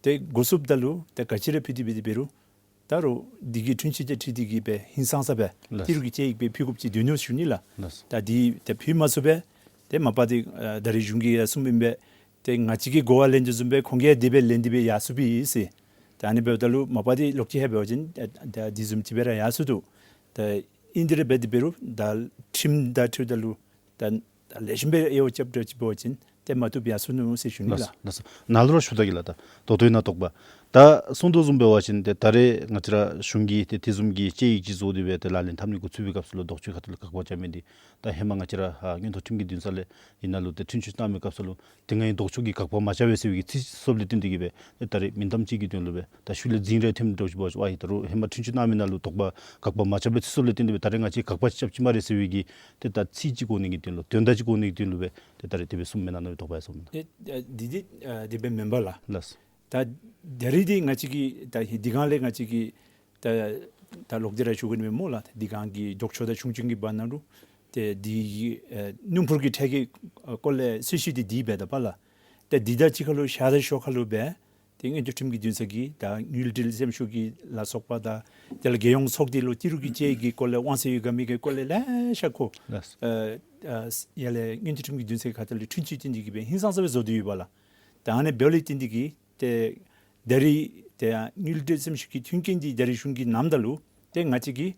ཏེ་འགོ་བཙུགསཔ་ད་ལུ་ཏེ་ག་ཅི་ར་ཕུལ་ཏེ་འབད་དེ་འབད་རུང་ད་རུང་འདི་གི་འཁྲུན་ཆོད་དང་འཁྲིལ་ཏེ་གིས་སྦེ་ཧིང་སངས་ས་སྦེ་ལགས། ཏི་རུ་གི་དཔྱད་ཡིག་སྦེ་ཕུལ་དགོཔ་ཅིག་འདུག་ནུག་ཞུ་ནི་ལགས། ལགས། ད་འདི་ཏེ་ཕུལ་མ་ཚུགས་པས། ཏེ་མ་པ་འདི་ཨ་ད་རེས་གཞུང་གིས་ཡང་གསུངམ་ཨིན་པས། ཏེ་ང་བཅས་ཀྱིས་གོ་བ་ལེན་དོ་བཟུམ་སྦེ་ཁོང་གིས་ཡང་དེ་སྦེ་ལེན་ཏེ་སྦེ་ཡར་སོང་པས་ཟེར། ད་ཨ་ནི་འབདཝ་ད་ལུ་མ་པ་འདི་ལོག་ཅིག་ཧེ་འབད་བ་ཅིན་ཨ་ད་འདི་བཟུམ་ཅིག་སྦེ་ར་ཡར་སོང་འདུག། ད་ཨིན་དེ་ར་འབད་དེ་འབད་རུང་ད་ཁྲིམས་དང་འཁྲིལཝ་ད་ལུ་ད་ད་ལེགས་ཤོམ་སྦེ་དབྱེ་བ་རྐྱབ་སྟེ་ཅིག་འབད་བ་ཅིན་ཏེ་མ་བཏུབ་ཡར་སོང་ནུག་ཟེར་ཞུ་ནི་ལགས། ལགས། ལགས། ནཱ་ལུ་ར་ཞུ་ད་གེ་ལགས། ད་ད་ལྟོ་ཨིན་ན་དོགས་པ། ད་གསུང་དོ་བཟུམ་འབད་བ་ཅིན་ཏེ་ད་རེས་ང་བཅས་ར་གཞུང་གིས་ཏེ་དེ་བཟུམ་གྱི་དཔྱད་ཡིག་ཅིག་བཟོ་སྟེ་སྦེ་ཏེ་ལག་ལེན་འཐབ་ནི་འགོ་བཙུགས་པའི་སྐབས་སུ་ལུ་ལྡོག་ཕྱོགས་ཁ་ཐུག་ལས་དགག་པ་རྐྱབ་མི་འདི་ད་ཧེ་མ་ང་བཅས་ར་ཨ་མངོན་མཐོ་ཁྲིམས་ཀྱི་འདུན་ས་ལས་ཨིན་ན་ལུ་ཏེ་འཁྲུན་ཆོད་གནང་མི་སྐབས་སུ་ལུ་དེ་སྔའི་ལྡོག་ཕྱོགས་ཀྱིས་དགག་པ་མ་རྐྱབ་པས་ཟེར་བའི་གི་ཚིག་སོངམ་ལས་བརྟེན་ཏེ་གིས་སྦེ་ཏེ་ད་རེས་མིང་གཏམ་ཅིག་གི་དོན་ལུ་སྦེ་ད་ཤུལ་ལས་འཛིང་རལ་ཐོནམ་འདྲཝ་ཅིག་འབད་བ་ཅིན་ཨ་ཡི་ད་རུང་ཧེ་མ་འཁྲུན་ཆོད་གནང་མི་ནང་ལུ་དོགས་པ་དགག་པ་མ་རྐྱབ་པའི་ཚིག་སོངམ་ལས་བརྟེན་ཏེ་སྦེ་ད་རེས་ང་བཅས་དགག་པ་རྐྱབ་ཅི་སྨ་རེ་ཟེར་བའི་གི་ཏེ་ད་ཚིག་ཅིག་གོ་ནི་གི་དོན་ལུ་དོན་དག་ཅིག་གོ་ནི་གི་དོན་ལུ་སྦེ་ཏེ་ད་རེས་དེ་སྦེ་གསུངམ་མེན་ན་མནོ་བའི་དོགས་པ་ཡང་སོངམ་མས། ཏེ་ཨ་འདི་འདི་ཨ་དེ་སྦེ་མེན་པས་ལགས། ལགས། ད་ད་རེས་འདི་ང་བཅས་ཀྱིས་ད་འདི་སྒང་ལས་ང་བཅས་ཀྱིས་ད་ད་ལོག་སྟེ་ར་ཞུ་དགོ་ནི་མས་སྨོ་ལགས། འདི་སྒང་གི་ལྡོག་ཕྱོགས་དང་གཞུང་སྐྱོང་གི་བར་ན་ལུ་ཏེ་འདི་ཨེ་སྣུམ་འཁོར་གྱི་ཁྲལ་གྱི་ཨེ་སྐོར་ལས་སྲི་ཞུ་འདི་འདི་འབད་ད་པ་ལགས། ཏེ་འདི་དང་གཅིག་ཁར་ལུ་ཤར་དང་ཤོར་ཁར་ལུ་སྦེ་ཏེ་མངོན་མཐོ་ཁྲིམས་ཀྱི་འདུན་ས་གིས་ད་དངུལ་འབྲེལ་སེམས་ཤུགས་ཀྱི་ལ་སོགས་པ་དང་དེ་ལས་རྒྱལ་ཡོངས་ཚོགས་སྡེ་ལུ་ཏི་རུ་གི་དཔྱད་ཡིག་གི་སྐོར་ལས་དབང་ཚད་ཡོད་ག་མེད་གི་སྐོར་ལས་ལེ་ཤ་ཁོ་ལགས། ཨེ་ཨེ་ཡར་ལས་མངོན་མཐོ་ཁྲིམས་ཀྱི་འདུན་ས་གི་ཁ་ཐུག་ལས་འཁྲུན་ཆོད་བཏོན་ཏེ་གིས་སྦེ་ཧིང་སངས་ས་སྦེ་བཟོ་སྟེ་ཡོད་པ་ལགས། ད་ཨ་ནི་འབདཝ་ལས་བརྟེན་ཏེ་གིས་ཏེ་ད་རེས་ཏེ་དངུལ་འབྲེལ་སེམས་ཤུགས་ཀྱི་མཐུན་རྐྱེན་འདི་ད་རེས་གཞུང་གིས་གནངམ་ད་ལུ་ཏེ་ང་བཅས་ཀྱིས་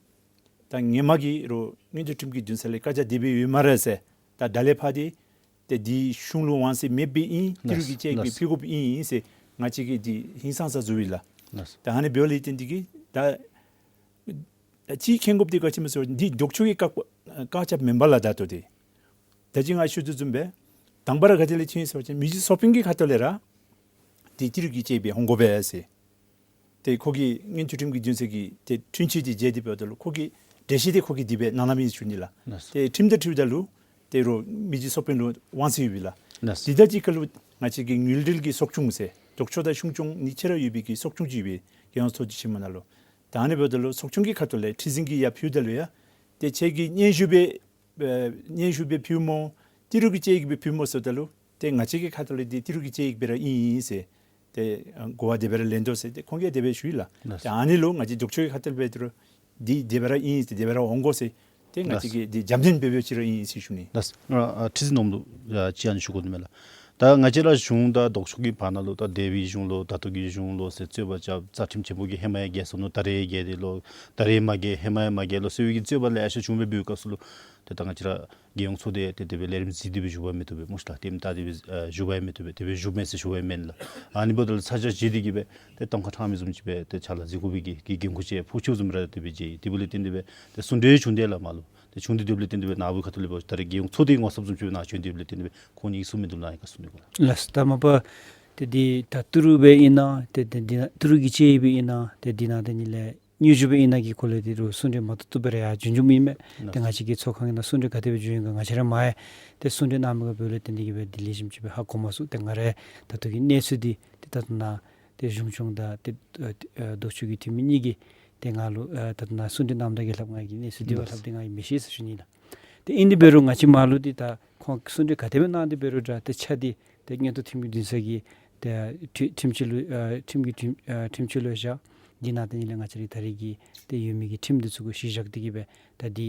ད་ཧེ་མ་གི་རོགས་མངོན་མཐོ་ཁྲིམས་ཀྱི་འདུན་ས་ལས་བཀའ་རྒྱ་དེ་སྦེ་ཡོད་སྨ་རེ་ཟེར། ད་ད་ལས་ཕར་འདི་ཏེ་འདི་གཞུང་ལུ་དབང་ཚད་མེདཔ་ཨིན། ཏི་རུ་གི་དཔྱད་ཡིག་སྦེ་ཕུལ་དགོཔ་ཨིན་ཟེར་ང་བཅས་ཀྱིས་འདི་ཧིང་སངས་ས་བཟོ་ཡི་ལགས། ད་ཨ་ནི་འབདཝ་ལས་བརྟེན་ཏེ་གིས་ད་ད་ཅིག་མཁྱེན་དགོཔ་འདི་ག་ཅི་སྨོ་ཟེར་བ་ཅིན་འདི་ལྡོག་ཕྱོགས་ཀྱིས་བཀག་བཀག་རྐྱབ་མེན་པ་ལགས། ད་ལྟོ་འདི་ད་ཅི་ང་ཞུ་དོ་བཟུམ་སྦེ་དང་པ་ར་ག་ཏེ་ལས་ཐོན་ཡི་ཟེར་བ་ཅིན་མི་རྗེ་ཚོགས་དཔོན་གྱི་ཁ་ཐུག་ལས་ར་འདི་ཏི་རུ་གི་དཔྱད་ཡིག་སྦེ་འོང་དགོ་པས་ཟེར། ཏེ་ཁོ་གིས་མངོན་མཐོ་ཁྲིམས་ཀྱི་འདུན་ས་གི་ཏེ་འཁྲུན་ཆོད་འདི་མཇལ་ཏེ་འབདཝ་ད་ལུ་ཁོ་གིས་འགྲེལ་བཤད་འདི་ཁོ་གིས་འདི་སྦེ་གནང་གནངམ་ཨིན་ཞུ་ནི་ལགས། ལགས། ཏེ་ཁྲིམས་དང་འཁྲིལཝ་ད་ལུ་ཏེ་རོགས་མི་རྗེ་ཚོགས་དཔོན་ལུ་དབང་ཚད་ཡོད་པས་ལགས། ལགས། འདི་དང་གཅིག་ཁར་ལུ་ང་བཅས་ཀྱི་དངུལ་འབྲེལ་གྱི་ཚོགས་ཆུང་ཟེར་ལྡོག་ཕྱོགས་དང་གཞུང་སྐྱོང་གཉིས་ཆ་ར་ཡོད་པའི་གི་ཚོགས་ཆུང་ཅིག་ཡོད་པས་རྒྱལ་ཡོངས་ཚོགས་སྡེ་ཆེན་མོ་ནང་ལུ། ད་ཨ་ནི་འབདཝ་ད་ལུ་ཚོགས་ཆུང་གི་ཁ་ཐུག་ལས་ཁྲི་འཛིན་གྱིས་ཡར་ཕུལཝ་ད་ལུ་ཡང་ཏེ་ཁྱེད་ཀྱིས་སྙན་ཞུ་སྦེ་ཨེ་སྙན་ཞུ་སྦེ་ཕུལ་སྨོ་ཏི་རུ་གི་དཔྱད་ཡིག་སྦེ་ཕུལ་སྨོ་ཟེརཝ་ད་ལུ་ཏེ་ང་བཅས་ཀྱི་ཁ་ཐུག་ལས་འདི་ཏི་རུ་གི་དཔྱད་ཡིག་སྦེ་ར་ཨིན་ཨིན་ཟེར། ཏེ་ཨ་གོ་བ་དེ་སྦེ་ར་ལེན་དོ་ཟེར་ཏེ་ཁོང་གིས་དེ་སྦེ་ཞུ་ཡི་ལགས། ལགས། ཏེ་ཨ་ནི་ལུ་ང་བཅས་ལྡོག་ཕྱོགས་ཀྱི་ཁ་ཐུག་ལས་འབད་དེ་རུང་འདི་དེ་སྦེ་ར་ཨིན་ཟེར་དེ་སྦེ་ར་འོང་དགོ་ཟེར་ཏེ་ང་བཅས་ལགས། ཀྱིས་འདི་རྒྱབ་སྣོན་འབད་འབདཝ་ཅིག་ར་ཨིན་ཟེར་ཞུ་ནི། ལགས། ཨ་ཁྲི་འཛིན་ནོར་བུ་ལུ་ཡང་ཅིག་ཨ་ནི་ཞུ་དགོ་ནི་མས་ལགས། ད་ང་བཅས་ར་གཞུང་དང་ལྡོག་ཕྱོགས་ཀྱི་བར་ན་ལུ་ད་འདས་པའི་གཞུང་ལོ་ད་ལྟོ་གི་གཞུང་ལོ་ཟེར་རྩོད་པ་རྐྱབ། རྩ་ཁྲིམས་ཆེན་པོ་གིས་ཧེ་མ་ཡང་རྒྱལ་སོང་ནུག། ད་རེས་ཡང་རྒྱལ་ཏེ་ལོ། ད་རེས་མ་རྒྱལ་ཧེ་མ་ཡང་མ་རྒྱལ་ལོ་ཟེར་བའི་གི་རྩོད་པ་ལེ་ཤ་བྱུང་སྦེ་འབད་བའི་སྐབས་སུ་ལུ་ཏེ་ད་ང་བཅས་ར་རྒྱལ་ཡོངས་ཚོགས་སྡེ་ཏེ་དེ་སྦེ་ལས་རིམ་གཟིགས་ཏེ་སྦེ་བཞུགས་པ་མི་བཏུབ་པས་སྨོ་ཤ་ལགས། ལྟདམོ་བལྟ་སྟེ་སྦེ་ཨ་བཞུགས་པ་ཡང་མི་བཏུབ་པས། དེ་སྦེ་བཞུགས་མས་ཟེར་ཞུ་བ་ཡང་མེན་ལགས། ཨ་ནི་འབདཝ་ད་ལུ་ཚ་གྱང་བཞེས་ཏེ་གིས་སྦེ་ཏེ་གཏམ་ཁ་དྲང་མི་བཟུམ་ཅིག་སྦེ་ཏེ་ཕྱག་ལཱ་གཟིགས་དགོ་པའི་གི་གི་འགན་ཁུར་ཅིག་ཕོག་ཅི་བཟུམ་ར་དེ་སྦེ་མཇལ་ཡི། དེ་འབདཝ་ལས་བརྟེན་ཏེ་སྦེ་ཏེ་གསུང་གྲོས་བྱུང་སྟེ་ལགས་མར་ལུ། ཏེ་བྱུང་སྟེ་སྡོདཔ་ལས་བརྟེན་ཏེ་སྦེ་ནཱ་བུ་གི་ཁ་ཐུག་ལས་འབད་ད་རེས་རྒྱལ་ཡོངས་ཚོགས་སྡེའི་ངོ་ཚབ་བཟུམ་ཅིག་སྦེ་ནཱ་བྱོན་ཏེ་སྡོདཔ་ལས་བརྟེན་ཏེ་སྦེ་ཁོང་གཉིས་གསུང་མི་འདུག་ལགས། ཡང་ག་གསུང་ནི་ག་ལགས། ལགས་སོ། ད་མ་པ་ཏེ་འདི་ད་ཏི་རུ་སྦེ་ཨིན་ན་ཏེ་ཏེ་འདི་ན་ཏི་རུ་གི་དཔྱད་ཡིག་སྦེ་ཨིན་ན་ཏེ་འདི་ནང་ཏེ་ཨ་ནི་ལས་སྙན་ཞུ་སྦེ་ཨིན་ན་གི་སྐོར་ལས་ཏེ་རུང་གསུང་གྲོས་མ་བཏུབ་བཏུབ་སྦེ་ར་ཡང་བྱུང་བྱུངམ་ཨིན་མས། ལགས། ཏེ་ང་བཅས་ཀྱི་ཚོགས་ཁང་གི་ནང་གསུང་གྲོས་ག་དེ་སྦེ་བྱུང་ཡི་ག་ང་བཅས་ར་མ་ཡང་ཏེ་གསུང་གྲོས་གནང་མི་ག་འབདཝ་ལས་བརྟེན་ཏེ་གིས་སྦེ་འདི་ལེགས་ཤོམ་ཅིག་སྦེ་ཧ་གོ་མ་ཚུགས། ཏེ་ང་རའི་ད་ལྟོ་གི་གནས་ཚུལ་འདི་ཏེ་ད་ལྟོ་ནཱ་ཏེ་གཞུང་སྐྱོང་དང་ཏེ་ཨ་ཏེ་ཨ་ལྡོག་ཕྱོགས་ཀྱི་འཐུས་མི་གཉིས་ཀྱིས་ཏེ་ང་ལུ་ཨ་ད་ལྟོ་ནཱ་གསུང་གྲོས་གནངམ་ད་གི་ལྷགཔ་ང་གིས་གནས་ཚུལ་འདི་བ་ལྷགཔ་ཏེ་ང་གིས་མི་ཤེས་ཟེར་ཞུ་ནི་ལགས། ཏེ་ཨིན་དེ་འབད་རུང་ང་བཅས་མར་ལུ་ཏེ་ད་ཁོང་གསུང་གྲོས་ག་དེ་སྦེ་གནང་སྟེ་འབད་རུང་འདྲ་ཏེ་ཆ་འདི་ཏེ་མངོན་མཐོ་ཁྲིམས་ཀྱི་འདུན་ས་གི་ཏེ་ཁྲི་ཁྲིམས་ཆད་ལུ་ཨ་ཁྲིམས་ཀྱི་ཁྲིམས་ཨ་ཁྲིམས་ཆད་ལུ་བཞག། འདི་ནང་ཏེ་ཨ་ནི་ལས་ང་བཅས་རའི་ད་རེས་ཀྱི་ཏེ་ཡོད་མི་གི་ཁྲིམས་འདི་ཚུ་གུ་གཞི་བཞག་སྟེ་གིས་སྦེ་ད་འདི་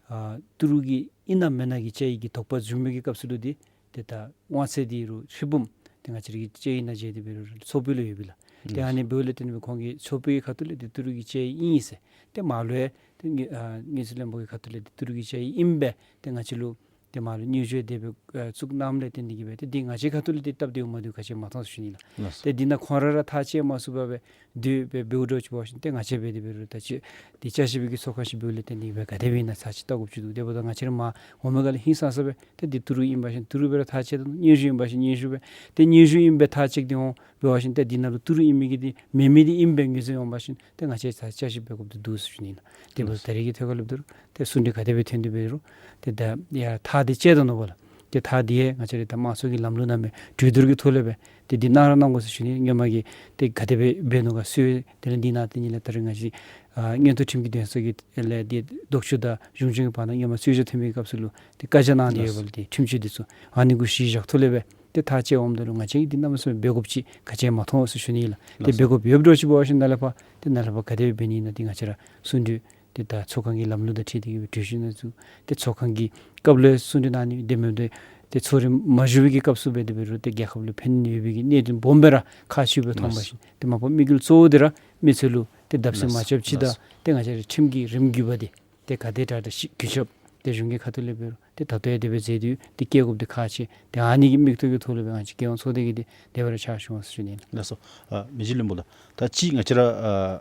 ཨ་ཏི་རུ་གི་ཨིན་ན་མེན་ན་གི་དཔྱད་ཡིག་གི་དོགས་པ་བྱུང་མི་གི་སྐབས་སུ་ལུ་འདི་ཏེ་ད་དབང་ཚད་འདི་རུང་ཧྲིལ་བུམ་ཏེ་ང་བཅས་ར་གི་དཔྱད་ཡིག་ནང་མཇལ་ཏེ་འབད་རུང་ཚོགས་དཔོན་ལུ་ཡོད་པས་ལགས། ཏེ་ཨ་ནི་འབདཝ་ལས་བརྟེན་སྦེ་ཁོང་གིས་ཚོགས་དཔོན་གྱི་ཁ་ཐུག་ལས་ཏེ་ཏི་རུ་གི་དཔྱད་ཡིག་ཨིན་ཟེར། ཏེ་མར་ལུ་ཡང་ཏེ་ཨ་དངུལ་རྩིས་བློན་པོ་གི་ཁ་ཐུག་ལས་ཏེ་ཏི་རུ་གི་དཔྱད་ཡིག་ཨིན་པས། ཏེ་ང་བཅས་ལུ་ཏེ་མར་ལུ་སྙན་ཞུ་དེ་སྦེ་ཨ་བཙུགས་གནངམ་ལས་བརྟེན་ཏེ་གིས་སྦེ་ཏེ་འདི་ང་བཅས་ཁ་ཐུག་ལས་ཏེ་སྟབས་བདེཝ་མ་བདེཝ་ག་ཅི་མ་མཐོང་ཟེར་ཞུ་ནི་ལགས། ལགས་སོ། ཏེ་འདི་ནང་ཁོང་ར་ར་ཐག་བཅད་མ་ཚུགས་པར་སྦེ་སྡོད་སྦེ་འབདཝ་འདྲཝ་ཅིག་འབད་བ་ཅིན་ཏེ་ང་བཅས་འབད་དེ་འབད་རུང་ད་ཅི་འདི་བསྐྱར་ཞིབ་པའི་གི་ཚོགས་ཁང་ཅིག་འབདཝ་ལས་བརྟེན་ཏེ་གིས་སྦེ་ག་དེ་སྦེ་ཨིན་ན་ཚར་ཅིག་བལྟ་དགོཔ་ཅིག་འདུག། དེ་འབདཝ་ད་ང་བཅས་ར་མར་འོང་མི་ག་ལས་ཧིང་སངས་ས་སྦེ་ཏེ་འདི་ཏི་རུ་ཨིན་པ་ཅིན་ཏི་རུ་སྦེ་ར་ཐག་བཅད་དོ། སྙན་ཞུ་ཨིན་པ་ཅིན་སྙན་ཞུ་སྦེ་ཏེ་སྙན་ཞུ་ཨིན་པས་ཐག་བཅད་དེ་འོང་འབད་བ་ཅིན་ཏེ་འདི་ནང་ལུ་ཏི་རུ་ཨིན་མི་གི་འདི་མེན་མི་འདི་ཨིན་པས་ངོས་འཛིན་འོང་པ་ཅིན་ཏེ་ང་བཅས་ཚར་བསྐྱར་ཞིབ་འབད་དགོཔ་འདི་འདུག་ཟེར་ཞུ་ནི་ལགས། དེ་འབདཝ་ད་རེས་ཀྱི་ཐད་ཁར་སླབ་དོ་རུང་ཏེ་གསུང་གྲོས་ག་དེ་སྦེ་ཐོན་ཏེ་འབད་རུང་ཏེ་ད་ཡར་ཐག་འདི་བཅད་དོ་ནུག་པ་ལགས། ཏེ་ཐག་འདི་ཡང་ང་བཅས་ར་ད་དམངས་གཙོ་གི་ལམ་ལུགས་ནང་མི་གྲོས་བསྡུར་གྱི་ཐོག་ལས་སྦེ་ཏེ་འདི་གནང་ར་གནང་དགོ་ཟེར་ཞུ་ནི། སྔོན་མ་གི་ཏེ་ག་དེ་སྦེ་འབད་ནུག་ག་སུ་དེ་ལས་འདི་ནང་ཏེ་ཨ་ནི་ལས་ད་རེས་ང་བཅས་ཨ་མངོན་མཐོ་ཁྲིམས་ཀྱི་འདུན་ས་གི་ལས་ཏེ་ལྡོག་ཕྱོགས་དང་གཞུང་སྐྱོང་གི་བར་ན་སྔོན་མ་རྩོད་བཞག་ཐོན་མི་གི་སྐབས་སུ་ལུ་ཏེ་བཀའ་རྒྱ་གནང་སྟེ་ཡོད་པ་ལགས། ལགས་སོ། ཏེ་ཁྲིམས་གཅོད་འདི་ཚུ་ཨ་ནི་གུ་གཞི་བཞག་ཐོག་ལས་སྦེ་ཏེ་ཐག་བཅད་འོངམ་ད་ལུ་ང་བཅས་ཀྱིས་འདི་གནམ་མེད་ས་མེད་འབད་དགོཔ་ཅིག་ག་ཅི་མ་མཐོང་ཟེར་ཞུ་ནི་ལགས། ཏེ་ལགས་སོ། འབད་དགོཔ་ཡོདཔ་འདྲཝ་ཅིག་འབད་བ་ཅིན་ནཱ་ལས་ཕར་ཏེ་ནཱ་ལས་ཕར་ག་དེ་སྦེ་འབད་ནི་ཨིན་ན་ཏེ་ང་བཅས་ར་གསུང་གྲོས་ཏེ་ད་ཚོགས་ཁང་གི་ལམ་ལུགས་དང་འཁྲིལ་ཏེ་གིས་སྦེ་གྲོས་གཞི་ནང་བཙུགས། ཏེ་ཚོགས་ཁང་གི་སྐབས་ལུ་གསུང་གྲོས་གནང་ནི་དེ་མེན་ཏེ་ཏེ་ཚོགས་རིམ་མ་ཞུ་བའི་གི་སྐབས་སུ་འབད་དེ་འབད་རུང་ཏེ་རྒྱལ་ཁབ་ལུ་ཕན་ཡོད་པའི་གི་གནད་དོན་སྦོམ་སྦེ་ར་ཁག་ཆེཝ་སྦེ་མཐོང་པ་ཅིན་ཏེ་མ་པ་དམིགས་ཡུལ་གཙོ་བོ་འདི་ར་མི་སེར་ལུ་ཏེ་བརྡབ་གསིག་མ་རྐྱབ་ཅིག་དང་ཏེ་ང་བཅས་རའི་ཁྲིམས་ཀྱི་རིམ་གྱིས་འབད་དེ་ཏེ་ག་དེ་དྲག་དྲག་ཅིག་གུས་ཞབས་ཏེ་གཞུང་གི་ཁ་ཐུག་ལས་འབད་རུང་ཏེ་ད་ལྟོ་ཡང་དེ་སྦེ་མཛད་དེ་ཏེ་བཀལ་དགོཔ་འདི་ཁག་ཆེ། ཏེ་ཨ་ནི་གི་དམིགས་གཏད་ཀྱི་ཐོག་ལས་སྦེ་ང་བཅས་རྒྱལ་ཡོངས་ཚོགས་སྡེ་གིས་འདི་དེ་སྦེ་ར་ཕྱག་ཞུ་འོང་ཟེར་ཞུ་ནི་ལགས། ལགས་སོ། ཨ་མི་རྗེ་བློན་པོ་ལགས། ད་ཅི་ང་བཅས་ར་ཨ་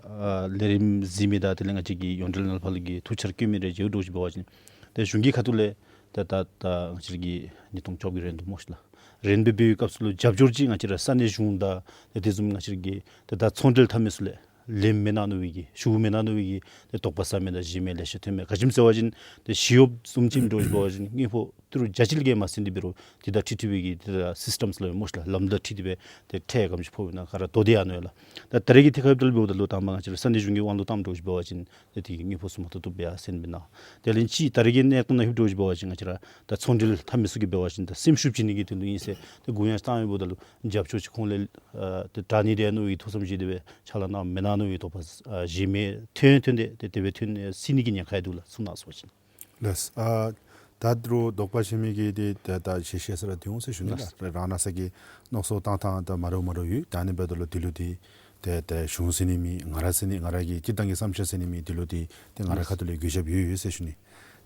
ཨ་ལས་རིམ་གཟིགས་མི་དང་དེ་ལས་ང་བཅས་ཀྱི་ཡོངས་འབྲེལ་ནང་ལས་ཕར་ལས་ཀྱི་ཐུགས་འཆར་བཀོད་མི་རེ་མཇལཝ་འདྲཝ་ཅིག་འབད་བ་ཅིན་ཏེ་གཞུང་གི་ཁ་ཐུག་ལས་ཏེ་ད་ད་ང་བཅས་ར་གི་ཉིས་སྟོང་བཅོ་བརྒྱད་རན་འདུག་སྨོ་ཤ་ལགས། རན་འབད་བའི་སྐབས་སུ་ལུ་རྒྱབ་སྐྱོར་ཅིག་ང་བཅས་ར་ས་གནས་གཞུང་དང་ཏེ་དེ་བཟུམ་ང་བཅས་ར་གི་ཏེ་ད་ཚོང་འབྲེལ་འཐབ་མི་ཚུ་ལས་ལན་མི་གནང་ནུག་པའི་གི་ཞུ་མི་གནང་ནུག་པའི་གི་ཏེ་དོགས་པ་ཟ་མི་དང་བཞེས་མི་ལེ་ཤ་ཐོན་མས། ག་ཅི་སྨོ་ཟེར་བ་ཅིན་ཏེ་ཞི་གཡོགཔ་བཟུམ་ཅིག་འདྲཝ་ཅིག་འབད་བ་ཅིན་དངུལ་ཕོགས་ཏི་རུ་བརྒྱ་ཅིག་ལས་བརྒལ་མ་ཟིན་ཏེ་འབད་རུང་ཏེ་ད་འཁྲིལ་འཁྲིལ་བའི་གི་ཏེ་ད་སིསི་ཊེམ་ཟེར་སླབ་སྨོ་ཤ་ལགས། ལམ་ལུགས་འཁྲིལ་ཏེ་སྦེ་ཏེ་ཁྲལ་ག་དེམ་ཅིག་ཕོགཔ་ཨིན་ན་ག་ར་དོ་དེ་ཡར་ནུག་ཡ་ལགས། ད་ད་རེས་ཀྱི་ཐད་ཁར་འབདཝ་ད་ལུ་དང་པ་ང་བཅས་ར་ས་གནས་གཞུང་གི་དབང་ལུ་བཏངམ་འདྲཝ་ཅིག་འབད་བ་ཅིན་ཏེ་དེ་གི་དངུལ་ཕོགས་ཚུ་མ་ཐུབ་ཐུབ་སྦེ་ཡར་སེང་སྦེ་གནང་། དེ་ལས་ཅིག་ད་རེས་ཀྱི་གནས་སྟངས་ནང་ལྷོདཔ་འདྲཝ་ཅིག་འབད་བ་ཅིན་ང་བཅས་ར་ད་ཚོང་འབྲེལ་འཐབ་མི་ཚུ་གིས་འབད་བ་ཅིན་ད་སེམས་ཤུགས་བྱིན་ནི་གི་དོན་ལུ་ཨིན་ཟེར་ཏེ་གུ་ཡངས་བཏང་ཡོདཔ་ད་ལུ་རྒྱབ་སྐྱོར་ཅིག་ཁོང་ལས་ཨ་ཏེ་དྲག་ནི་དེ་ནུག་པའི་ཐུགས་བསམ་བཞེས་ཏེ་སྦེ་ཕྱག་ལཱ་གནང་མི་གནང་ནུག་པའི་དོགས་པ་ཨ་བཞེས་མི་ཐོན་ཐོན་ཏེ་ཏེ་དེ་སྦེ་ཐོན་སྲིད་ནི་གི་ཉེན་ཁ་ཡང་འདུག་ལགས། གསུང་གནང་ཟེར་བ་ཅིན། ལགས། ཨ་ད་རུང་དོགས་པ་བཞེས་མི་གི་འདི་ད་ད་ཞལ་བཞེས་ས་ར་འདི་འོང་ཟེར་ཞུ་ནི་ལགས། ལགས། རང་རང་སོའི་གི་མནོ་བསམ་བཏང་ཐངས་ད་མ་འདྲཝ་མ་འདྲཝ་ཡོད། ད་ཨ་ནི་འབདཝ་ད་ལུ་འདི་ལུ་འདི་ཏེ་ཏེ་གཞུང་ཟེར་ནི་མེད། ང་ར་ཟེར་ནི་ང་ར་གི་སྤྱིར་བཏང་གི་བསམ་འཆར་ཟེར་ནི་མེད། འདི་ལུ་འདི་ཏེ་ང་རའི་ཁ་ཐུག་ལས་གུས་ཞབས་ཡོད་ཡོད་ཟེར་ཞུ་ནི།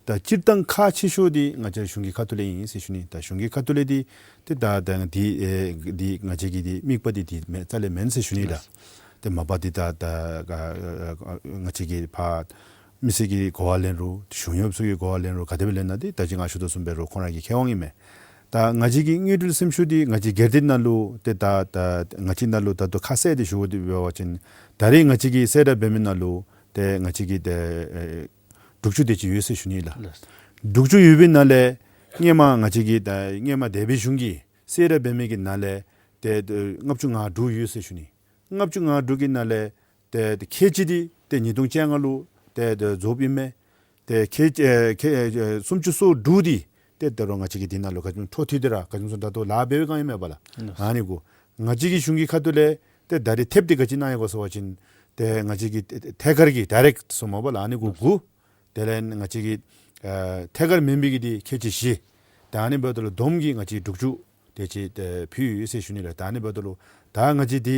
ད་སྤྱིར་བཏང་ཁག་ཆེ་ཤོས་འདི་ང་བཅས་གཞུང་གི་ཁ་ཐུག་ལས་ཨིན་ཟེར་ཞུ་ནི། ད་གཞུང་གི་ཁ་ཐུག་ལས་འདི་ཏེ་ད་ད་འདི་ཨེ་འདི་ང་བཅས་ཀྱི་འདི་དམིགས་པ་འདི་འདི་མེད་རྩ་ལས་མེན་ཟེར་ཞུ་ནི་ད། ལགས། ཏེ་མ་པ་འདི་ད་ད་ཨ་ཨ་ང་བཅས་ཀྱིས་ཕར་མི་སེར་གྱི་གོ་བ་ལེན་རུང་གཞུང་གཡོགཔ་ཚུ་གི་གོ་བ་ལེན་རུང་ག་དེ་སྦེ་ལེན་ན་འདི་ད་ཅི་ང་ཞུ་དོ་བཟུམ་འབད་རུང་ཁོང་ར་གི་ཁེ་དབང་ཨིན་མས། ད་ང་བཅས་ཀྱི་དངུལ་འབྲེལ་སེམས་ཤུགས་འདི་ང་བཅས་སྒེར་སྡེ་ནང་ལུ་ཏེ་ད་ད་ང་བཅས་ནང་ལུ་ད་ལྟོ་ཁ་གསལ་ཏེ་ཞུ་བ་འདི་འབད་བ་ཅིན་ད་རེས་ང་བཅས་ཀྱིས་གསལ་བསྒྲགས་འབད་མི་ནང་ལུ་ཏེ་ང་བཅས་ཀྱི་ཏེ་ཨེ་དྲུག་ཅུ་དེ་ཅིག་ཡོད་ཟེར་ཞུ་ནི་ལགས། ལགས། དྲུག་ཅུ་ཡོད་པའི་ནང་ལས་སྔོན་མ་ང་བཅས་ཀྱི་ད་སྔོན་མ་འདས་པའི་གཞུང་གིས་གསལ་བསྒྲགས་འབད་མི་གི་ནང་ལས་ཏེ་ཏེ་ལྔ་བཅུ་ང་དྲུག་ཡོད་ཟེར་ཞུ་ནི། ལྔ་བཅུ་ང་དྲུག་གི་ནང་ལས་ཏེ་ཏེ་ཁལ་གཅིག་འདི་ཏེ་ཉིས་སྟོང་བཅོ་ལྔ་ལུ་ཏེ་ཏེ་རྫོགསཔ་ཨིན་མས། ཏེ་ཁལ་ཨེ་ཁལ་ཨེ་སུམ་ཅུ་སོ་དྲུག་འདི་ཏེ་ད་རུང་ང་བཅས་ཀྱིས་འདི་ནང་ལུ་ག་ཅི་འཕྲོ་མཐུད་དེ་ར་ག་ཅི་སྨོ་ད་ལྟོ་ལཱ་འབད་བའི་སྒང་ཨིན་མས་པ་ལགས། ཨ་ནི་གུ་ང་བཅས་ཀྱི་གཞུང་གི་ཁ་ཐུག་ལས་ཏེ་ད་རེས་ཐེབས་འདི་ག་ཅི་གནང་ཡི་གོ་ཟེར་བ་ཅིན་ཏེ་ང་བཅས་ཀྱི་ཐད་ཐད་ཀར་གྱི་ཌའི་རེཀཊ་ཟེར་སྨོ་པ་ལགས། ཨ་ནི་གུ་དགུ། དེ་ལས་ང་བཅས་ཀྱི་ཨ་ཐད་ཀར་མེན་པའི་གི་འདི་ཁལ་གཅིག་བཞི། ད་ཨ་ནི་འབདཝ་ད་ལུ་བསྡོམས་ཀྱིས་ང་བཅས་དྲུག་ཅུ་ དེ་ཅིག་ཏེ་ཕུལ་ཡི་ཟེར་ཞུ་ནི་ལགས། ད་ཨ་ནི་འབདཝ་ད་ལུ་ད་ང་བཅས་འདི་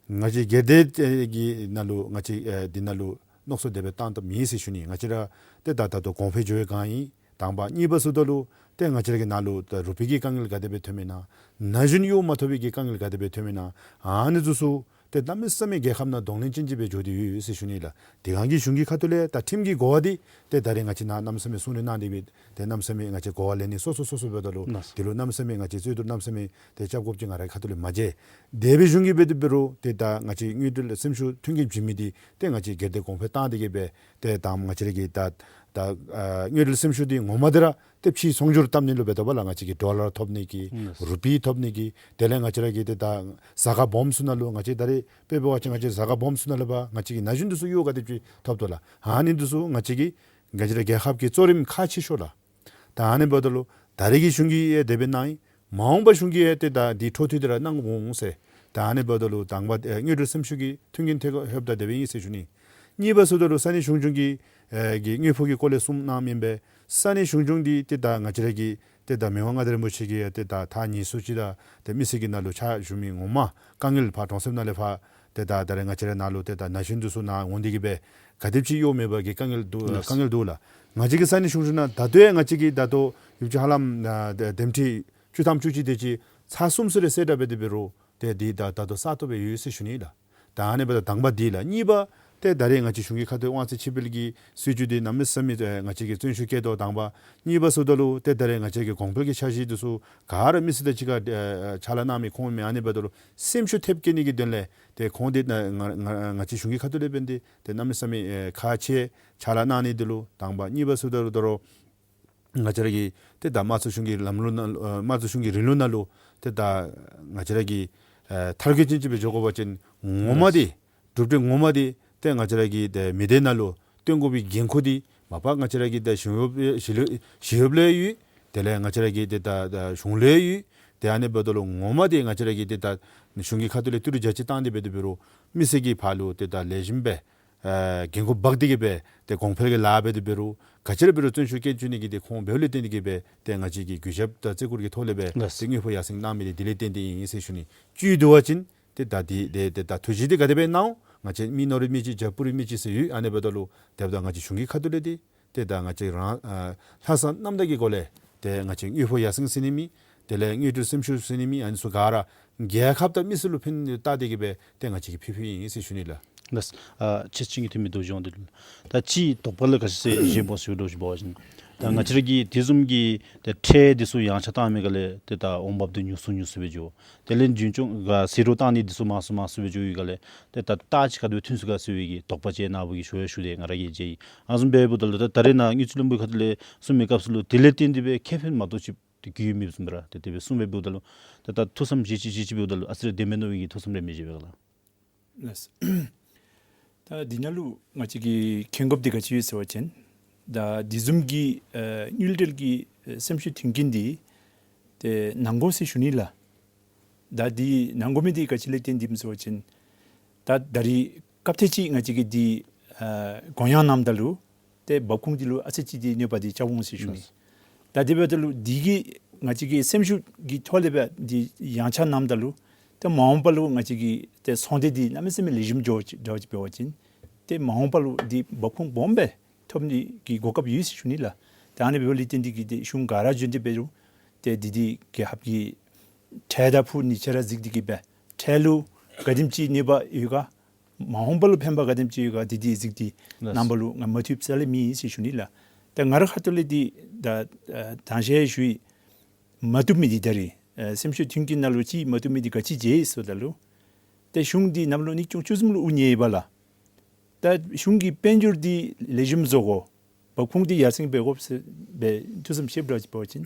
ང་བཅས་སྒེར་སྡེ་གི་ནང་ལུ་ང་བཅས་ཨེ་འདི་ནང་ལུ་མནོ་བསམ་དེ་སྦེ་བཏང་བཏངམ་ཨིན་ཟེར་ཞུ་ནི། ང་བཅས་ར་ཏེ་ད་ད་ལྟོ་གོང་འཕེལ་འགྱོ་བའི་སྒང་ཨིན། དང་པ། གཉིས་པ་ཟེརཝ་ད་ལུ་ཏེ་ང་བཅས་ར་གི་ནང་ལུ་ད་རུ་པི་གི་དཀའ་ངལ་ག་དེ་སྦེ་ཐོནམ་ཨིན་ན། ན་གཞོན་གཡོག་མ་ཐོབ་པའི་གི་དཀའ་ངལ་ག་དེ་སྦེ་ཐོནམ་ཨིན་ན། ཨ་ནི་ཚུ་ཚུ་ཏེ་གནམ་མེད་ས་མེད་རྒྱལ་ཁབ་ནང་གདོང་ལེན་ཅན་ཅིག་སྦེ་འགྱོ་སྟེ་ཡོད་ཟེར་ཞུ་ནི་ལགས། དེ་སྒང་གི་གཞུང་གི་ཁ་ཐུག་ལས་ད་ཁྲིམས་ཀྱི་གོ་བ་འདི་ཏེ་ད་རེས་ང་བཅས་ནཱ་གནམ་མེད་ས་མེད་གསུང་གྲོས་གནང་སྟེ་སྦེ་ཏེ་གནམ་མེད་ས་མེད་ང་བཅས་གོ་བ་ལེན་ནི་སོ་སོ་སོ་སོ་འབདཝ་ད་ལུ་ལགས། དེ་ལུ་གནམ་མེད་ས་མེད་ང་བཅས་རྩོད་བསྡུར་གནམ་མེད་ས་མེད་ཏེ་རྐྱབ་དགོཔ་ཅིག་ང་རའི་ཁ་ཐུག་ལས་མ་མཇལ། དེ་སྦེ་གཞུང་གིས་འབད་དེ་འབད་རུང་ཏེ་ད་ང་བཅས་དངུལ་འབྲེལ་སེམས་ཤུགས་མཐུན་རྐྱེན་བྱིན་མི་འདི་ཏེ་ང་བཅས་སྒེར་སྡེ་གོང་འཕེལ་བཏང་སྟེ་གི་སྦེ་ཏེ་ད་ང་བཅས་ར་གི་ད་ད་ཨ་དངུལ་འབྲེལ་སེམས་ཤུགས་འདི་ངོ་མ་འདི་ར་ཏེ་ཕྱིའི་ཚོང་སྒྱུར་བཏབ་ནི་ལུ་འབད་དོ་བ་ལགས། ང་བཅས་ཀྱིས་ཌོ་ལར་ཐོབ་ནི་གི་ཨིན་ལགས། རུ་པི་ཐོབ་ནི་གི། དེ་ལས་ང་བཅས་ར་གི་ཏེ་ད་ཟ་ཁང་སྦོམ་ཚུ་ནང་ལུ་ང་བཅས་ད་རེས་དཔེ་འབད་བ་ཅིན་ང་བཅས་ཟ་ཁང་སྦོམ་ཚུ་ནང་ལུ་འབད་ང་བཅས་ཀྱི་ན་གཞོན་འདི་ཚུ་གཡོག་ག་དེ་ཅིག་ཐོབ་དོ་ལགས། ཨ་ནི་འདི་ཚུ་ང་བཅས་ཀྱི་ང་བཅས་ར་རྒྱལ་ཁབ་ཀྱི་གཙོ་རིམ་ཁག་ཆེ་ཤོས་ལགས། ད་ཨ་ནི་འབདཝ་ད་ལུ་ད་རེས་ཀྱི་གཞུང་གིས་ཡང་དེ་སྦེ་གནང་ཡི། མ་འོངས་པ་གཞུང་གིས་ཡང་ཏེ་ད་འདི་འཕྲོ་མཐུད་དེ་ར་གནང་དགོ་འོང་ཟེར། ད་ཨ་ནི་འབདཝ་ད་ལུ་དང་པ་ཨེ་དངུལ་འབྲེལ་སེམས་ཤུགས་ཀྱི་མཐུན་རྐྱེན་ཐད་ཁར་ལྷོདཔ་ད་དེ་སྦེ་ཨིན་ཟེར་ཞུ་ནི། གཉིས་པ་ཟེརཝ་ད་ལུ་ས་གནས་གཞུང་སྐྱོང་གི་ཨེ་གི་དངུལ་ཕོགས་ཀྱི་སྐོར་ལས་གསུངས་གནངམ་ཨིན་པས། ས་གནས་གཞུང་སྐྱོང་འདི་ཏེ་ད་ང་བཅས་ར་གི་ཏེ་ད་མི་དབང་མངའ་བདག་རིན་པོ་ཆེ་གིས་ཡང་ཏེ་ད་ཐག་ཉེ་སུ་ཅིག་དང་ཏེ་མི་སེར་གྱི་ནང་ལུ་ཕྱག་ཞུ་མི་ངོ་མ་དཀའ་ངལ་ཕར་གྲོང་གསེབ་ནང་ལས་ཕར་ཏེ་ད་ད་རེས་ང་བཅས་ར་ནང་ལུ་ཏེ་ད་ན་གཞོན་འདི་ཚུ་ནཱ་འོང་སྟེ་གི་སྦེ་ག་དེམ་ཅིག་གཡོག་མེད་པ་གི་དཀའ་ངལ་འདུག། ལགས། དཀའ་ངལ་འདུག་ལགས། ང་བཅས་ཀྱི་ས་གནས་གཞུང་སྐྱོང་ནང་ད་ལྟོ་ཡང་ང་བཅས་ཀྱི་ད་ལྟོ་ཡོདཔ་ཅིག་ཧ་ལམ་ཨ་འདེམས་ཁྲི་བཅུ་ཐམ་བཅུ་གཅིག་དེ་ཅིག་ཚར་གསུམ་ཙམ་རེ་གསལ་བསྒྲགས་འབད་དེ་འབད་རུང་ཏེ་འདི་ད་ད་ལྟོ་ས་སྟོང་སྦེ་ཡོད་ཟེར་ཞུ་ནི་ལགས། ད་ཨ་ནི་འབདཝ་ད་དང་པ་འདི་ལགས། གཉིས་པ་ཏེ་ད་རེས་ང་བཅས་གཞུང་གི་ཁ་ཐུག་དབང་ཚད་ཕྱིར་སྤེལ་གྱི་སྲིད་བྱུས་འདི་གནམ་མེད་ས་མེད་ཨེ་ང་བཅས་ཀྱིས་བརྩོན་ཤུགས་བསྐྱེད་དོ། དང་པ། གཉིས་པ་ཟེརཝ་ད་ལུ་ཏེ་ད་རེས་ང་བཅས་ཀྱི་གོང་འཕེལ་གྱི་འཆར་གཞི་འདི་ཚུ་ག་ར་མི་སེར་དང་གཅིག་ཁར་ཨེ་ཕྱག་ལཱ་གནང་མི་ཁོང་མས། ཨ་ནི་འབདཝ་ད་ལུ་སེམས་ཤུགས་ཐེབས་བསྐྱེད་ནི་གི་དོན་ལས་ཏེ་ཁོང་འདི་ང་ང་ང་ང་བཅས་གཞུང་གི་ཁ་ཐུག་ལས་འབད་ནི་འདི་ཏེ་གནམ་མེད་ས་མེད་ཨེ་ཁག་ཆེ། ཕྱག་ལཱ་གནང་ནི་འདི་ལུ་དང་པ། གཉིས་པ་ཟེརཝ་ད་ལུ་ད་རུང་ང་བཅས་ར་གི་ཏེ་ད་དམངས་གཙོ་གཞུང་གི་ལམ་ལུགས་ནང་ཨ་དམངས་གཙོ་གཞུང་གི་རིང་ལུགས་ནང་ལུ་ཏེ་ད་ང་བཅས་ར་གི་ཨེ་མཐར་འཁྱོལ་ཅན་ཅིག་སྦེ་འགྱོ་དགོ་པ་ཅིན་ངོ་མ་འདི་གྲུབ་འབྲས་ངོ་མ་འདི་ཏེ་ང་བཅས་ར་གི་ཏེ་མི་སྡེ་ནང་ལུ་སྟོན་དགོ་པའི་འགན་ཁུར་འདི་མ་པ་ང་བཅས་ར་གི་ཏེ་གཞུང་གཡོགཔ་ཞི་གཡོགཔ་ཞི་གཡོགཔ་ལུ་ཡོད། དེ་ལས་ང་བཅས་ར་གི་ཏེ་ད་ད་གཞུང་ལུ་ཡོད། ཏེ་ཨ་ནི་འབདཝ་ད་ལུ་ངོ་མ་འདི་ང་བཅས་ར་གི་ཏེ་ད་གཞུང་གི་ཁ་ཐུག་ལས་ཏི་རུ་རྒྱ་ཆེ་བཏང་སྟེ་འབད་དེ་འབད་རུང་མི་སེར་གྱི་ཕར་ལུ་ཏེ་ད་ལེགས་ཤོམ་སྦེ་ཨེ་འགན་ཁུར་འབག་སྟེ་གི་སྦེ་ཏེ་གོང་འཕེལ་གྱི་ལཱ་འབད་དེ་འབད་རུང་ག་ཅི་ར་འབད་རུང་བརྩོན་ཤུགས་བསྐྱེད་བཅུག་ནི་གི་ཏེ་ཁོང་འབདཝ་ལས་བརྟེན་ཏེ་གི་སྦེ་ཏེ་ང་བཅས་ཀྱི་གུས་ཞབས་དང་བརྩི་བཀུར་གྱི་ཐོག་ལས་སྦེ་ལགས། ཏེ་དངུལ་ཕོགས་ཡར་སེང་གནང་མི་འདི་དེ་ལས་བརྟེན་ཏེ་ཨིན་ཟེར་ཞུ་ནི། བཅུད་བསྡུ་བ་ཅིན་ཏེ་ད་འདི་ཏེ་ཏེ་ད་ཐུགས་བཞེད་འདི་ག་དེ་སྦེ་གནང་འོང་། ང་བཅས་མི་ནོར་བུའི་མི་གཅིག་བྱ་སྤུ་རིས་མི་གཅིག་ཟེར་ཡོད། ཨ་ནི་འབདཝ་ད་ལུ་དེ་འབདཝ་ད་ང་བཅས་གཞུང་གི་ཁ་ཐུག་ལས་འདི་ཏེ་ད་ང་བཅས་རང་ཨ་ལྷག་བསམ་རྣམ་དག་གི་སྒོ་ལས་ཏེ་ང་བཅས་དངུལ་ཕོགས་ཡར་སེང་ཟེར་ནི་མེད། དེ་ལས་དངུལ་འབྲེལ་སེམས་ཤུགས་ཟེར་ནི་མེད། ཨ་ནི་ཚུ་ག་ར་རྒྱལ་ཁབ་དང་མི་སེར་ལུ་ཕན་བཏགས་ཏེ་གི་སྦེ་ཏེ་ང་བཅས་ཀྱིས་ཕུལ་ཕུལཝ་ཨིན་ཟེར་ཞུ་ནི་ལགས། ལགས། ཨ་ཁྱེད་ཀྱིས་ཐོན་མི་དོགས་གཞི་འདི་ལུ་ད་ཅིག་དོགས་པ་ལུ་ག་ཅི་ཟེར་བཞེས་པོ་ཟེར་ལོ་ཞུ་བ་ཅིན་ད་ང་བཅས་ར་གི་དེ་བཟུམ་གྱི་ཏེ་ཁྲལ་འདི་ཚུ་ཡངས་ཆག་བཏང་མི་ག་ལས་ཏེ་ད་འོང་འབབ་འདི་ཉུང་སུ་ཉུང་སུ་སྦེ་འགྱོ། དེ་ལས་རྒྱུན་སྐྱོང་ག་ཟད་འགྲོ་བཏང་ནི་འདི་ཚུ་མང་སུ་མང་སུ་སྦེ་འགྱོ་ཡི་ག་ལས་ཏེ་ད་རྟགས་ཅིག་ག་དེ་སྦེ་ཐོན་ཚུགས་ག་ཟེར་བའི་གི་དོགས་པ་ཅིག་རྣམ་པ་གིས་ཞུ་ཡི་ཞུ་སྟེ་ང་ར་གིས་མཇལ་ཡི། ཨ་ནི་བཟུམ་འབདཝ་ད་ལུ་ད་ད་རེས་ནཱ་དངུལ་རྩིས་བློན་པོའི་ཁ་ཐུག་ལས་གསུངས་མི་སྐབས་སུ་ལུ་དེ་ལས་བརྟེན་ཏེ་སྦེ་ཁེ་ཕན་མ་གཏོགས་ཅིག་ཏེ་གི་ཡོད་མི་བཟུམ་སྦེ་ར་ཏེ་དེ་སྦེ་གསུངས་སྦེ་འབདཝ་ད་ལུ་ད་ད་ཐུགས་བསམ་བཞེས་ཅི་བཞེས་ཅི་འབདཝ་ད་ལུ་ཨ་ཙི་རེ་བདེན་མས་མནོ་བའི་གི་ཐུགས་བསམ་རེ་མི་བཞེས་པས་ག་ལགས། ལགས། ད་འདི་ནང་ལུ་ང་བཅས་ཀྱིས་མཁྱེན་དགོཔ་འདི་ག་ཅི་ཡོད་ཟེར་བ་ཅིན་ད་དེ་བཟུམ་གྱི་ཨ་དངུལ་འབྲེལ་གྱི་ཨ་སེམས་ཤུགས་མཐུན་རྐྱེན་འདི་ཏེ་གནང་དགོ་ཟེར་ཞུ་ནི་ལགས། ད་འདི་གནང་དགོ་མི་འདི་ག་ཅི་ལས་བརྟེན་ཏེ་ཨིནམ་ཟེར་བ་ཅིན་ད་ད་རེས་སྐབས་ཐེངས་ཅིག་ང་བཅས་ཀྱིས་འདི་ཨ་དགོངས་ཡངས་གནངམ་ད་ལུ་ཏེ་འབབ་ཁུངས་འདི་ལུ་ཨ་ཙི་ཅིག་འདི་གནོད་པ་འདི་རྐྱབ་འོང་ཟེར་ཞུ་ནི། ད་དེ་འབདཝ་ད་ལུ་འདི་གིས་ང་བཅས་ཀྱི་སེམས་ཤུགས་ཀྱི་ཐོག་ལས་སྦེ་འདི་ཡངས་ཆག་གནངམ་ད་ལུ་ཏེ་མ་འོངས་པ་ལུ་ང་བཅས་ཀྱི་ཏེ་ཚོང་འབྲེལ་འདི་གནམ་མེད་ས་མེད་ལེགས་ཤོམ་འགྱོ་ཅི་འགྱོ་ཅི་འབད་བ་ཅིན་ཏེ་མ་འོངས་པ་ལུ་འདི་འབབ་ཁུངས་སྦོམ་སྦེ་ཐོབ་ནི་གི་གོ་སྐབས་ཡོད་ཟེར་ཞུ་ནི་ལགས། ད་ཨ་ནི་འབདཝ་ལས་བརྟེན་ཏེ་གི་ཏེ་གཞུང་ག་ར་བྱོན་ཏེ་འབད་རུང་ཏེ་འདི་འདི་རྒྱལ་ཁབ་ཀྱི་ཁྲལ་དང་ཕུགས་ནི་ཆ་ར་གཟིགས་ཏེ་གི་སྦེ་ཁྲལ་ལུ་ག་དེམ་ཅིག་གནོད་པ་ཡོད་ག་མ་འོངས་པ་ལུ་ཕན་པ་ག་དེམ་ཅིག་ཡོད་ག་འདི་འདི་གཟིགས་ཏེ་ལགས། རྣམ་པ་ལུ་ང་མ་ཐུབ་རྩ་ལས་མེད་ཟེར་ཞུ་ནི་ལགས། ད་ང་རའི་ཁ་ཐུག་ལས་འདི་ད་ཨ་དང་ཤེས་ཞུ་ཡི། མ་བཏུབ་མི་འདི་ད་རེས་ཨ་སེམས་ཤུགས་མཐུན་རྐྱེན་ནང་ལུ་ཅིག་མ་བཏུབ་མི་འདི་ག་ཅི་མཇལ་ཡི་ཟེརཝ་ད་ལུ་ཏེ་གཞུང་འདི་གནམ་ལོ་ཉིས་སྟོང་བཅུ་གསུམ་ལུ་དབུ་བརྙེས་ཡི་པ་ལགས། ད་གཞུང་གིས་དཔལ་འབྱོར་འདི་ལེགས་ཤོམ་བཟོ་དགོ། འབབ་ཁུངས་འདི་ཡར་སེང་འབད་དགོ་ཟེར་སྦེ་ཐུགས་བསམ་བཞེས་པ་ཅིན་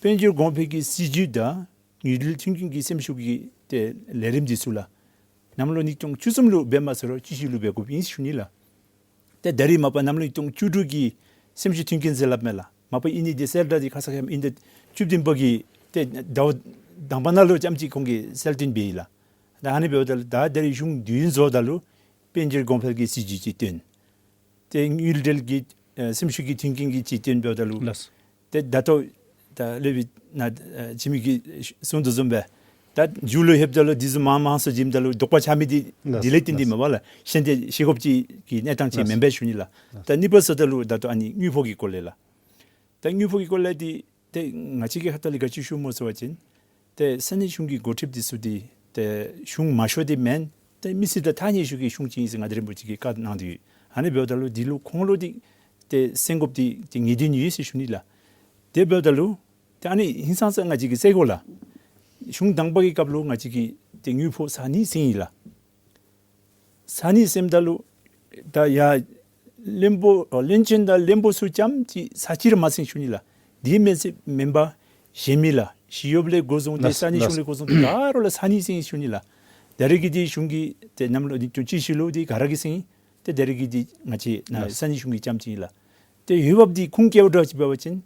དཔལ་འབྱོར་གོང་འཕེལ་གྱི་སྲིད་བྱུས་དང་དངུལ་འབྲེལ་མཐུན་རྐྱེན་གྱི་སེམས་ཤུགས་ཀྱི་ཏེ་ལས་རིམ་འདི་ཚུ་ལགས། གནམ་ལོ་ཉིས་སྟོང་བཅུ་གསུམ་ལུ་འབད་མ་ཚར་བཅུ་བཞི་ལུ་འབད་དགོཔ་ཨིན་ཟེར་ཞུ་ནི་ལགས། ཏེ་ད་རེས་མ་པ་གནམ་ལོ་ཉིས་སྟོང་བཅུ་དྲུག་གི་སེམས་ཤུགས་མཐུན་རྐྱེན་ཟེར་སླབ་མས་ལགས། མ་པ་ཨིན་ནི་འདི་གསལ་བསྒྲགས་འདི་ཁ་ཙ་ཁ་ཉིནམ་ཨིན་ཏེ་བཅུ་བདུན་པ་གི་ཏེ་ཟླཝ་དང་པ་ནང་ལུ་ཙམ་ཅིག་ཁོང་གིས་གསལ་སྟོན་འབད་ཡི་ལགས། ད་ཨ་ནི་འབདཝ་ད་ལུ་ད་ད་རེས་གཞུང་འདི་བཟོཝ་ད་ལུ་དཔལ་འབྱོར་གོང་འཕེལ་གྱི་སྲིད་བྱུས་ཅིག་བཏོན། ཏེ་དངུལ་འབྲེལ་གྱི་ཨ་སེམས་ཤུགས་ཀྱི་མཐུན་རྐྱེན་གྱི་ཅིག་བཏོན་འབདཝ་ད་ལུ་ལགས། ཏེ་ད་ལྟོ་ ད་སློབ་དཔོན་ནཱ་ཨ་འཆི་མེད་ཀྱིས་གསུངས་དོ་བཟུམ་སྦེ་ད་མཇུག་ལུ་ལྷོདཔ་ད་ལུ་འདི་ཚུ་མང་མང་སུ་བྱིནམ་ད་ལུ་དོགས་པ་ཆགས་མི་འདི་ལགས་དེ་ལས་བརྟེན་ཏེ་ལགས་མས་པ་ལགས། གཞན་ཏེ་ཤེས་དགོཔ་ཅིག་གི་གནས་སྟངས་ཅིག་ལགས་མེན་པས་ཞུ་ནི་ལགས། ད་གཉིས་པ་ཟེརཝ་ད་ལུ་ད་ལྟོ་ཨ་ནི་དངུལ་ཕོགས་ཀྱི་སྐོར་ལས་ལགས། ད་དངུལ་ཕོགས་ཀྱི་སྐོར་ལས་འདི་ཏེ་ང་བཅས་ཀྱི་ཁ་ཐུག་ལས་ག་ཅི་ཞུ་སྨོ་ཟེར་བ་ཅིན་ཏེ་ས་གནས་གཞུང་གི་འགོ་ཁྲིདཔ་འདི་ཚུ་འདི་ཏེ་གཞུང་མང་ཤོས་འདི་མེན། ཏེ་མི་སེར་དང་ཐག་ཉེ་ཤོས་ཀྱི་གཞུང་ཅིག་ཨིན་ཟེར་ང་བཅས་རིན་པོ་ཆེ་གིས་བཀའ་གནང་སྟེ་ཡོད། ཨ་ནི་འབདཝ་ད་ལུ་འདི་ལུ་ཁོང་ལུ་འདི་ཏེ་གསན་དགོཔ་འདི་ཏེ་ངེས་བདེན་ཡོད་ཟེར་ཞུ་ནི་ལགས། དེ་འབདཝ་ད་ལུ་ཏེ་ཨ་ནི་ཧིང་སངས་ས་ང་བཅས་ཀྱིས་གསན་དགོ་ལགས། གཞུང་དང་པ་གི་སྐབས་ལུ་ང་བཅས་ཀྱིས་ཏེ་དངུལ་ཕོགས་ས་གཉིས་གསན་ཡི་ལགས། ས་གཉིས་གསནམ་ད་ལུ་ད་ཡར་བློན་པོ་ཨ་བློན་ཆེན་དང་བློན་པོ་ཚུ་ཙམ་ཅིག་ས་གཅིག་ར་མ་གསན་ཞུ་ནི་ལགས། དེ་མེན་ཟེར་མེན་པར་གཞན་མི་ལགས་ཞི་གཡོགཔ་ལས་འགོ་བཟུང་སྟེ་ལགས་ས་གནས་གཞུང་ལས་འགོ་བཟུང་སྟེ་ག་ར་ལུ་ས་གཉིས་གསན་ཞུ་ནི་ལགས། ད་རེས་ཀྱི་འདི་གཞུང་གི་ཏེ་གནམ་ལོ་ཉིས་སྟོང་བཅུ་བཞི་ལུ་འདི་ག་ར་གིས་གསན་ཡི། ཏེ་ད་རེས་ཀྱི་འདི་ང་བཅས་ནཱ་ལགས་ས་གནས་གཞུང་གི་ཙམ་ཅིག་ཨིན་ལགས། ཏེ་འོས་འབབ་འདི་ཁུངས་སྐྱེལཝ་འདྲཝ་ཅིག་འབད་བ་ཅིན་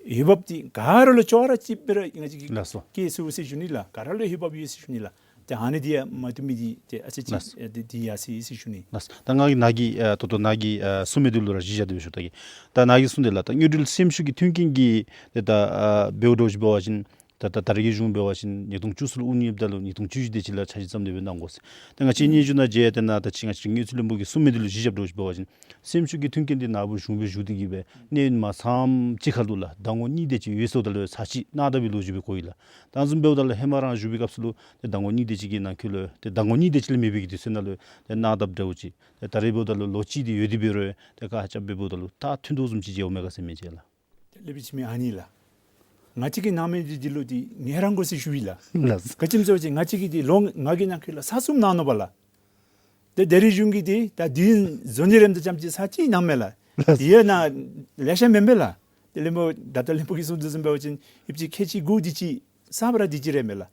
འོས་འབབ་འདི་ག་ར་ལུ་ཅོག་ར་གཅིགཔ་སྦེ་ར་ང་བཅས་ཀྱིས་ལགས་སོ། སྐྱེལ་ཚུགས་ཟེར་ཞུ་ནི་ལགས། ག་ར་ལུ་འོས་འབབ་ཡོད་ཟེར་ཞུ་ནི་ལགས། ཏེ་ཨ་ནི་འདི་ཡང་མ་བཏུབ་མི་འདི་ཏེ་ཨ་ཙི་ཅིག་ལགས་སོ། ཨེ་འདི་འདི་ཡང་ཟེར་ཟེར་ཞུ་ནི། ལགས་སོ། ད་ང་གིས་ནཱ་གི་ཨ་ད་ལྟོ་ནཱ་གིས་ཨ་གསུངས་མི་འདི་ལུ་ར་གཞི་བཞག་སྟེ་སྦེ་ཞུ་ད་གེ། ད་ནཱ་གིས་གསུངས་དེ་ལགས། ད་དངུལ་འབྲེལ་སེམས་ཤུགས་ཀྱི་མཐུན་རྐྱེན་གྱི་ཏེ་ད་ཨ་འབདཝ་འདྲཝ་ཅིག་འབད་བ་ཅིན་ད་ད་ད་རེས་ཀྱི་གཞུང་འབད་བ་ཅིན་ཉིས་སྟོང་བཅུ་གསུམ་ལུ་དབུ་བརྙེསཔ་ད་ལུ་ཉིས་སྟོང་བཅུ་བཞི་དེ་ཅིག་ལུ་འཆར་གཞི་བརྩམས་ཏེ་སྦེ་གནང་དགོ་ཟེར། ད་ང་བཅས་སྙན་ཞུ་ནང་མཇལ་ཡང་ཏེ་ནཱ་ད་ཅི་ང་བཅས་ར་དངུལ་རྩིས་བློན་པོ་གིས་གསུངས་མི་འདི་ལུ་གཞི་བཞག་འདྲཝ་ཅིག་འབད་བ་ཅིན་སེམས་ཤུགས་ཀྱི་མཐུན་རྐྱེན་འདི་ནཱ་བུ་གཞུང་སྦེ་བཞུགས་ཏེ་གི་སྦེ་གནས་ཡུན་མ་ཚངམ་ཅིག་ཁར་ལུ་ལགས་ཟླ་ངོ་གཉིས་དེ་ཅིག་ཡོད་ཟེརཝ་ད་ལུ་ས་ཅིག་གནང་ད་པའི་ལོ་རྒྱུས་སྦེ་གོ་ཡི་ལགས། ད་བཟུམ་འབདཝ་ད་ལུ་ཧེ་མ་རང་བཞུགས་པའི་སྐབས་སུ་ལུ་ཏེ་ཟླ་ངོ་གཉིས་དེ་ཅིག་གི་ནང་འཁོད་ལུ་ཏེ་ཟླ་ངོ་གཉིས་དེ་ཅིག་ལས་མེད་པའི་གི་དུས་ཚོད་ནང་ལུ་ཏེ་གནང་དཔ་འདྲཝ་ཅིག། ཏེ་ད་རེས་འབདཝ་ད་ལུ་ལོ་གཅིག་དེ་ཡོད་དེ་འབད་རུང་ཏེ་བཀག་ཆ་འབད་འབདཝ་ད་ལུ་ད་ཐོན་དོ་བཟུམ་ཅིག་མཇལཝ་མས་ག་ཟེར་མི་ཅིག་ལགས། ཏེ་སློབ་དཔོན་འཆི་མེད་ཨ་ནི་ལགས། ང་བཅས་ཀྱིས་གནང་མི་འདི་འདི་ལུ་འདི་ངལ་རངས་དགོ་ཟེར་ཞུ་ཡི་ལགས། ལགས། ག་ཅི་སྨོ་ཟེར་བ་ཅིན་ང་བཅས་ཀྱིས་འདི་ལོ་ལྔ་གི་ནང་འཁོད་ལུ་ས་གསུམ་གནང་ནུག་པ་ལགས། ཏེ་ད་རེས་གཞུང་གིས་འདི་ད་དུས་ཡུན་རྫོགས་ནི་རནམ་ད་ཙམ་ཅིག་ས་གཅིག་གནངམ་མས་ལགས། ལགས། དེ་ཡང་ནཱ་ལེ་ཤ་མེན་པས་ལགས། ཏེ་བློན་པོ་ད་ལྟོ་བློན་པོ་གིས་གསུངས་དོ་བཟུམ་འབད་བ་ཅིན་ཨིན་ཅི་ཁལ་གཅིག་དགུ་དེ་ཅིག་གསརཔ་ར་དེ་ཅིག་ར་མས་ལགས།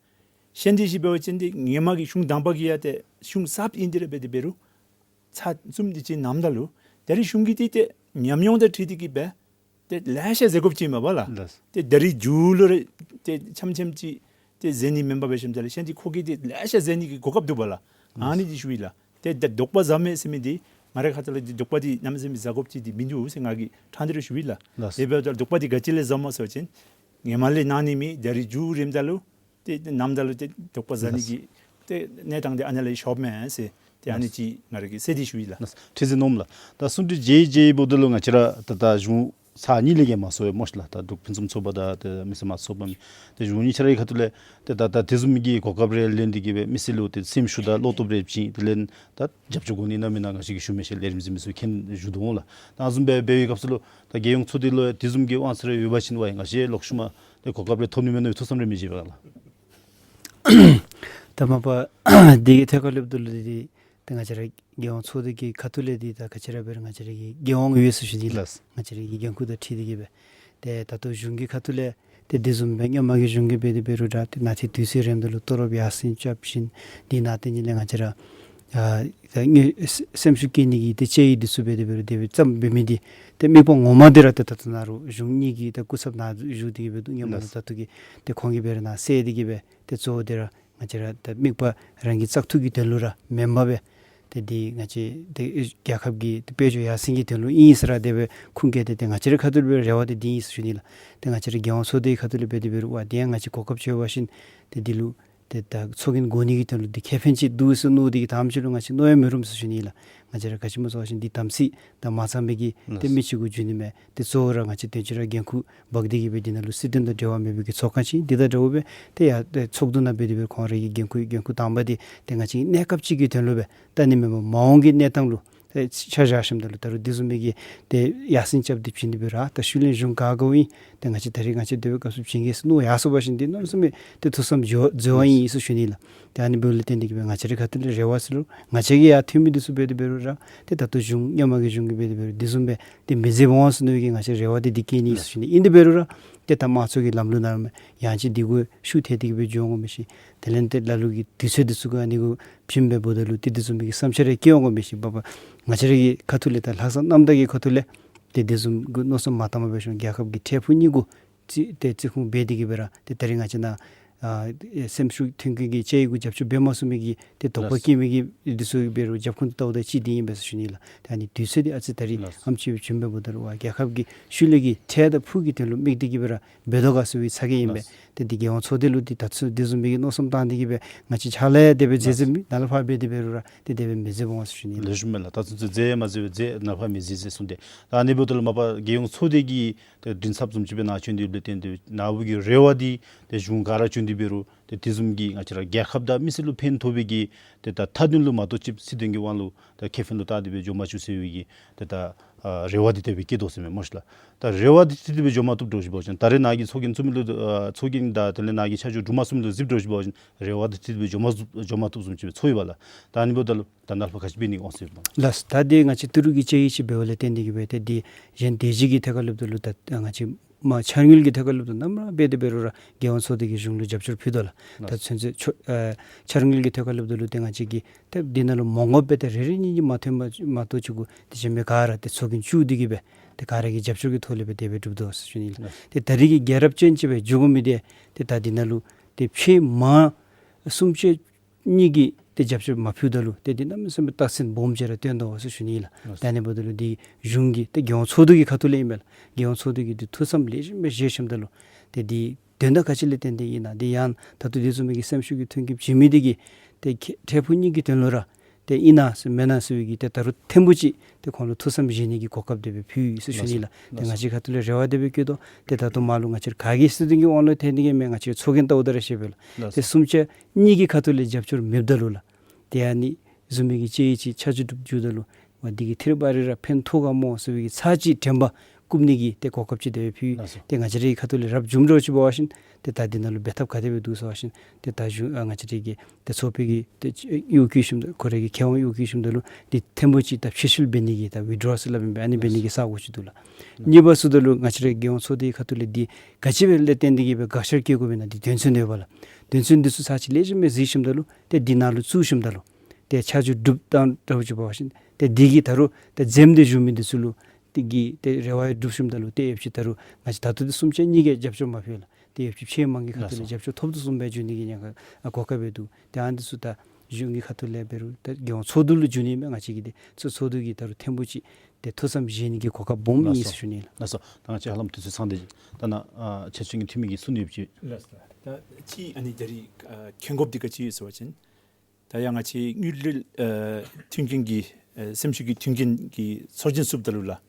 གཞན་དེ་ཅིག་འབད་བ་ཅིན་འདི་ཧེ་མ་གི་གཞུང་དང་པ་གི་ཡང་ཏེ་གཞུང་གསརཔ་ཨིན་ཏེ་ར་འབད་དེ་འབད་རུང་ཚར་གསུམ་དེ་ཅིག་གནངམ་ད་ལུ་ད་རེས་གཞུང་གིས་འདི་ཏེ་ཉམས་མྱོང་དང་འཁྲིལ་ཏེ་གི་སྦེ་ཏེ་ལེ་ཤ་ཟད་དགོཔ་ཅིག་མས་པ་ལགས། ལགས། ཏེ་ད་རེས་མཇུག་ལུ་ར་ཏེ་ཆམ་ཆམ་ཅིག་ཏེ་ཟད་ནི་མེན་པར་འབད་ཞིནམ་ད་ལུ་གཞན་འདི་ཁོ་གིས་ཏེ་ལེ་ཤ་ཟད་ནི་གི་གོ་སྐབས་འདུག་པ་ལགས། ལགས། ཨ་ནི་འདི་ཞུ་ཡི་ལགས། ཏེ་ད་དོགས་པ་ཟ་མི་ཟེར་མི་འདི་ང་རའི་ཁ་ཐུག་ལས་འདི་དོགས་པ་འདི་གནམ་མེད་ས་མེད་ཟ་དགོཔ་ཅིག་འདི་མིན་འདུག་ཟེར་ང་གིས་ཕྲང་སྟེ་ར་ཞུ་ཡི་ལགས། ལགས། དེ་འབདཝ་ད་དོགས་པ་འདི་ག་ཅི་ལས་ཟཝ་སྨོ་ཟེར་བ་ཅིན་ཧེ་མ་ལས་གནང་ནི་མེད། ད་རེས་མཇུག་རནམ་ད་ལུ་ཏེ་གནངམ་ད་ལུ་ཏེ་དོགས་པ་ཟ་ནི་གི་ཏེ་གནས་སྟངས་འདི་ཨ་ནཱ་ལས་ཤོརཝ་མས་ཟེར་ཏེ་ཨ་ནི་ཅིག་ང་ར་གིས་གསལ་ཏེ་ཞུ་ཡི་ལགས། ལགས། ཁྲི་འཛིན་ནོར་བུ་ལགས། ད་གསུང་གྲོས་མཇལ་མཇལཝ་ད་ལུ་ང་བཅས་ར་ད་ད་གཞུང་ཚར་གཉིས་ལས་བརྒལ་མ་སོང་བས་སྨོ་ཤིག་ལགས། ད་འབྲུག་ཕུན་སུམ་ཚོགས་པ་དང་ཏེ་མི་སེར་དམངས་གཙོ་ཚོགས་པ་ཏེ་གཞུང་གཉིས་ཆ་རའི་ཁ་ཐུག་ལས་ཏེ་ད་ད་དེ་བཟུམ་གྱི་གོ་སྐབས་རེ་ལེན་ཏེ་གི་སྦེ་མི་སེར་ལུ་ཏེ་སེམས་ཤུགས་དང་བློ་སྟོབས་རེ་བྱིན། དེ་ལས་ད་རྒྱབ་སྐྱོར་དགོ་ནི་ཨིན་ན་མེན་ན་ང་བཅས་ཀྱིས་ཞུ་མི་ཤེས། ལས་རིམ་གཟིགས་མི་ཚུ་མཁྱེན་བཞུགས་དོ་འོང་ལགས། ད་བཟུམ་སྦེ་འབད་བའི་སྐབས་སུ་ལུ་ད་རྒྱལ་ཡོངས་ཚོགས་སྡེ་ལུ་དེ་བཟུམ་གྱི་དབང་ཚད་རེ་ཡོད་པ་ཅིན་ཝའི་ང་བཅས་ལོག་ཤུལ་མ་ཏེ་གོ་སྐབས་རེ་ཐོབ་ནི་མས་མནོ་བའི་ཐུགས་བསམ་རེ་མི་བཞེས་པས་ག་ལགས། ད་མ་པ་འདི་གི་ཐད་ཁར་སླབ་ད་ལུ་འདི་ཏེ་ང་བཅས་ར་རྒྱལ་ཡོངས་ཚོགས་སྡེ་གི་ཁ་ཐུག་ལས་འདི་ད་ག་ཅི་ར་འབད་རུང་ང་བཅས་ར་གི་འགན་དབང་ཡོད་ཟེར་ཞུ་ནི་ལགས། ལགས། ང་བཅས་ར་གི་འགན་ཁུར་དང་འཁྲིལ་ཏེ་གི་སྦེ། ཏེ་ད་ལྟོ་གཞུང་གི་ཁ་ཐུག་ལས་ཏེ་དེ་བཟུམ་སྦེ་སྔོན་མ་གི་གཞུང་གིས་འབད་དེ་འབད་རུང་ར་ཏེ་ནཱ་ཏེ་དུས་ཚོད་རནམ་ད་ལུ་གཏོར་རོགས་ཡར་སེང་རྐྱབ་ཞིནམ་འདི་ནང་ཏེ་ནི་ལས་ང་བཅས་ར་ཨ་ད་ངེ་སེམས་ཤུགས་བསྐྱེད་ནི་གི་ཏེ་དཔྱད་ཡིག་འདི་ཚུ་འབད་དེ་འབད་རུང་དེ་སྦེ་བརྩམས་འབད་མི་འདི་ཏེ་དམིགས་པ་ངོ་མ་འདི་ར་ཏེ་ད་ལྟོ་ནཱ་རུང་གཞུང་གཉིས་ཀྱི་ད་སྐུ་ཚབ་ནཱ་བཞུགས་ཏེ་གི་སྦེ་འདུག། སྔོན་མ་ལགས། ད་ལྟོ་གི་ཏེ་ཁོང་གིས་འབད་རུང་ནཱ་གསལ་ཏེ་གི་སྦེ་ཏེ་གཙོ་བོ་འདི་ར་ང་བཅས་ར་ད་དམིགས་པ་རང་གི་བཙག་འཐུ་གི་དོན་ལུ་ར་མེན་པར་སྦེ་ཏེ་འདི་ང་བཅས་ཏེ་རྒྱལ་ཁབ་ཀྱི་ཏེ་དཔལ་འབྱོར་ཡར་སེང་གི་དོན་ལུ་ཨིན་ཟེར་ར་དེ་སྦེ་ཁུངས་བཀལ་ཏེ་ཏེ་ང་བཅས་རའི་ཁ་ཐུག་ལས་འབད་རུང་རེ་བ་འདི་འདི་ཨིན་ཟེར་ཞུ་ནི་ལགས། ཏེ་ང་བཅས་ར་རྒྱལ་ཡོངས་ཚོགས་སྡེའི་ཁ་ཐུག་ལས་འབད་དེ་འབད་རུང་ཝའི་དེ་ཡང་ང་བཅས་གོ་སྐབས་ཅིག་ཡོད་པ་ཅིན་ཏེ་འདི་ལུ་ཏེ་ད་ཚོགས་རྒྱན་དགོ་ནི་གི་དོན་ལུ་འདི་ཁེ་ཕན་ཅིག་འདུག་ཟེར་མནོ་སྟེ་གི་དང་པ་ཅིག་ལུ་ང་བཅས་མནོ་ཡང་མི་རུངམ་ཟེར་ཞུ་ནི་ལགས། ང་བཅས་ར་ག་ཅི་སྨོ་ཟེར་བ་ཅིན་འདི་དམ་ཚིག་དང་མ་ཚངམ་གི་ཏེ་མི་ཅིག་གུ་འགྱུར་ནི་མས། ཏེ་གཙོ་བོ་ར་ང་བཅས་དོན་གཅིག་ར་འགན་ཁུར་འབག་སྟེ་གི་སྦེ་འདི་ནང་ལུ་སྲིད་དོན་དང་འབྲེལ་བ་མེད་པའི་གི་ཚོགས་ཁང་ཅིག་འདི་དང་འདྲཝ་སྦེ་ཏེ་ཡ་ཏེ་ཚོགས་འདུ་ནང་འབད་དེ་འབད་རུང་ཁོང་རའི་གི་འགན་ཁུར་འགན་ཁུར་དང་པ་འདི་ཏེ་ང་བཅས་ཀྱི་གནས་སྐབས་ཅིག་གི་དོན་ལུ་སྦེ་ད་ནི་མེན་པར་མ་འོངས་ཀྱི་གནས་སྟངས་ལུ་ཏེ་ཆ་བཞག་ཞིནམ་ད་ལུ་ད་རུང་དེ་བཟུམ་མའི་གི་ཏེ་ཡར་སེང་རྐྱབ་སྟེ་བྱིན་ཏེ་འབད་རུང་ད་ཤུལ་ལས་གཞུང་ག་ག་ཨིན་ཏེ་ང་བཅས་ད་རེས་ང་བཅས་སྡོད་པའི་སྐབས་སུ་བྱིན་གེ་ཟེར་མནོ་ཡར་སོང་པ་ཅིན་འདི་གནམ་མེད་ས་མེད་ཏེ་ཐུགས་བསམ་འཛོལ་འཛོལ་བ་ཨིན་ཟེར་ཞུ་ནི་ལགས། ཏེ་ཨ་ནི་འབདཝ་ལས་བརྟེན་ཏེ་གི་སྦེ་ང་བཅས་རའི་ཁ་ཐུག་ལས་རེ་བ་ཟེར་ལུ་ང་བཅས་ཀྱི་ཡར་ཐོན་མི་འདི་ཚུ་འབད་དེ་འབད་རུང་ར་ཏེ་ད་ལྟོ་གཞུང་སྔོན་མ་གི་གཞུང་གིས་འབད་དེ་འབད་རུང་དེ་བཟུམ་སྦེ་ཏེ་མི་མཛདཔ་འོང་ཟེར་མནོ་བའི་གི་ང་བཅས་རེ་བ་འདི་འདི་བསྐྱེད་ནི་ཟེར་ཞུ་ནི། ཨིན་དེ་འབད་རུང་ར་ཏེ་ད་དམངས་གཙོ་གི་ལམ་ལུགས་ནང་མས། ཡང་ཅིན་འདི་གུ་ཤུགས་ཐེབས་ཏེ་གི་སྦེ་འགྱོ་འོང་དགོ་མི་ཤེས། དེ་ལས་ཏེ་ལ་ལུ་གི་དུས་ཚོད་འདི་ཚུ་གུ་ཨ་ནི་གུ་བྱིནམ་སྦེ་འབདཝ་ད་ལུ་ཏེ་དེ་བཟུམ་མའི་གི་བསམ་འཆར་རེ་བསྐྱེད་འོང་དགོ་མི་ཤེས། འབདཝ་ད་ང་བཅས་རའི་གི་ཁ་ཐུག་ལས་ད་ལྷག་བསམ་རྣམ་དག་གི་ཁ་ཐུག་ལས་ཏེ་དེ་བཟུམ་གྱི་མནོ་བསམ་མ་བཏངམ་སྦེ་ཞིནམ་རྒྱལ་ཁབ་ཀྱི་འཕྲལ་ཕུགས་གཉིས་གུ་ཅིག་ཏེ་བརྩི་བཀུར་འབད་དེ་གི་སྦེ་ར་ཏེ་ད་རེས་ང་བཅས་ནཱ་ ཨ་སེམས་ཤུགས་མཐུན་རྐྱེན་གྱི་དཔྱད་ཡིག་གུ་རྒྱབ་སྐྱོར་འབད་མ་ཚུགས་མི་གི་ཏེ་དོགས་པ་ལགས། བསྐྱེད་མི་གི་འདི་ཚུ་འབད་རུང་རྒྱབ་ཁུངས་ཏེ་བལྟཝ་ད་ཅིག་འདི་ཨིན་པས་ཟེར་ཞུ་ནི་ལགས། ཏེ་ཨ་ནི་དུས་ཚོད་འདི་ཨ་ཙི་ད་རིས་ལགས། ཨམ་ཅིག་བྱོན་པས་འབདཝ་ད་ལུ་ཨ་རྒྱལ་ཁབ་ཀྱི་ཤུལ་ལས་ཀྱི་འཕྲལ་དང་ཕུགས་ཀྱི་དོན་ལུ་དམིགས་ཏེ་གི་སྦེ་ར་འབད་དོ་ག་ཟེར་བའི་ཚ་གྱང་ཨིན་པས། ལགས། ཏེ་འདི་རྒྱལ་ཡོངས་ཚོགས་སྡེ་ལུ་འདི་ད་ཚུན་འདི་བཟུམ་མའི་གི་མནོ་བསམ་བཏང་སྟེ་གི་སྦེ་ང་བཅས་ཕྱག་ལཱ་དེ་སྦེ་མཛད་མཛད་མི་ནཱ་ལས་ཕར་འབད་དེ་འབད་རུང་ར་ཏེ་དེ་སྦེ་མི་མཛད་པ་འོང་ཟེར་ཞུ་ནི་ལགས། ལེགས་ཤོམ་མས་ལགས། ད་ཚུན་ཚོད་མཛད་མ་མཛད་པའི་མཛད་ནཱ་ལས་ཕར་མི་མཛད་ཟེར་གསུངས་ཏེ། ད་ཨ་ནི་འབདཝ་ད་ལུ་མ་པ་རྒྱལ་ཡོངས་ཚོགས་སྡེ་གི་ཏེ་མགྲིན་ཚབ་བཟུམ་ཅིག་སྦེ་ནཱ་བྱོན་ཏེ་ཡོདཔ་ལས་བརྟེན་ཏེ་ནཱ་བུ་གི་རེ་བ་འདི་ཏེ་གཞུང་ག་ར་བྱོན་ཏེ་འབད་རུང་ཏེ་དེ་བཟུམ་གྱི་ང་བཅས་ར་རྒྱལ་ཁབ་དང་མི་སེར་ལུ་ཕན་ཐོགས་པའི་གི་ཏེ་ད་མཐའ་དོན་ལུ་མ་གཏོགས་ཅིག་སྲིད་དོན་གྱི་དབང་ལུ་ད་ཁེ་ཕན་ལུ་བལྟ་སྟེ་སྦེ་འགྱོ་མ་བཅུག་ཟེར་བའི་གི་ཏེ་ད་ཨ་རེ་བ་འདི་དེ་སྦེ་བསྐྱེད་དོ་ཟེར་མས་སྨོ་ཤིག་ལགས། ད་རེ་བ་འདི་དེ་སྦེ་འགྱོ་མ་བཏུབ་འགྱོ་ཞིནམ་འབད་བ་ཅིན་ད་རེས་ནཱ་གི་ཚོགས་རྒྱན་བཙུགས་མི་ལུ་ཨ་ཚོགས་རྒྱན་དང་དེ་ལས་ནཱ་གི་ཆ་འཇོག་གྲུབ་མ་ཚུགས་མི་ལུ་གཟིགས་འགྱོ་ཞིནམ་འབད་བ་ཅིན་རེ་བ་འདི་དེ་སྦེ་འགྱོ་མ་བཅུག་འགྱོ་མ་བཏུབ་བཟུམ་ཅིག་སྦེ་ཚོར་ཡི་པ་ལགས། ད་ཨ་ནི་འབདཝ་ད་ལུ་ད་ནཱ་ལས་ཕར་ག་ཅི་འབད་ནི་འོང་ཟེར་ཨིན་པས་ལགས། ལགས། ད་འདི་ང་བཅས་ཏི་རུ་གི་དཔྱད་ཡིག་ཅིག་འབདཝ་ལས་བརྟེན་ཏེ་གི་སྦེ་ཏེ་འདི་གཞན་སྡེ་བཞི་གི་ཐད་ཁར་སླབ་ད་ལུ་ད་ང་བཅས་མ་འཆར་དངུལ་གྱི་ཐད་ཁར་སླབ་ད་ལུ་ནམ་ར་འབད་དེ་འབད་རུང་ར་རྒྱལ་ཡོངས་ཚོགས་སྡེ་གིས་གཞུང་ལུ་རྒྱབ་སྐྱོར་ཕུལ་དོ་ལགས། ད་ལགས། ཚུན་ཚོད་ཆོ་ཨ་འཆར་དངུལ་གྱི་ཐད་ཁར་སླབ་ད་ལུ་ཏེ་ང་བཅས་ཀྱིས་ཏེ་འདི་ནང་ལུ་མ་དངུལ་འབད་དེ་རེ་རེ་གཉིས་གཉིས་མ་ཐོན་པ་མ་གཏོགས་ཅིག་གུ་ཏེ་གཞན་མི་ག་ར་ཏེ་ཚོགས་རྒྱན་བཙུགས་ཏེ་གི་སྦེ་ཏེ་ག་ར་གིས་རྒྱབ་སྐྱོར་གྱི་ཐོག་ལས་སྦེ་དེ་སྦེ་གྲུབ་དོ་ཟེར་ཞུ་ནི་ལགས། ལགས། ཏེ་ད་རེས་ཀྱི་རྒྱལ་རབས་ཅན་ཅིག་སྦེ་འགྱོ་དགོ་མི་འདི་ཏེ་ད་འདི་ནང་ལུ་ཏེ་ཕྱེད་མ་གསུམ་བཅད་གཉིས་ཀྱིས་ཏེ་རྒྱབ་སྐྱོར་མ་ཕུལཝ་ད་ལུ་ཏེ་འདི་གནམ་མེད་ས་མེད་རྟགས་མཚན་སྦོམ་ཅིག་ར་སྟོན་དོ་ཟེར་ཞུ་ནི་ལགས། ལགས། ད་ཨ་ནི་འབདཝ་ད་ལུ་འདི་གཞུང་གི་ཏེ་རྒྱལ་ཡོངས་ཚོགས་འདུ་གི་ཁ་ཐུག་ལས་ཨིན་པས་ལགས། རྒྱལ་ཡོངས་ཚོགས་འདུ་གིས་འདི་ཐུགས་བསམ་ལེགས་ཤོམ་སྦེ་བཞེས་ཞིནམ་ད་ལུ་ཏེ་འདི་དོན་དག་ག་ཅི་ལས་བརྟེན་ཏེ་ཨིན་ན་འདི་ཡང་ད་ལྟོ་འདི་བཟུམ་མའི་གི་སེམས་ཤུགས་ཀྱི་མཐུན་རྐྱེན་བྱིན་མི་འདི་གིས་ཏེ་ཁེ་འཕྲལ་ཕུགས་གཉིས་ཀྱི་དོན་ལུ་ར་ཏེ་ཨིན་ན་ཟེར་མེན་ན་ཟེར་བའི་གི་ཏེ་ད་རུང་ཐེངས་པོ་ཅིག་ཏེ་ཁོང་ལུ་ཐུགས་བསམ་བཞེས་ནི་གི་གོ་སྐབས་དེ་སྦེ་ཕུལ་ཡི་ཟེར་ཞུ་ནི་ལགས། ལགས། ཏེ་ང་བཅས་ཁ་ཐུག་ལས་རེ་བ་དེ་སྦེ་བསྐྱེད་དོ། ཏེ་ད་ལྟོ་མར་ལུ་ང་བཅས་ག་གི་སྲིད་དོན་གྱི་དབང་ལུ་ཐོན་ནི་གི་མེན། ང་བཅས་ཚོགས་རྒྱན་བལྟཝ་ད་ར་ཤེས་པས་ལགས། ལགས། ཏེ་གསུམ་བཅད་གཉིས་ཀྱི་ཁ་ཐུག་ལས་རྒྱབ་སྐྱོར་མེདཔ་ད་ལུ་ལགས། ཏེ་ཨ་ནི་བཟུམ་མའི་གི་དཔྱད་ཡིག་ཅིག་ཆ་འཇོག་གྲུབ་འགྱོཝ་ད་ལུ་ང་འདི་གིས་ཐད་རི་བ་རི་ར་ཕན་ཐོགས་ག་སྨོ་ཟེར་བའི་གི་ཚར་གཅིག་དྲན་པ་བསྐུམ་ནི་གི་ཏེ་གོ་སྐབས་ཅིག་དེ་སྦེ་ཕུལ་ཡི། ལགས་སོ། ཏེ་ང་བཅས་རའི་ཁ་ཐུག་ལས་རབ་བྱུང་འགྱོ་ཅིག་འབད་བ་ཅིན་ཏེ་ད་འདི་ནང་ལུ་འབད་ཐབས་ག་དེ་སྦེ་འདུག་ཟེར་བ་ཅིན་ཏེ་ད་གཞུང་ཨ་ང་བཅས་རའི་གི་ཏེ་ཚོགས་པའི་གི་ཏེ་གཡོག་བཀོལ་ཞིནམ་ད་ཁོ་རའི་གི་ཁེ་དབང་གཡོག་བཀོལ་ཞིནམ་ད་ལུ་འདི་ཐེངས་པོ་ཅིག་ད་ཕྱིར་བཤོལ་འབད་ནི་གི་ད་ཝི་ཌི་རོ་ཟེར་སླབ་ཨིན་པས། ཨ་ནི་འབད་ནི་གི་ས་གོ་ཅིག་འདུག་ལགས། གཉིས་པ་ཚུ་ད་ལུ་ང་བཅས་རའི་རྒྱལ་ཡོངས་ཚོགས་སྡེའི་ཁ་ཐུག་ལས་འདི་ག་ཅི་སྦེ་ལས་བརྟེན་ཏེ་གི་སྦེ་དགག་བཞག་བཀལ་དགོཔ་ཨིན་ན་འདི་དོན་ཚན་ཡོད་པས་ལགས། དོན་ཚན་འདི་ཚུ་ཚར་གཅིག་ལེགས་ཤོམ་སྦེ་གཟིགས་ཞིནམ་ད་ལུ་ཏེ་འདི་ནང་ལུ་བཙུགས་ཞིནམ་ད་ལུ་ཏེ་ཆ་འཇོག་གྲུབ་བཏང་འདྲཝ་ཅིག་འབད་བ་ཅིན་ཏེ་འདི་གིས་ད་རུང་ཏེ་འཛེམ་སྟེ་བཞུགས་མི་འདི་ཚུ་ལུ་ཏེ་གི་ཏེ་རེ་བ་ཡང་གྲུབ་ཞིནམ་ད་ལུ་ཏེ་ཡོདཔ་ཅིག་ད་རུང་ང་བཅས་ད་ལྟོ་འདི་གསུམ་བཅད་གཉིས་ཀྱིས་རྒྱབ་སྐྱོར་མ་ཕུལ་ལགས། ཏེ་ཡོདཔ་ཅིག་ཕྱེད་མང་གི་ཁ་ཐུག་ལས་ལགས་སོ། རྒྱབ་སྐྱོར་ཐོབ་དོ་བཟུམ་སྦེ་འགྱོ་ནི་གི་ཉེན་ཁ་ཨ་གོ་སྐབས་ཡང་འདུག། ཏེ་ཨ་ནི་འདི་ཚུ་ད་གཞུང་གི་ཁ་ཐུག་ལས་འབད་རུང་ད་རྒྱལ་ཡོངས་ཚོགས་འདུ་ལུ་འགྱོ་ནི་མས། ང་བཅས་ཀྱིས་ཏེ་ཚོགས་ཚོགས་འདུ་གིས་ད་རུང་ཐེངས་པོ་ཅིག་ཏེ་ཐུགས་བསམ་བཞེས་ནི་གི་གོ་སྐབས་སྦོམ་ཨིན་ཟེར་ཞུ་ནི་ལགས། ལགས་སོ། ད་ང་བཅས་ཧ་ལམ་དུས་ཚོད་ཚང་སྟེ་ད་ནཱ་ཨ་ཆ་འཇོག་གི་འཐུས་མི་གིས་གསུང་ནི་ཡོདཔ་ཅིག། ལགས་སོ། ད་ཅི་ཨ་ནི་ད་རིས་ཨ་མཁྱེན་དགོཔ་འདི་ག་ཅི་ཡོད་ཟེར་བ་ཅིན་ད་ཡང་ང་བཅས་དངུལ་འབྲེལ་ཨ་མཐུན་རྐྱེན་གྱི་ཨ་སེམས་ཤུགས་ཀྱི་མཐུན་རྐྱེན་གྱི་ཚོགས་ཆེན་བཙུགསཔ་ད་ལུ་ལགས།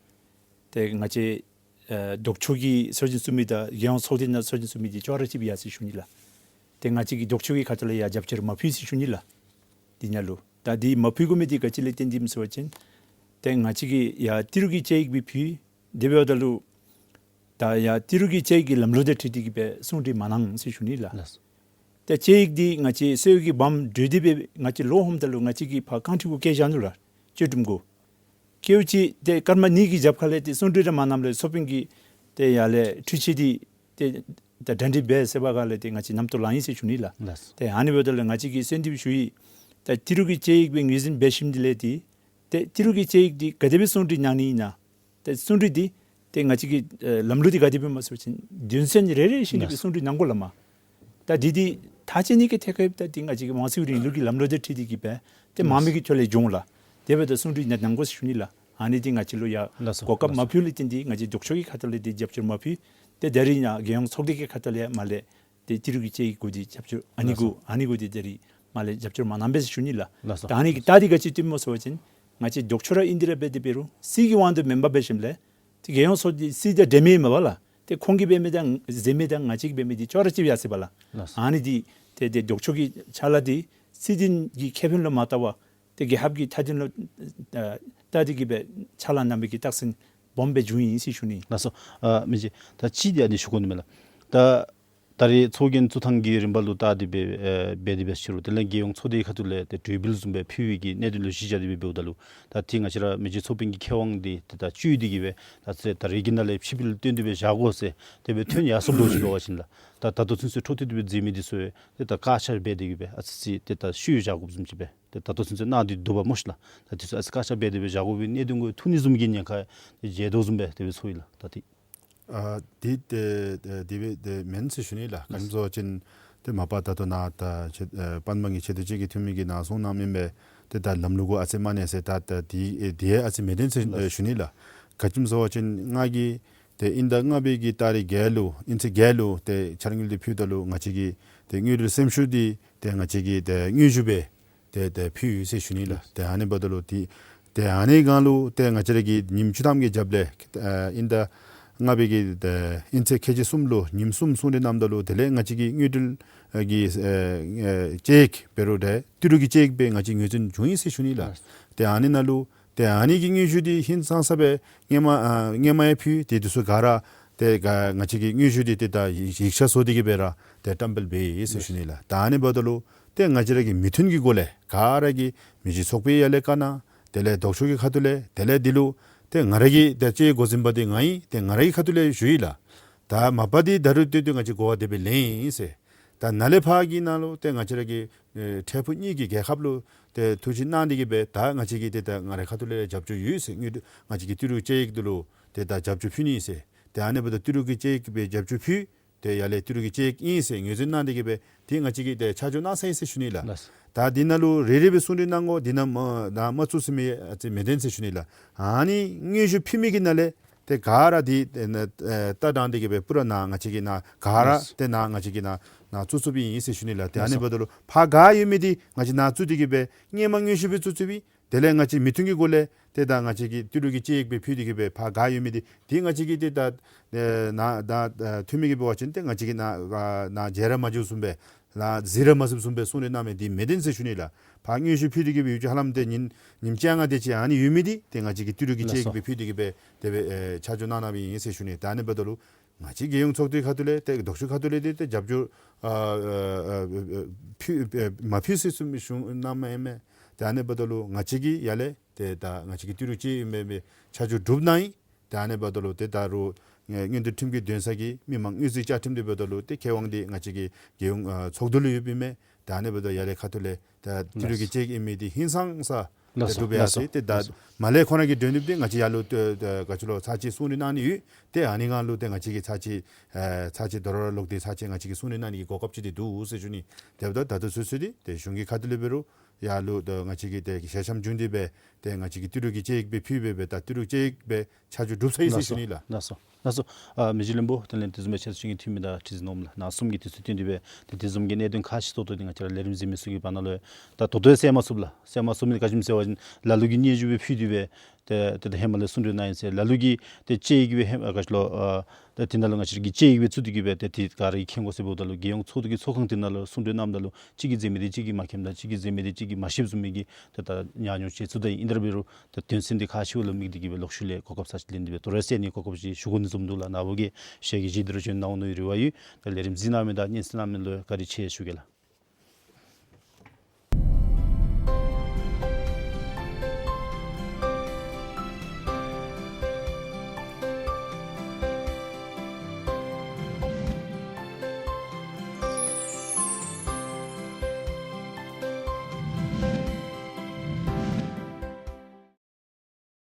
ཏེ་ང་བཅས་ཨ་ལྡོག་ཕྱོགས་ཀྱི་ཚོགས་ཆེན་བཙུགས་མི་དང་རྒྱལ་ཡོངས་ཚོགས་སྡེ་ནང་ཚོགས་ཆེན་བཙུགས་མི་འདི་ཅོག་ར་གཅིགཔ་ཡར་སོ་ཡི་ཟེར་ཞུ་ནི་ལགས། ཏེ་ང་བཅས་ཀྱིས་ལྡོག་ཕྱོགས་ཀྱི་ཁ་ཐུག་ལས་ཡར་རྒྱབ་སྐྱོར་མ་ཕུལ་ཟེར་ཞུ་ནི་ལགས། འདི་ནང་ལུ་ད་འདི་མ་ཕུལ་དགོ་མི་འདི་ག་ཅི་ལས་བརྟེན་ཏེ་ཨིནམ་ཟེར་བ་ཅིན་ཏེ་ང་བཅས་ཀྱིས་ཡར་ཏི་རུ་གི་དཔྱད་ཡིག་སྦེ་ཕུལ། དེ་འབདཝ་ད་ལུ་ད་ཡར་ཏི་རུ་གི་དཔྱད་ཡིག་གི་ལམ་ལུགས་དང་འཁྲིལ་ཏེ་གི་སྦེ་གསུང་གྲོས་མ་གནང་ཟེར་ཞུ་ནི་ལགས། ལགས་སོ། ཏེ་དཔྱད་ཡིག་འདི་ང་བཅས་སོའི་གི་བམ་འབྲི་སྟེ་སྦེ་ང་བཅས་ལོག་འོངམ་ད་ལུ་ང་བཅས་ཀྱིས་ཕར་རྐང་ཁྲི་གུ་བཀལ་བཞག་ནུག་ལགས། བཅོས་སྒྲིག་གུ། བཀལཝ་ཅིག་ཏེ་སྐར་མ་གཉིས་ཀྱི་རྒྱབ་ཁ་ལས་ཏེ་གསུང་གྲོས་ར་མ་གནངམ་ལས་ཚོགས་དཔོན་གྱིས་ཏེ་ཡར་ལས་འཕྲུལ་ཆས་འདི་ཏེ་ད་གྲ་སྒྲིག་འབད་ཟེར་བའི་སྒང་ལས་ཏེ་ང་བཅས་རྣམ་རྟོག་ལངས་ཡི་ཟེར་ཞུ་ནི་ལགས། ལགས་སོ། ཏེ་ཨ་ནི་འབདཝ་ད་ལུ་ང་བཅས་ཀྱིས་གསོལ་འདེབས་ཞུ་ཡི། ད་ཏི་རུ་གི་དཔྱད་ཡིག་སྦེ་ངོས་འཛིན་འབད་ཞིནམ་དེ་ལས་ཏེ་ཏེ་ཏི་རུ་གི་དཔྱད་ཡིག་འདི་ག་དེ་སྦེ་གསུང་གྲོས་གནང་ནི་ཨིན་ན། ཏེ་གསུང་གྲོས་འདི་ཏེ་ང་བཅས་ཀྱི་ཨེ་ལམ་ལུགས་འདི་ག་དེ་སྦེ་སྨོ་ཟེར་བ་ཅིན་དོན་ཚན་རེ་རེ་བཞིན་དུ་སྦེ་གསུང་གྲོས་གནང་དགོ་ལགས་མས། ད་འདི་འདི་ཐག་བཅད་ནི་གི་ཐད་ཁར་ད་འདི་ང་བཅས་ཀྱི་དབང་ཚད་རིང་ལུགས་ཀྱི་ལམ་ལུགས་དང་འཁྲིལ་ཏེ་གི་སྦེ་ཏེ་མང་མི་གི་ཐོག་ལས་འགྱོ་འོང་ལགས། དེ་འབདཝ་ད་གསུང་གྲོས་འདི་གནང་དགོ་ཟེར་ཞུ་ནི་ལགས། ཨ་ནི་འདི་ང་བཅས་ལུ་ཡང་ལགས་སོ། གོ་སྐབས་ལགས་སོ། མ་ཕུལ་ལས་བརྟེན་ཏེ་ང་བཅས་ལྡོག་ཕྱོགས་ཀྱི་ཁ་ཐུག་ལས་འདི་རྒྱབ་སྐྱོར་མ་ཕུལ། ཏེ་ད་རིས་ཡང་རྒྱལ་ཡོངས་ཚོགས་སྡེ་གི་ཁ་ཐུག་ལས་མར་ལས་ཏེ་ཏི་རུ་གི་དཔྱད་ཡིག་གུ་འདི་རྒྱབ་སྐྱོར་ཨ་ནི་གུ་ལགས་སོ། ཨ་ནི་གུ་འདི་ད་རིས་མར་ལས་རྒྱབ་སྐྱོར་མ་གནང་པས་ཟེར་ཞུ་ནི་ལགས། ལགས་སོ། ད་ཨ་ནི་གི་ད་འདི་ག་ཅི་སྟོནམ་སྨོ་ཟེར་བ་ཅིན་ང་བཅས་ལྡོག་ཕྱོགས་ར་ཨིན་ཏེ་ར་འབད་དེ་འབད་རུང་སྲིད་ཀྱི་དབང་དུ་མེན་པར་འབད་ཞིནམ་ལས་ཏེ་རྒྱལ་ཡོངས་ཚོགས་སྡེ་སྲིད་དང་འབྲེལ་མི་མེན་པས་ལགས། ཏེ་ཁོང་གིས་འབད་མི་དང་མཛད་མི་དང་ང་བཅས་ཀྱིས་འབད་མི་འདི་ཅོག་ར་གཅིགཔ་ཡར་སོ་ཡི་པ་ལགས། ལགས་སོ། ཨ་ནི་འདི་ཏེ་ཏེ་ལྡོག་ཕྱོགས་ཀྱི་ཕྱག་ལཱ་འདི་སྲིད་དོན་གྱི་ཁེ་ཕན་ལུ་མ་བལྟ་བར་ཏེ་རྒྱལ་ཁབ་ཀྱི་མཐའ་དོན་ལུ་ཨ་བལྟ་སྟེ་གི་སྦེ་ཕྱག་ལཱ་གནང་མི་གི་རྟགས་མཚན་སྦོམ་སྦེ་བྱུང་ཡི་ཟེར་ཞུ་ནི། ལགས་སོ། ཨ་མི་རྗེ་ད་ཅི་འདི་ཨ་ནི་ཞུ་དགོ་ནི་མས་ལགས། ད་ད་རེས་ཚོགས་རྒྱན་བཙུགས་ཐངས་ཀྱི་རིམ་པ་ལུ་བལྟ་སྟེ་སྦེ་ཨེ་འབད་དེ་འབད་ཟེར་རུང་དེ་ལས་རྒྱལ་ཡོངས་ཚོགས་སྡེའི་ཁ་ཐུག་ལས་ཏེ་གྲོས་འབུལ་བཟུམ་སྦེ་ཕུལ་བའི་གི་གནད་དོན་ལུ་གཞི་བཞག་སྟེ་སྦེ་འབདཝ་ད་ལུ་ད་ཏེ་ང་བཅས་ར་མི་རྗེ་ཚོགས་དཔོན་གྱི་ཁེ་དབང་འདི་ཏེ་ད་བཅོལ་ཏེ་གི་སྦེ་ད་ཚེ་ད་རེས་ཀྱི་ནང་ལས་ཕྱི་པའི་ལུ་བཏོན་ཏེ་སྦེ་བཞག་དགོ་ཟེར་དེ་སྦེ་ཐོན་ཡར་སོངམ་འདྲཝ་ཅིག་འབད་བ་ཅིན་ལགས། ད་ད་ལྟོ་ཚུན་ཚོད་འཕྲོ་མཐུད་དེ་སྦེ་མཛད་མི་འདི་ཚུ་ཏེ་ད་བཀག་ཆ་འབད་དེ་གི་སྦེ་ཨ་ཙི་ཅིག་ཏེ་ད་བཅོལ་བཞག་དགོཔ་བཟུམ་ཅིག་སྦེ་ཏེ་ད་ལྟོ་ཚུན་ཚོད་གནང་སྟེ་འདུག་པ་སྨོ་ཤིག་ལགས། ད་འདི་ཚུ་ཨ་ཙི་བཀག་ཆ་འབད་དེ་སྦེ་བཞག་དགོ་པའི་གནད་དོན་གུ་ཐུག་ནི་བཟུམ་གྱི་ཉེན་ཁ་ཏེ་འགྱོ་དོ་བཟུམ་སྦེ་དེ་སྦེ་ཚོར་ཡི་ལགས། ད་ཏེ་ཨ་འདི་ཏེ་ཏེ་དེ་སྦེ་ཏེ་མེན་ཟེར་ཞུ་ནི་ལགས། ག་ཨིནམ་ཟེར་བ་ཅིན་ ཏེ་མ་པ་ད་ལྟོ་ནཱ་ད་ཆེ་ཨེ་པན་དམངས་ཀྱི་ཆེ་བསྟོད་གཅེས་འཛིན་འཐུས་མི་གིས་ནཱ་གསུང་གནངམ་ཨིན་པས། ཏེ་ད་ལམ་ལུགས་གུ་ཨ་ཙི་མ་གནས་ཟེར་ད་ད་འདི་ཨེ་འདི་ཨ་ཙི་མི་བདེན་ཟེར་ལགས། ཨེ་ཞུ་ནི་ལགས། ག་ཅི་སྨོ་ཟེར་བ་ཅིན་ང་གིས་ཏེ་དབྱིན་ཟླ་ལྔ་པའི་གི་ཏ་རིག་བརྒྱད་ལུ་དབྱིན་ཚེས་བརྒྱད་ལུ་ཏེ་འཆར་དངུལ་འདི་ཕུལཝ་ད་ལུ་ང་བཅས་ཀྱིས་ཏེ་དངུལ་འབྲེལ་སེམས་ཤུགས་འདི་ཏེ་ང་བཅས་ཀྱིས་ཏེ་དངོས་ཤུགས་སྦེ་ཏེ་ཏེ་ཕུལ་ཡི་ཟེར་ཞུ་ནི་ལགས། ལགས། ཏེ་ཨ་ནི་འབདཝ་ད་ལུ་ཏེ་ཏེ་ཨ་ནི་སྒང་ལུ་ཏེ་ང་བཅས་ར་གིས་ཉིནམ་བཅུ་ཐམ་གྱི་རྒྱབ་ལས་ཨ་དབྱིན་ཟླ་ལྔ་པའི་གི་ཏེ་དབྱིན་ཚེས་ཁལ་གཅིག་གསུམ་ལུ་ཉིནམ་གསུམ་གསུང་གྲོས་གནངམ་ད་ལུ་དེ་ལས་ང་བཅས་ཀྱི་དངུལ་འབྲེལ་ཨ་གི་ཨེ་ཨེ་དཔྱད་ཡིག་འབད་རུང་ཏེ་ཏི་རུ་གི་དཔྱད་ཡིག་སྦེ་ང་བཅས་ངོས་འཛིན་བྱུང་ཡི་ཟེར་ཞུ་ནི་ལགས། ལགས། ཏེ་ཨ་ནི་ནང་ལུ་ཏེ་ཨ་ནི་གི་དངོས་ཤུགས་འདི་ཧིང་སངས་ས་སྦེ་སྔོན་མ་ཨ་སྔོན་མ་ཡང་ཕུལ། ཏེ་དེ་ཚུ་ག་ར་ཏེ་ག་ང་བཅས་ཀྱི་དངོས་ཤུགས་འདི་ཏེ་ད་ཡིག་ཆ་བཟོ་སྟེ་གི་སྦེ་ར་ཏེ་བཀྲམ་སྤེལ་འབད་ཡི་ཟེར་ཞུ་ནི་ལགས། ད་ཨ་ནི་འབདཝ་ད་ལུ་ཏེ་ང་བཅས་ར་གི་མོས་མཐུན་གྱི་སྒོ་ལས་ག་ར་གིས་མི་རྗེ་ཚོགས་པའི་ཡར་ལས་བཀའ་གནང་། དེ་ལས་ལྡོག་ཕྱོགས་ཀྱི་ཁ་ཐུག་ལས་དེ་ལས་འདི་ལུ་ཏེ་ང་ར་གི་ཏེ་དཔྱད་ཡིག་འགོ་འཛིན་པ་འདི་ང་ཨིན། ཏེ་ང་ར་གི་ཁ་ཐུག་ལས་ཞུ་ཡི་ལགས། ད་མ་པ་འདི་ད་རུང་ཏེ་ཏེ་ང་བཅས་གོ་བ་དེ་སྦེ་ལེན་ཡི་ཟེར། ད་ནཱ་ལས་ཕར་གྱི་ནང་ལུ་ཏེ་ང་བཅས་ར་གི་ཨེ་འཕྲལ་ཕུགས་གཉིས་ཀྱི་རྒྱལ་ཁབ་ལུ་ཏེ་ཐུགས་བཞེད་གནང་སྟེ་གི་སྦེ་ད་ང་བཅས་ཀྱིས་ཏེ་ད་ང་རའི་ཁ་ཐུག་ལས་རྒྱབ་སྐྱོར་ཡོད་ཟེར། ང་བཅས་ཀྱི་ཏི་རུ་དཔྱད་ཡིག་འདི་ལུ་ཏེ་ད་རྒྱབ་སྐྱོར་ཕུལ་ནི་ཟེར། ཏེ་ཨ་ནི་འབདཝ་ད་ཏི་རུ་གི་དཔྱད་ཡིག་སྦེ་རྒྱབ་སྐྱོར་ཕུལ། ཏེ་ཡར་ལས་ཏི་རུ་གི་དཔྱད་ཡིག་ཨིན་ཟེར་ངོས་འཛིན་གནང་སྟེ་གི་སྦེ་ཏེ་ང་བཅས་ཀྱིས་ཏེ་ཆ་འཇོག་གནང་ཚར་ཡི་ཟེར་ཞུ་ནི་ལགས། ལགས། ད་འདི་ནང་ལུ་རེ་རེ་སྦེ་གསུང་གྲོས་གནང་དགོ། འདི་ནང་མ་ནཱ་མ་བཙུགས་ཟེར་མི་ཨ་ཙི་མི་བདེན་ཟེར་ཞུ་ནི་ལགས། ཨ་ནི་དངོས་ཤུགས་ཕུལ་མི་གི་ནང་ལས་ཏེ་ག་ར་འདི་ཏེ་ནཱ་ཨེ་ལྟ་དྲངས་ཏེ་གི་སྦེ་པུ་ར་ནཱ་ང་བཅས་ཀྱི་ནཱ་ག་ར་ལགས། ཏེ་ནཱ་ང་བཅས་ཀྱི་ནཱ་ནཱ་བཙུགས་བཙུགསཔ་ཨིན་ཟེར་ཞུ་ནི་ལགས། ཏེ་ཨ་ནི་ལགས་སོ། འབདཝ་ད་ལུ་ཕར་ག་ཡོད་མི་འདི་ང་བཅས་ནཱ་བཙུགས་ཏེ་གི་སྦེ་སྔོན་མ་དངོས་ཤུགས་སྦེ་བཙུགས་བཙུགསཔ་ཨིན། དེ་ལས་ང་བཅས་མོས་མཐུན་གྱི་སྒོ་ལས་ཏེ་ད་ང་བཅས་ཀྱིས་ཏི་རུ་གི་དཔྱད་ཡིག་སྦེ་ཕུལ་ཏེ་གི་སྦེ་ཕར་ག་ཡོད་མི་འདི་ཏེ་ང་བཅས་ཀྱིས་ཏེ་ད་ཨེ་ནཱ་ད་ཨེ་འཐུས་མི་གིས་འབད་བ་ཅིན་ཏེ་ང་བཅས་ཀྱིས་ནཱ་ཨ་ནཱ་མཇལ་ར་མ་མཇལཝ་བཟུམ་སྦེ་ནཱ་གཟིགས་ར་མ་གཟིགསཔ་བཟུམ་སྦེ་གསུང་གྲོས་གནང་མི་འདི་མི་བདེན་ཟེར་ཞུ་ནི་ལགས། ཕར་དངོས་ཤུགས་ཕུལ་ཏེ་གི་སྦེ་ཡུན་ཅིག་ཧ་ལམ་ཏེ་ཉིནམ་ཉིནམ་བཅོ་ལྔ་དེ་ཅིག་ཨ་ནི་ཡོད་མི་འདི་ཏེ་ང་བཅས་ཀྱིས་ཏི་རུ་གི་དཔྱད་ཡིག་ལགས་སོ། སྦེ་ཕུལ་ཏེ་གི་སྦེ་དེ་སྦེ་ཨེ་ཆ་འཇོག་གནང་གནངམ་ཨིན་ཟེར་ཞུ་ནི། ད་ཨ་ནི་འབདཝ་ད་ལུ་ང་བཅས་རྒྱལ་ཡོངས་ཚོགས་སྡེའི་ཁ་ཐུག་ལས་ཏེ་ལྡོག་ཕྱོགས་ཁ་ཐུག་ལས་ཏེ་ཏེ་རྒྱབ་སྐྱོར་ཨ་ཨ་ཨ་ཨ་ཕུལ་ཨ་མ་ཕུལ་ཟེར་གསུངས་གནངམ་ཨིན་མས། ཏེ་ཨ་ནི་འབདཝ་ད་ལུ་ང་བཅས་ཀྱིས་ཡར་ལས་ཏེ་ད་ང་བཅས་ཀྱི་ཏི་རུ་དཔྱད་ཡིག་ཨིན་པས་སྦེ་ཆ་འཇོག་གྲུབ་གནང་ཡི། ཏེ་ཨ་ནི་འབདཝ་ད་ལུ་ཏེ་ད་རུང་ཨེ་མངོན་འདོད་ཁྲིམས་ཀྱི་འདུན་ས་གི་མི་མང་དངུལ་རྩིས་བཅའ་ཁྲིམས་འདི་འབདཝ་ད་ལུ་ཏེ་ཁེ་དབང་འདི་ང་བཅས་ཀྱི་རྒྱལ་ཡོངས་ཨ་ཚོགས་འདུ་ལུ་ཡོདཔ་ཨིན་མས། ཏེ་ཨ་ནི་འབདཝ་ད་ཡར་ལས་ཁ་ཐུག་ལས་ད་ཏི་རུ་གི་ལགས། དཔྱད་ཡིག་ཨིན་མི་འདི་ཧིང་སངས་ས་ལགས་སོ། ཏེ་གྲུབ་ཡར་ལགས་སོ། སོ་ཡི། ཏེ་ད་ལགས་སོ། མར་ལས་ཁོ་ར་གིས་འདྲོན་འདུག་སྟེ་ང་བཅས་ཡར་ལུ་ཏེ་ཏེ་ག་ཅི་ལོ་ཚར་གཅིག་གསུང་གྲོས་གནང་ནི་ཡོད། ཏེ་ཨ་ནི་སྒང་ལུ་ཏེ་ང་བཅས་ཀྱིས་ཚར་གཅིག་ཨེ་ཚར་གཅིག་དོ་རུང་ར་ལོག་སྟེ་ཚར་གཅིག་ང་བཅས་ཀྱིས་གསུང་གྲོས་གནང་ནི་གི་གོ་སྐབས་ཅིག་འདི་འདུག་ཟེར་ཞུ་ནི། དེ་འབདཝ་ད་ད་ལྟོ་ཚུན་ཚོད་འདི་ཏེ་གཞུང་གི་ཁ་ཐུག་ལས་འབད་རུང་ཡར་ལུ་ཏེ་ང་བཅས་ཀྱིས་ཏེ་ཞལ་འཆམ་བྱུང་སྟེ་སྦེ་ཏེ་ང་བཅས་ཀྱིས་ཏི་རུ་གི་དཔྱད་ཡིག་སྦེ་ཕུལ་སྦེ་སྦེ་ད་ཏི་རུ་དཔྱད་ཡིག་སྦེ་ཆ་འཇོག་གྲུབ་ཚར་ཡི་ཟེར་ཞུ་ནི་ལགས། ལགས་སོ། ལགས་སོ། ཨ་མི་རྗེ་བློན་པོ་དེ་ལས་དེ་བཟུམ་སྦེ་ཆེ་བསྟོད་གཅེས་འཛིན་འཐུས་མི་དང་ཁྲི་འཛིན་ནོར་བུ་ལགས་ནཱ་གསུམ་གྱིས་དུས་ཚོད་བཏོན་ཏེ་སྦེ་ཏེ་དེ་བཟུམ་གྱི་གནད་དོན་ཁག་ཆེ་ཏོག་ཏོ་འདི་ང་བཅས་ར་ལས་རིམ་གཟིགས་མི་ཚུ་གི་བར་ན་ལུ་ད་ད་ལྟོ་ཡང་གསལ་མ་ཚུགས་ལགས། གསལ་མ་ཚུགས་མི་འདི་ག་ཅི་སྨོ་ཟེར་བ་ཅིན་ལ་ལུ་གིས་སྙན་ཞུ་སྦེ་ཕུལ་ཏེ་སྦེ་ཏེ་ཏེ་ད་ཧེ་མ་ལས་གསུང་གྲོས་གནང་ཡི་ཟེར། ལ་ལུ་གིས་ཏེ་དཔྱད་ཡིག་སྦེ་ཧེ་མ་ག་ཅི་ལོ་ཨ་ཏེ་དེ་ནང་ལུ་ང་བཅས་ཀྱི་དཔྱད་ཡིག་སྦེ་བཙུགས་ཏེ་གི་སྦེ་ཏེ་དེ་ག་ར་གིས་མཁྱེན་དགོ་ཟེར་འབདཝ་ད་ལུ་རྒྱལ་ཡོངས་ཚོགས་འདུ་གི་ཚོགས་ཁང་དེ་ནང་ལུ་གསུང་གྲོས་གནངམ་ད་ལུ་གཅིག་གིས་མཛད་མི་འདི་གཅིག་གིས་མ་མཁྱེནམ་དང་གཅིག་གིས་མཛད་མི་འདི་གཅིག་གིས་མ་ཤེསཔ་བཟུམ་མའི་གི་ཏེ་ད་ཉམས་མྱོང་ཅིག་ཚུད་ད་ཡི། ཨིན་དེ་འབད་རུང་ཏེ་དོན་ཚན་འདི་ཁག་ཆེཝ་ལུ་དམིགས་ཏེ་གི་སྦེ་ལོག་ཤུལ་ལས་གོ་སྐབས་ཚར་གཅིག་ལེན་ཏེ་སྦེ་དོ་རུང་ཡང་གསན་ནི་གོ་སྐབས་ཅིག་ཞུ་དགོ་ནི་བཟུམ་འདུག་ལགས། ནཱ་བུ་གིས་ཞལ་གྱིས་བཞེས་ཏེ་ར་བྱོན་གནང་འོང་མནོ་བའི་རེ་བ་ཡོད། ད་ལས་རིམ་གཟིགས་གནང་མི་དང་སྙན་གསན་གནང་མི་ལུ་བཀའ་དྲིན་ཆེ་ཞུ་གེ་ལགས།